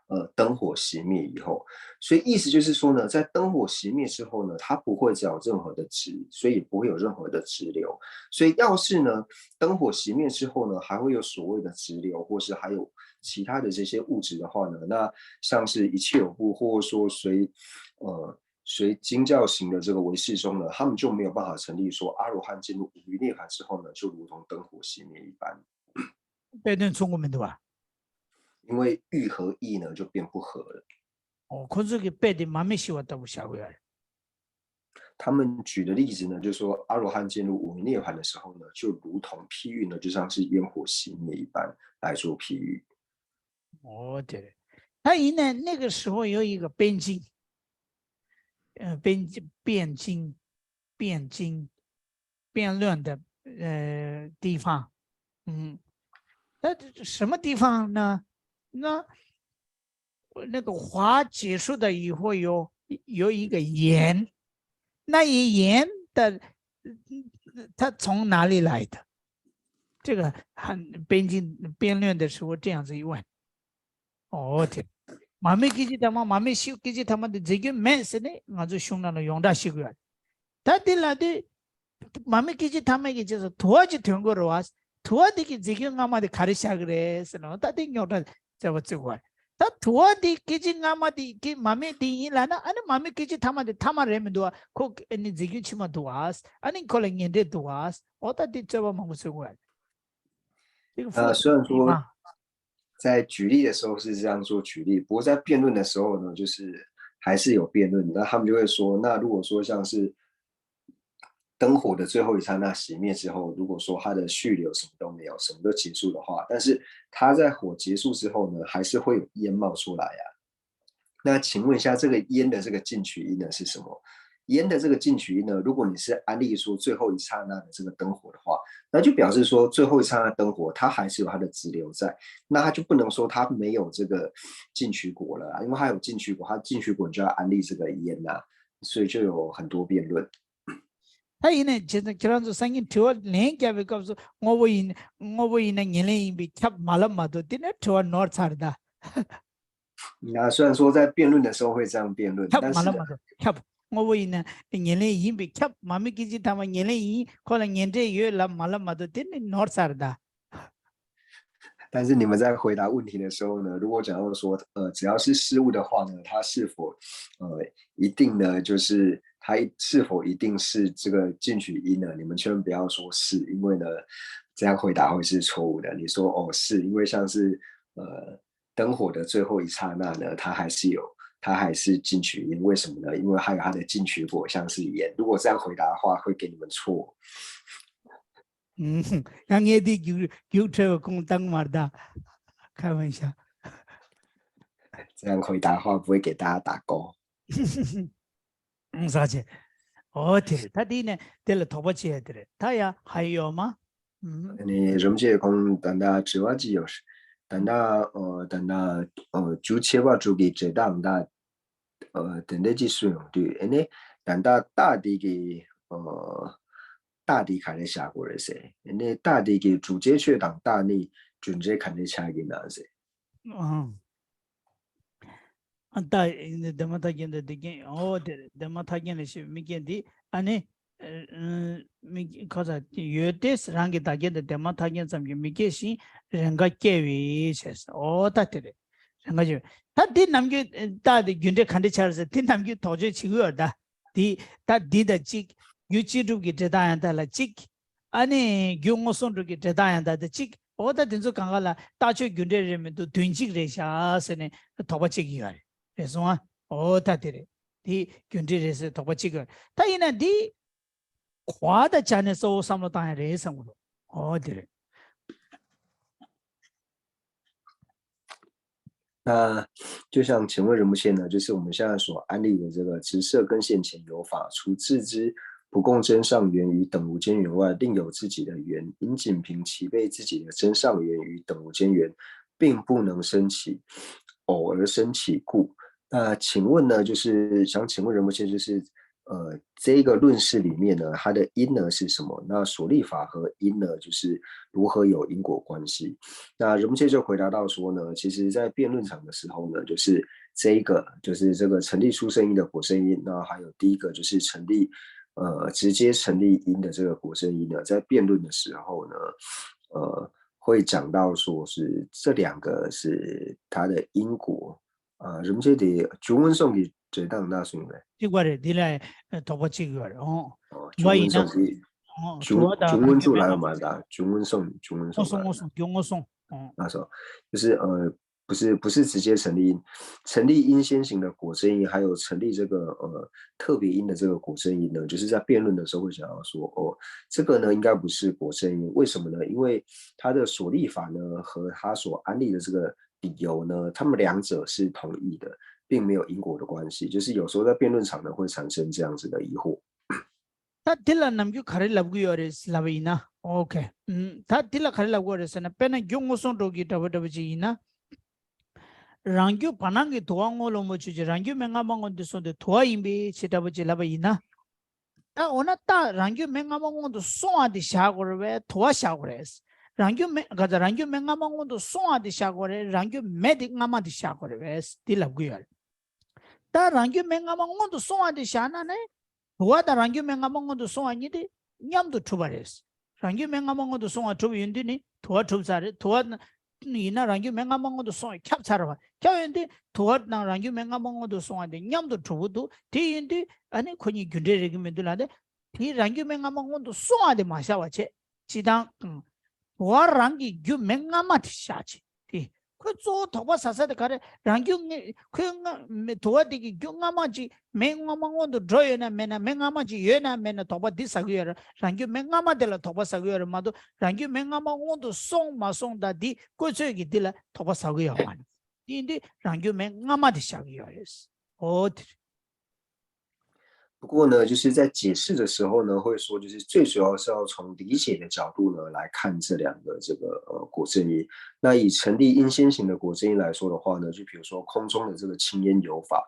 呃灯火熄灭以后，所以意思就是说呢，在灯火熄灭之后呢，它不会再有任何的直，所以也不会有任何的直流。所以要是呢，灯火熄灭之后呢，还会有所谓的直流，或是还有其他的这些物质的话呢，那像是一切有部，或者说随呃随经教型的这个唯识宗呢，他们就没有办法成立说阿罗汉进入无余涅槃之后呢，就如同灯火熄灭一般。 དཔེ་དོན་མཚུངས་ཀྱི་མི་འདུག་བ། 因为欲合亦呢就变不合了。 ཨོ། ཁོ་ཚོ་གི་དཔེ་དེ་མ་མི་ཤི་བ་ལྟ་བུ་བཞག་གི་ཡོད་རེད། 他们举的例子呢，就说阿罗汉进入无余涅槃的时候呢，就如同譬喻呢，就像是烟火熄灭一般来做譬喻。 ཨོ་དེ་རེད། ད་ཡིན་ནའི་那个时候有一个边境，呃，边境边境边境辩论的呃地方，嗯，那什么地方呢？那那个话结束的以后有有一个言，那一言的它从哪里来的？这个很边境辩论的时候这样子一问。哦天，མ་མི་སྐད་ཅིག་ཐ་མ་མ་མི་ཤི་སྐད་ཅིག་ཐ་མ་དེ་རྫས་རྒྱུན་མེད་ཟེར་ནས་ང་ཚོ་གཞུང་ནང་ལ་ཡོངས་གྲགས་ཤིག་ཡོད། ད་དེ་ལ་དེ་མ་མི་སྐད་ཅིག་ཐ་མ་གི་རྗེས་སུ་དུ་བ་ཅིག་ཐོན་དགོས་རེད་བ། དུ་བ་དེ་གི་རྫས་རྒྱུན་སྔ་མ་དེ་ག་རེ་བཞག་གི་རེད་ཟེར་ན་ད་དེ་རྙོག་དྲ་བརྩད་པ་བརྩི་དགོས། ད་དུ་བ་དེ་སྐད་ཅིག་སྔ་མ་དེ་གི་མ་མི་དེ་ཡིན་ལབ་ན་ཨ་ནི་མ་མི་སྐད་ཅིག་ཐ་མ་དེ་ཐ་མ་རེད་མི་འདུག་བ། ཁོ་ཨ་ནི་རྫས་རྒྱུན་ཕྱི་མ་འདུག་བ། ཨ་ནི་ཁོ་ལ་ངན་འབྲས་འདུག་བ། འོ་ད་དེ་རྩོད་པ་མང་པོ་བརྩི་དགོས། 呃，虽然说在举例的时候是这样做举例，不过在辩论的时候呢，就是还是有辩论。那他们就会说，那如果说像是灯火的最后一刹那熄灭之后，如果说它的续流什么都没有，什么都结束的话，但是它在火结束之后呢，还是会有烟冒出来啊。那请问一下，这个烟的这个进取因呢是什么？烟的这个进取因呢，如果你是安立说最后一刹那的这个灯火的话，那就表示说最后一刹那灯火它还是有它的直流在，那它就不能说它没有这个进取果了啊，因为它有进取果，它进取果你就要安立这个烟啊，所以就有很多辩论。 ད་ཡིན་ནའི་ཁྱེད་ཚོ་ཁྱེད་རང་ཚོ་སང་ཉིན་དྲི་བ་ལན་བརྒྱབ་པའི་སྐབས་སུ་དངོས་པོ་ཡིན་དངོས་པོ་ཡིན་ན་ཉེར་ལེན་ཡིན་པས་ཁྱབ་མ་ལབ་མ་གཏོགས་དེ་ནས་དྲི་བ་ནོར་ཚར་ད། 那虽然说在辩论的时候会这样辩论， ཁྱབ་但 མ་ལབ་是 མ་གཏོགས་ཁྱབ་དངོས་པོ་ཡིན་ན་ཉེར་ལེན་ཡིན་པས་ཁྱབ། མ་མི་སྐད་ཅིག་ཐ་མ་ཉེར་ལེན་ཡིན་ཁོ་ལ་ངན་འབྲས་ཡོད་ལབ་མ་ལབ་མ་གཏོགས་དེ་ནི་ནོར་ཚར་ད། 但是你们在回答问题的时候呢，如果讲到说，呃，只要是事物的话呢，它是否，呃，一定呢，就是它是否一定是这个进取因呢？你们千万不要说是，因为呢，这样回答会是错误的。你说哦是，因为像是呃灯火的最后一刹那呢，它还是有，它还是进取因，为什么呢？因为还有它的进取果，像是盐。如果这样回答的话，会给你们错。ཡང་ངས་འདི་རྒྱུགས་རྒྱུགས་འཕྲོད་པའི་གོང་བཏང་མར་ད་ཁ་མི་ཤ 这样回答的话，不会给大家打勾。ཟ་ཆེ། ཨོ་དེ་ད་དེ་ནས་དེ་ལ་དོགས་པ་བྱེད་ཡ་དེ་རེད། ད་ཡ་ཧ་ཡོད་མ། ཨ་ནི་རིན་པོ་ཆེ་ཁོང་ད་ལྟ་དྲི་བ་ཅི་ཡོད། ད་ལྟ་ཨོ་ད་ལྟ་ཨོ་རྒྱུ་ཆད་པ་དྲུག་གི་འབྲས་རྟགས་ད་ཨ་དེ་འདྲ་ཅིག་གསུངས་ཡོང་དུས་ཨ་ནི་ད་ལྟ་རྟགས་འདི་གི་ཨ་རྟགས་འདི་ག་རེ་བཞག་དགོས་རེད་ཟེར། ཨ་ནི་རྟགས་འདི་གི་སྒྲུབ་བྱའི་ཆོས་དང་རྟགས་གཉིས་རྒྱུ་འབྲས་ག་འདྲ་ཆགས་ཀྱི་ན་ཟེར། ཨ་ད་འདས་མ་ཐག་རྐྱེན་དང་དེ་རྐྱེན། ཨོ་དེ་རེད། འདས་མ་ཐག་རྐྱེན་ལ་ཞེས་པའི་དམིགས་རྐྱེན་འདི་ཨ་ནི་མིག་ཁ་ས་ཡོད་དེ་རང་གི་བདག་རྐྱེན་དང་འདས་མ་ཐག་རྐྱེན་ཙམ་གྱིས་མི་སྐྱེ་ཞིང་རེས་འགའ་སྐྱེ་བའི་ཕྱིར། ཨོ་ད་དེ་རེད། རེས་འགའ་སྐྱེ་བའི། ད་འདི་ནམ་རྒྱུན་རྟགས་དེ་རྒྱུ་འབྲས་ག་འདྲ་ཆགས་ཟེར་དེ་ནམ་རྒྱུན་དོགས་གཅོད་བྱེད་ཀྱི་ཡོད་ད། འདི་ད་འདི་དང་གཅིག་རྒྱུ་ཅི་སྒྲུབ་ཀྱི་འབྲས་རྟགས་ཡང་དག་ལ་གཅིག་ཨ་ནི་རྒྱུ་མངོན་སུམ་སྒྲུབ་ཀྱི་འབྲས་རྟགས་ཡང་དག་དང་གཅིག་ཨོ་ད་དེ་ཚོ་གང་ག་ལ་རྟགས་ཆོས་རྒྱུ་འབྲས་རེད་མི་འདུག་དོན་གཅིག་རེད་ཤག་ཟེར་ནས་དོགས་པ་བྱེད་ཀྱི་ཡོད་རེད། རེད་སོང་ཨ། ཨོ་ད་དེ་རེད། དེ་རྒྱུ་འབྲས་རེད་ཟེར་དོགས་པ་བྱེད་ཀྱི་ཡོད་རེད། ད་ཡིན་ན་འདི་གོ་བ་དང་སྦྱར་ནས་གཙོ་བོ་བསམ་བློ་བཏང་ཡ་རེད་བསམ་གྱི་འདུག་ཨོ་དེ་རེད། 那就像请问仁波切呢，就是我们现在所安立的这个直色根现前有法，除自知不共真上缘与等无间缘外，另有自己的缘，应仅凭其被自己的真上缘与等无间缘，并不能生起偶而生起故。那请问呢，就是想请问仁波切，就是呃，这一个论释里面呢，它的因呢是什么？那所立法和因呢，就是如何有因果关系？那仁波切就回答到说呢，其实在辩论场的时候呢，就是这一个，就是这个成立出生因的果生因，那还有第一个就是成立，呃，直接成立因的这个果生因呢，在辩论的时候呢，呃，会讲到说是这两个是它的因果。 ཨ་རིམ་བྱེད་དེ་རྒྱུ་མངོན་སུམ་གྱི་འབྲས་རྟགས་ན་གསུངས་པས། གཅིག་པ་རེད། འདི་ལ་དོགས་པ་གཅིག་ཡོད་རེད། ཨོ། ཨོ་རྒྱུ་མངོན་སུམ་གྱི་ཨོ་རྒྱུ་རྒྱུ་མངོན་རྫོགས་ལ་ཡོད་མ་རེད། ད་རྒྱུ་མངོན་སུམ་རྒྱུ་མངོན་སུམ་མངོན་སུམ་མངོན་སུམ་རྒྱུ་མངོན་སུམ། ཨོ། ལགས་སོ། 就是呃，不是不是直接成立因，成立因先行的果生因，还有成立这个呃特别因的这个果生因呢，就是在辩论的时候会想要说，哦，这个呢应该不是果生因，为什么呢？因为它的所立法呢和它所安立的这个 理由呢，他们两者是同意的，并没有因果的关系。就是有时候在辩论场呢，会产生这样子的疑惑。 ད་འདི་ལ་ནམ་རྒྱུན་ག་རེ་ལབ་ཀྱི་ཡོད་རེད་ལབ་པ་ཡིན་ན། ཨོ་ཁེ། ད་འདི་ལ་ག་རེ་ལབ་ཀྱི་ཡོད་རེད་ཟེར་ན། དཔེར་ན་རྒྱུ་མངོན་སུམ་སྒྲུབ་ཀྱི་འདྲ་པོ་འདྲ་པོ་ཅིག་ཡིན་ན། རང་རྒྱུ་བར་སྣང་གི་དུ་བ་དངོས་ལོངས་སྤྱོད་ཅེས། རང་རྒྱུ་མེད་སྔ་མ་སྔོན་དུ་སོང་སྟེ་དུ་བ་ཡིན་པའི་ཕྱིར་འདྲ་པོ་ཅིག་ལབ་པ་ཡིན་ན། ད་འོ་ན་ད་རང་རྒྱུ་མེད་སྔ་མ་སྔོན་དུ་སོང་བ་དེ་བཞག་དགོས་རེད་པས། དུ་བ་བཞག་དགོས་རེད། རང་རྒྱུ་མེད་ག་ཚ་རང་རྒྱུ་མེད་སྔ་མ་སྔོན་དུ་སོང་བ་དེ་བཞག་དགོས་རེད། རང་རྒྱུ་མེད་དེ་སྔ་མ་དེ་བཞག་དགོས་རེད་པས། འདི་ལབ་ཀྱི་ཡོད་རེད། ད་རང་རྒྱུ་མེད་སྔ་མ་སྔོན་དུ་སོང་བ་དེ་བཞག་ན་ནི། དུ་བ་དང་རང་རྒྱུ་མེད་སྔ་མ་སྔོན་དུ་སོང་བ་གཉིས་དེ་མཉམ་དུ་གྲུབ་པ་རེད། རང་རྒྱུ་མེད་སྔ་མ་སྔོན་དུ་སོང་བ་གྲུབ་ཡོང་དུས་ནི་དུ་བ་གྲུབ་ཚར་རེད། དུ་བ་ཡིན་ན་རང་རྒྱུ་མེད་སྔ་མ་སྔོན་དུ་སོང་བ་ཁྱབ་ཚར་བ་ཁྱབ་ཡོང་དུས་དུ་བ་དང་རང་རྒྱུ་མེད་སྔ་མ་སྔོན་དུ་སོང་བ་དེ་མཉམ་དུ་གྲུབ་ཀྱི་འདུག་དེ་ཡིན་དུས་ཨ་ནི་ཁོ་གཉིས་རྒྱུ་འབྲས་རེག་གི་མི་འདུག་ལབ་དེ། དེ་རང་རྒྱུ་མེད་སྔ་མ་སྔོན་དུ་སོང་བ་དེ་མ་བཞག་པ་བྱས། སྤྱིར་བཏང་། དུ་བ་རང་གི་རྒྱུ་མེད་སྔ་མ་དེ་བཞག་བྱས། དེ། ཁོས་གཙོ་བོ་དོགས་པ་ཟ་ས་དེ་ག་རེ། རང་རྒྱུ་ངེས་ཁོས་སྔ་མེད་དུ་བ་དེ་གི་རྒྱུ་སྔ་མ་ཅིག་མེད་སྔ་མ་སྔོན་དུ་འགྲོ་ཡོད་ན་མེད་ན་མེད་སྔ་མ་ཅིག་ཡོད་ན་མེད་ན་དོགས་པ་འདི་ཟ་གི་ཡོད་རེད། རང་རྒྱུ་མེད་སྔ་མ་དེ་ལ་དོགས་པ་ཟ་གི་ཡོད་རེད་མ་གཏོགས་རང་རྒྱུ་མེད་སྔ་མ་སྔོན་དུ་སོང་མ་སོང་ད་འདི་བཀོད་ཚོད་ཀྱི་འདི་ལ་དོགས་པ་ཟ་གི་ཡོད་མ་རེད། དེ་ཡིན་དུས་རང་རྒྱུ་མེད་སྔ་མ་དེ་བཞག་གི་ཡོད་རེད། ཨོ་དེ་རེད། 不过呢，就是在解释的时候呢，会说就是最主要是要从理解的角度呢来看这两个这个呃果正因。那以成立因先行的果正因来说的话呢，就比如说空中的这个青烟有法，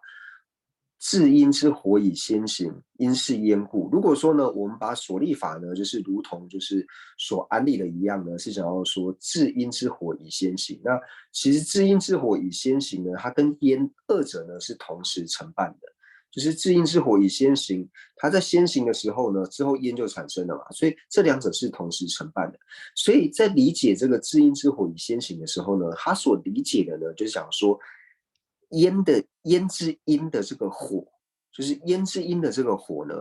至因之火以先行，因是烟故。如果说呢，我们把所立法呢，就是如同就是所安立的一样呢，是想要说至因之火以先行。那其实至因之火以先行呢，它跟烟二者呢是同时承办的。就是至阴之火以先行，它在先行的时候呢，之后烟就产生了嘛，所以这两者是同时承办的。所以在理解这个至阴之火以先行的时候呢，他所理解的呢，就是讲说烟的，烟之阴的这个火，就是烟之阴的这个火呢，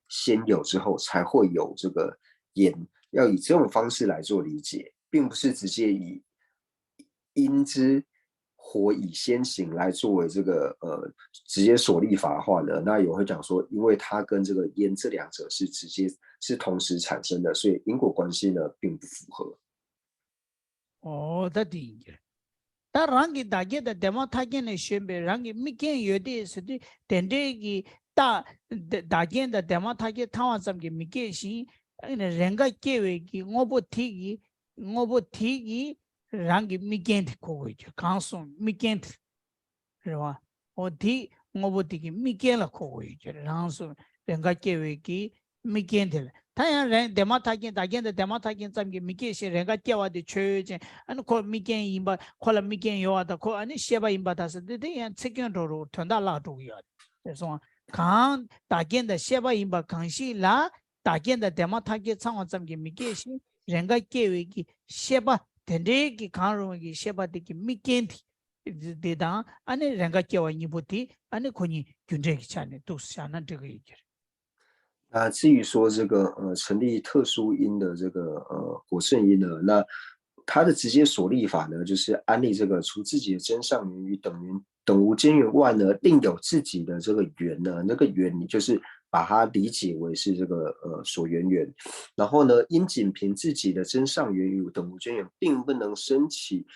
先有之后才会有这个烟，要以这种方式来做理解，并不是直接以阴之火以先行来作为这个呃直接所立法的话呢，那有人会讲说，因为它跟这个烟这两者是直接是同时产生的，所以因果关系呢并不符合。 ཨོ་ད་དེ་ཡིན་གྱི་རེད། ད་རང་གི་བདག་རྐྱེན་དང་དེ་མ་ཐག་རྐྱེན་ལས་གཞན་པའི་རང་གི་དམིགས་རྐྱེན་ཡོད་དེ་ཟེར་དུས་དེ་འདྲའི་གི་རྟགས་བདག་རྐྱེན་དང་དེ་མ་ཐག་རྐྱེན་ཚང་བ་ཙམ་གྱིས་མི་སྐྱེ་ཞིང་རེས་འགའ་སྐྱེ་བའི་གི་དངོས་པོ་དེ་གི་དངོས་པོ་དེ་གི་རང་གི་དམིགས་རྐྱེན་དེ་གོ་དགོས་ཀྱི་གང་སོང་དམིགས་རྐྱེན་དེ། རེད་བ། འོ་དེ་དངོས་པོ་དེ་གི་དམིགས་རྐྱེན་ལ་གོ་དགོས་ཡོད་ཀྱི་རེད། རང་སོ་རེས་འགའ་སྐྱེ་བའི་གི་དམིགས་རྐྱེན་དེ་ལ། ད་ཡང་རེས་དེ་མ་ཐག་རྐྱེན་བདག་རྐྱེན་དང་དེ་མ་ཐག་རྐྱེན་ཙམ་གྱིས་མི་སྐྱེ་ཞིང་རེས་འགའ་སྐྱེ་བ་དེ་ཆོས་ཅན། ཨ་ནི་ཁོ་དམིགས་རྐྱེན་ཡིན་པ་ཁོ་ལ་དམིགས་རྐྱེན་ཡོད་པ་དང་ཁོ་ཨ་ནི་ཤེས་པ་ཡིན་པ་དང་ཟེར་དུས་དེ་ཡང་ཚིག་སྐྱོན་འགྲོ་རུ་དོན་དག་བརླག་འགྲོ་གི་ཡོད་རེད་སོང་། གང་བདག་རྐྱེན་དང་ཤེས་པ་ཡིན་པ་གང་ཞིག་ལ་བདག་རྐྱེན་དང་དེ་མ་ཐག་རྐྱེན་ཚང་བ་ཙམ་གྱིས་མི་སྐྱེ་ཞིང་རེས་འགའ་སྐྱེ་བའི་གི་ཤེས་པ་དེ་འདྲའི་གི་གང་རུང་བའི་གི་ཤེས་པ་དེ་གི་དམིགས་རྐྱེན་དེ། དེ་དང་ཨ་ནི་རེས་འགའ་སྐྱེ་བ་གཉིས་པོ་དེ་ཨ་ནི་ཁོ་གཉིས་རྒྱུ་འབྲས་ཀྱི་ཆ་ནས་འདུག་བཞག་ན་འགྲིག་གི་ཡོད་ཀྱི་རེད། 那至于说这个呃成立特殊因的这个呃果圣因呢，那它的直接所立法呢，就是安立这个除自己的真上缘与等缘等无间缘外呢，另有自己的这个缘呢，那个缘你就是把它理解为是这个呃所缘缘，然后呢，因仅凭自己的真上缘与等无间缘，并不能升起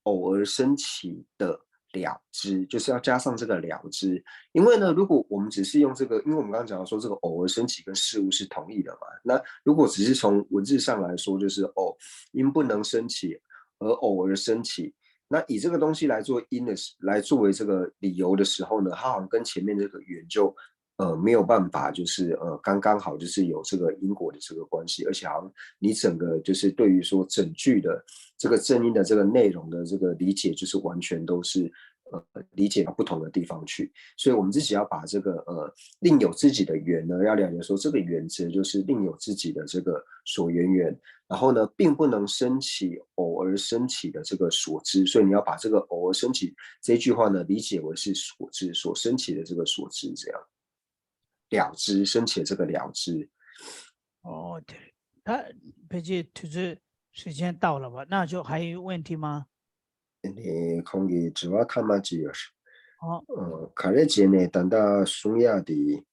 偶而升起的了知，就是要加上这个了知。因为呢，如果我们只是用这个，因为我们刚刚讲到说这个偶而升起跟事物是同义的嘛，那如果只是从文字上来说，就是哦，因不能升起而偶而升起，那以这个东西来做因的时，来作为这个理由的时候呢，它好像跟前面这个缘就呃没有办法，就是呃刚刚好就是有这个因果的这个关系，而且好像你整个就是对于说整句的这个正因的这个内容的这个理解，就是完全都是呃理解到不同的地方去。所以我们自己要把这个呃另有自己的缘呢，要了解说这个原则就是另有自己的这个所缘缘，然后呢，并不能升起偶而升起的这个所知，所以你要把这个偶而升起这句话呢理解为是所知所升起的这个所知这样。 了知，升起这个了知。哦，对，他别去推出时间到了吧？那就还有问题吗？你空给主要他妈只有是，哦，呃，卡列杰呢，等到松亚的，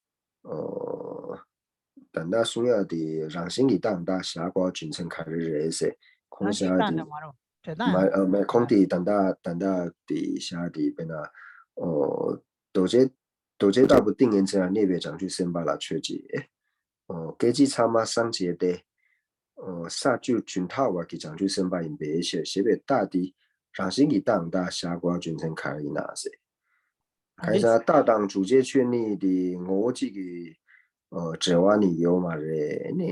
呃，等到松亚的让星给当大峡谷群层卡列杰是，空下的，那你干的嘛了？这那买呃买空的等到等到底下的边啊，呃，都这都这大部定言这样那边讲去先把它确记。 ཨོ། སྐད་ཅིག་ཚང་མ་སངས་རྒྱས་ཏེ། ཨོ། ས་བཅུ་བཅུ་མཐའ་བར་གྱི་བྱང་ཆུབ་སེམས་དཔའ་ཡིན་པའི་ཕྱིར་ཞེས་པའི་རྟགས་འདི་རང་བཞིན་གྱིས་རྟགས་དང་ཤར་བ་རྒྱུ་མཚན་ག་རེ་ཡིན་ན་ཟེར། གང་ཡིན་ཟེར་ན་རྟགས་དང་སྒྲུབ་བྱའི་ཆོས་ནི་དེ་ངོ་བོ་གཅིག་གི་ཨོ་འབྲེལ་བ་ནི་ཡོད་མ་རེད་ནི་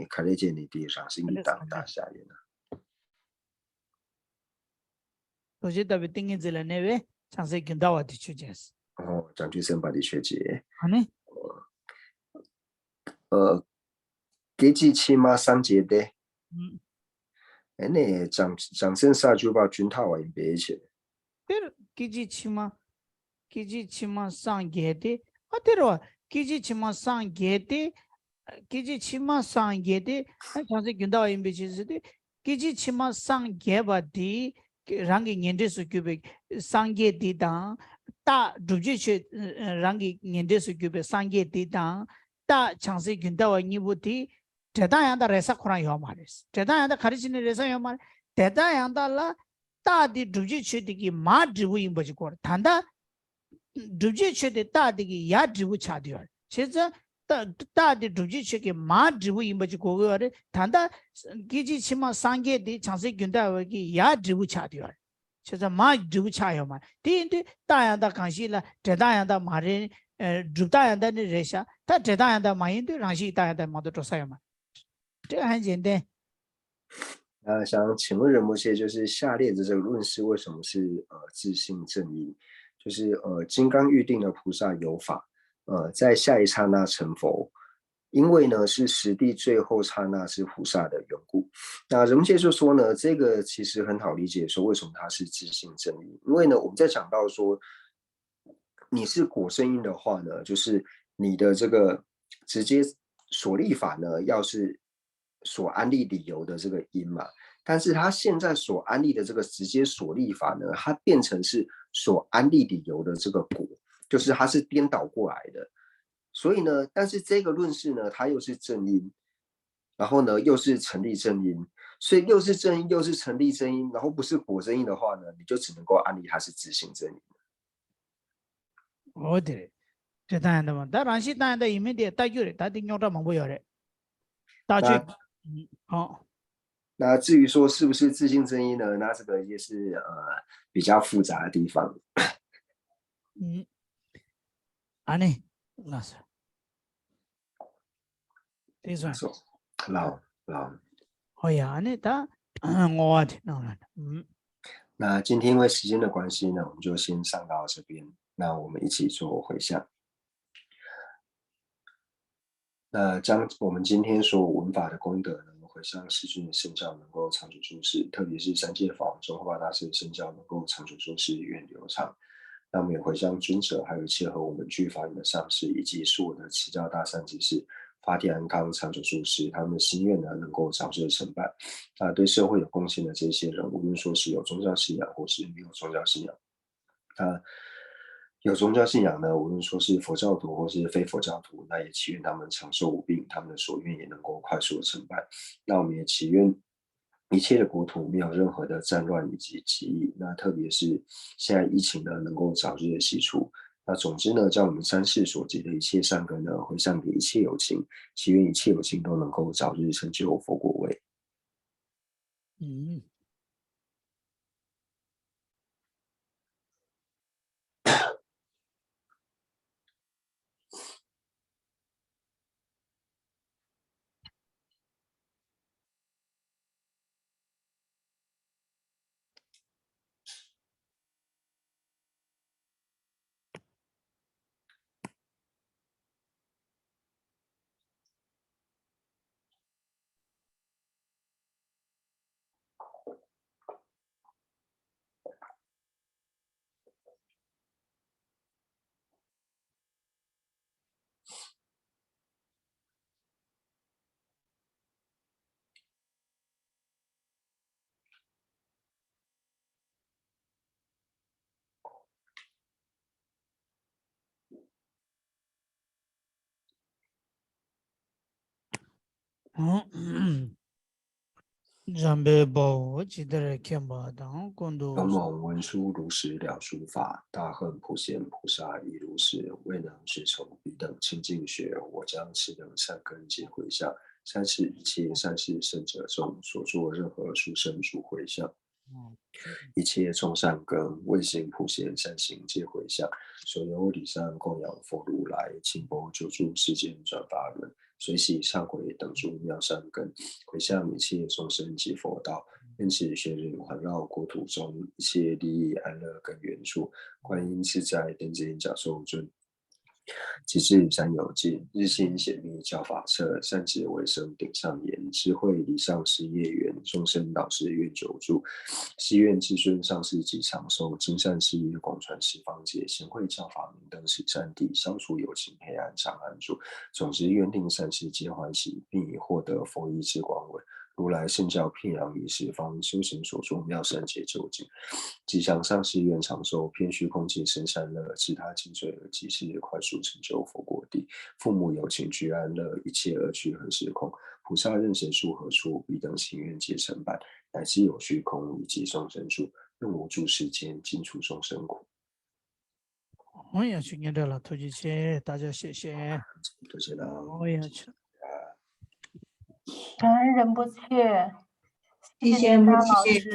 ག་རེ་བྱས་ནི་དེ་རང་བཞིན་གྱིས་རྟགས་དང་ཤར་ཡིན་ན། རྡོ་རྗེ་ལྟ་བུའི་ཏིང་ངེ་འཛིན་ལ་གནས་པའི་བྱང་སེམས་རྒྱུན་མཐའ་བ་དེ་ཆོས་ཅན། ཨོ། བྱང་ཆུབ་སེམས་དཔའ་དེ་ཆོས་ཅན། ཨ་ནི། ཨོ། སྐད་ཅིག་ཕྱི་མ་སངས་རྒྱས་ཏེ། ཨ་ནི་བྱང་བྱང་སེམས་ས་བཅུ་པ་རྒྱུན་མཐའ་བ་ཡིན་པའི་ཕྱིར། དེར་སྐད་ཅིག་ཕྱི་མ། སྐད་ཅིག་ཕྱི་མ་སངས་རྒྱས་ཏེ། ཨ་དེར་བ། སྐད་ཅིག་ཕྱི་མ་སངས་རྒྱས་ཏེ། སྐད་ཅིག་ཕྱི་མ་སངས་རྒྱས་ཏེ། ཨ་བྱང་སེམས་རྒྱུན་མཐའ་བ་ཡིན་པའི་ཕྱིར་ཟེར་ཏེ། སྐད་ཅིག་ཕྱི་མ་སངས་རྒྱས་པ་དེ། རང་གི་ངེས་འབྲས་སུ་གྱུར་པའི་སངས་རྒྱས་དེ་དང་། རྟགས་སྒྲུབ་བྱའི་ཆོས་རང་གི་ངེས་འབྲས་སུ་གྱུར་པའི་སངས་རྒྱས་དེ་དང་། རྟགས་བྱང་སེམས་རྒྱུན་མཐའ་བ་གཉིས་པོ་དེ། འབྲས་རྟགས་ཡང་དག་རེ་ས་ཁོ་རང་ཡོད་མ་རེད། འབྲས་རྟགས་ཡང་དག་ག་རེ་བྱས་ནས་རེ་ས་ཡོད་མ་རེད། འབྲས་རྟགས་ཡང་དག་ལ་རྟགས་དེ་སྒྲུབ་བྱའི་ཆོས་དེ་གི་མར་འབྲས་བུ་ཡིན་པ་ཅིག་གོ་རེད། ད་ལྟ་སྒྲུབ་བྱའི་ཆོས་དེ་རྟགས་དེ་གི་ཡར་འབྲས་བུ་ཆགས་བསྡད་ཡོད་རེད། བྱས་ཙང་རྟགས་རྟགས་དེ་སྒྲུབ་བྱའི་ཆོས་ཀྱི་མར་འབྲས་བུ་ཡིན་པ་ཅིག་གོ་དགོས་པ་རེད། ད་ལྟ་སྐད་ཅིག་ཕྱི་མ་སངས་རྒྱས་དེ་བྱང་སེམས་རྒྱུན་མཐའ་བ་གི་ཡར་འབྲས་བུ་ཆགས་བསྡད་ཡོད་རེད། བྱས་ཙང་མར་འབྲས་བུ་ཆགས་ཡོད་མ་རེད། དེ་ཡིན་དུས་རྟགས་ཡང་དག་གང་ཞིག་ལ་འབྲས་རྟགས་ཡང་དག་མ་རེད། ཨ་སྒྲུབ་རྟགས་ཡང་དག་ནི་རེད་ཤག་ད་འབྲས་རྟགས་ཡང་དག་མ་ཡིན་དུས་རང་བཞིན་རྟགས་ཡང་དག་མ་གཏོགས་འགྲོ་ས་ཡོད་མ་རེད། ཧན་ཅན་ཏན། 那想请问仁波切，就是下列的这个论释为什么是呃自性正因？就是呃金刚喻定的菩萨有法，呃，在下一刹那成佛，因为呢是实地最后刹那是菩萨的缘故。那仁波切就说呢，这个其实很好理解，说为什么他是自性正因，因为呢我们在讲到说你是果正因的话呢，就是你的这个直接所立法呢，要是所安立理由的这个因嘛。但是他现在所安立的这个直接所立法呢，它变成是所安立理由的这个果，就是它是颠倒过来的。所以呢，但是这个论事呢，它又是正因，然后呢又是成立正因，所以又是正因又是成立正因，然后不是果正因的话呢，你就只能够安立它是自性正因。 འོ་དེ་རེད། དེ་ལྟ་ཡང་འདྲ་མ་ད་རང་བཞིན་ལྟ་ཡང་འདྲ་ཡིན་མིན་དེ་ལྟ་རྒྱུ་རེད། ད་དེ་རྙོག་དྲ་མང་པོ་ཡོད་རེད། ལྟ་སྤྱོད། ཨོ། 那至于说是不是自性正因呢？那这个也是呃比较复杂的地方。 ཨ་ནི་ལགས་སོ། དེ་སོང་། 老老。 ཨོ་ཡ། ཨ་ནི་ད་བསྔོ་བ་དེ་གནང་རོགས། 那今天因为时间的关系呢，我们就先上到这边。那我们一起做回向。那将我们今天所闻法的功德呢，回向十尊的圣教能够长久住世，特别是三界法王宗喀巴大师的圣教能够长久住世，源流长。那我们也回向尊者，还有一切和我们具法缘的上师，以及所有的持教大善知识，法体安康，长久住世，他们的心愿呢能够早日成办。那对社会有贡献的这些人，无论说是有宗教信仰或是没有宗教信仰， 他有宗教信仰呢，无论说是佛教徒或是非佛教徒，那也祈愿他们长寿无病，他们的所愿也能够快速的成办。那我们也祈愿一切的国土没有任何的战乱以及疾疫，那特别是现在疫情呢能够早日的息除。那总之呢，将我们三世所结的一切善根呢，回向给一切有情，祈愿一切有情都能够早日成就佛果位。 嗯。འཇམ་དཔལ་དཔའ་བོས་ཇི་ལྟར་མཁྱེན་པ་དང་། ཀུན་ཏུ། 种种文殊如是了诸法，大恨普贤菩萨亦如是，未能随从彼等清净学。我将此等善根皆回向，三世一切善逝圣者众，所作任何殊胜诸回向， 一切众善根，未行普贤善行皆回向。所有礼赞供养佛如来，勤波九诸世间转法轮，随喜忏悔等诸妙善根，回向一切众生及佛道，愿此学人环绕国土中，一切利益安乐根源处。观音自在天尊驾受尊， 及至三有尽，日星显密教法彻，善智为声顶上言，智慧礼上师业缘，众生老死愿久住。誓愿至尊上师及长寿，金善事业广传十方界，贤慧教法明灯十善地，消除有情黑暗障碍诸。总之愿令善世皆欢喜，并以获得佛意之广为，如来圣教遍扬于十方，修行所作妙善皆究竟。吉祥上师愿长寿，遍虚空尽生善乐，自他紧随而即是快速成就佛果地。父母有情居安乐，一切恶趣何时空。菩萨任谁住何处，彼等行愿皆成办，乃至有虚空以及众生住，愿无住世间，尽除众生苦。 འོ་ཡ། ཆོས་སྙན་གྲགས་ལགས་ཐུགས་རྗེ་ཆེ། བརྟག་དཔྱད་བཤད་བཤད། 多谢啦。 འོ་ཡ། ཆོས། 感恩仁波切，谢谢谢谢张老谢谢师。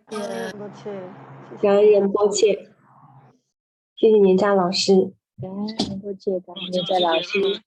感恩仁波切，谢谢。感恩仁波切，谢谢年长老师。感恩仁波切，感恩年长老师。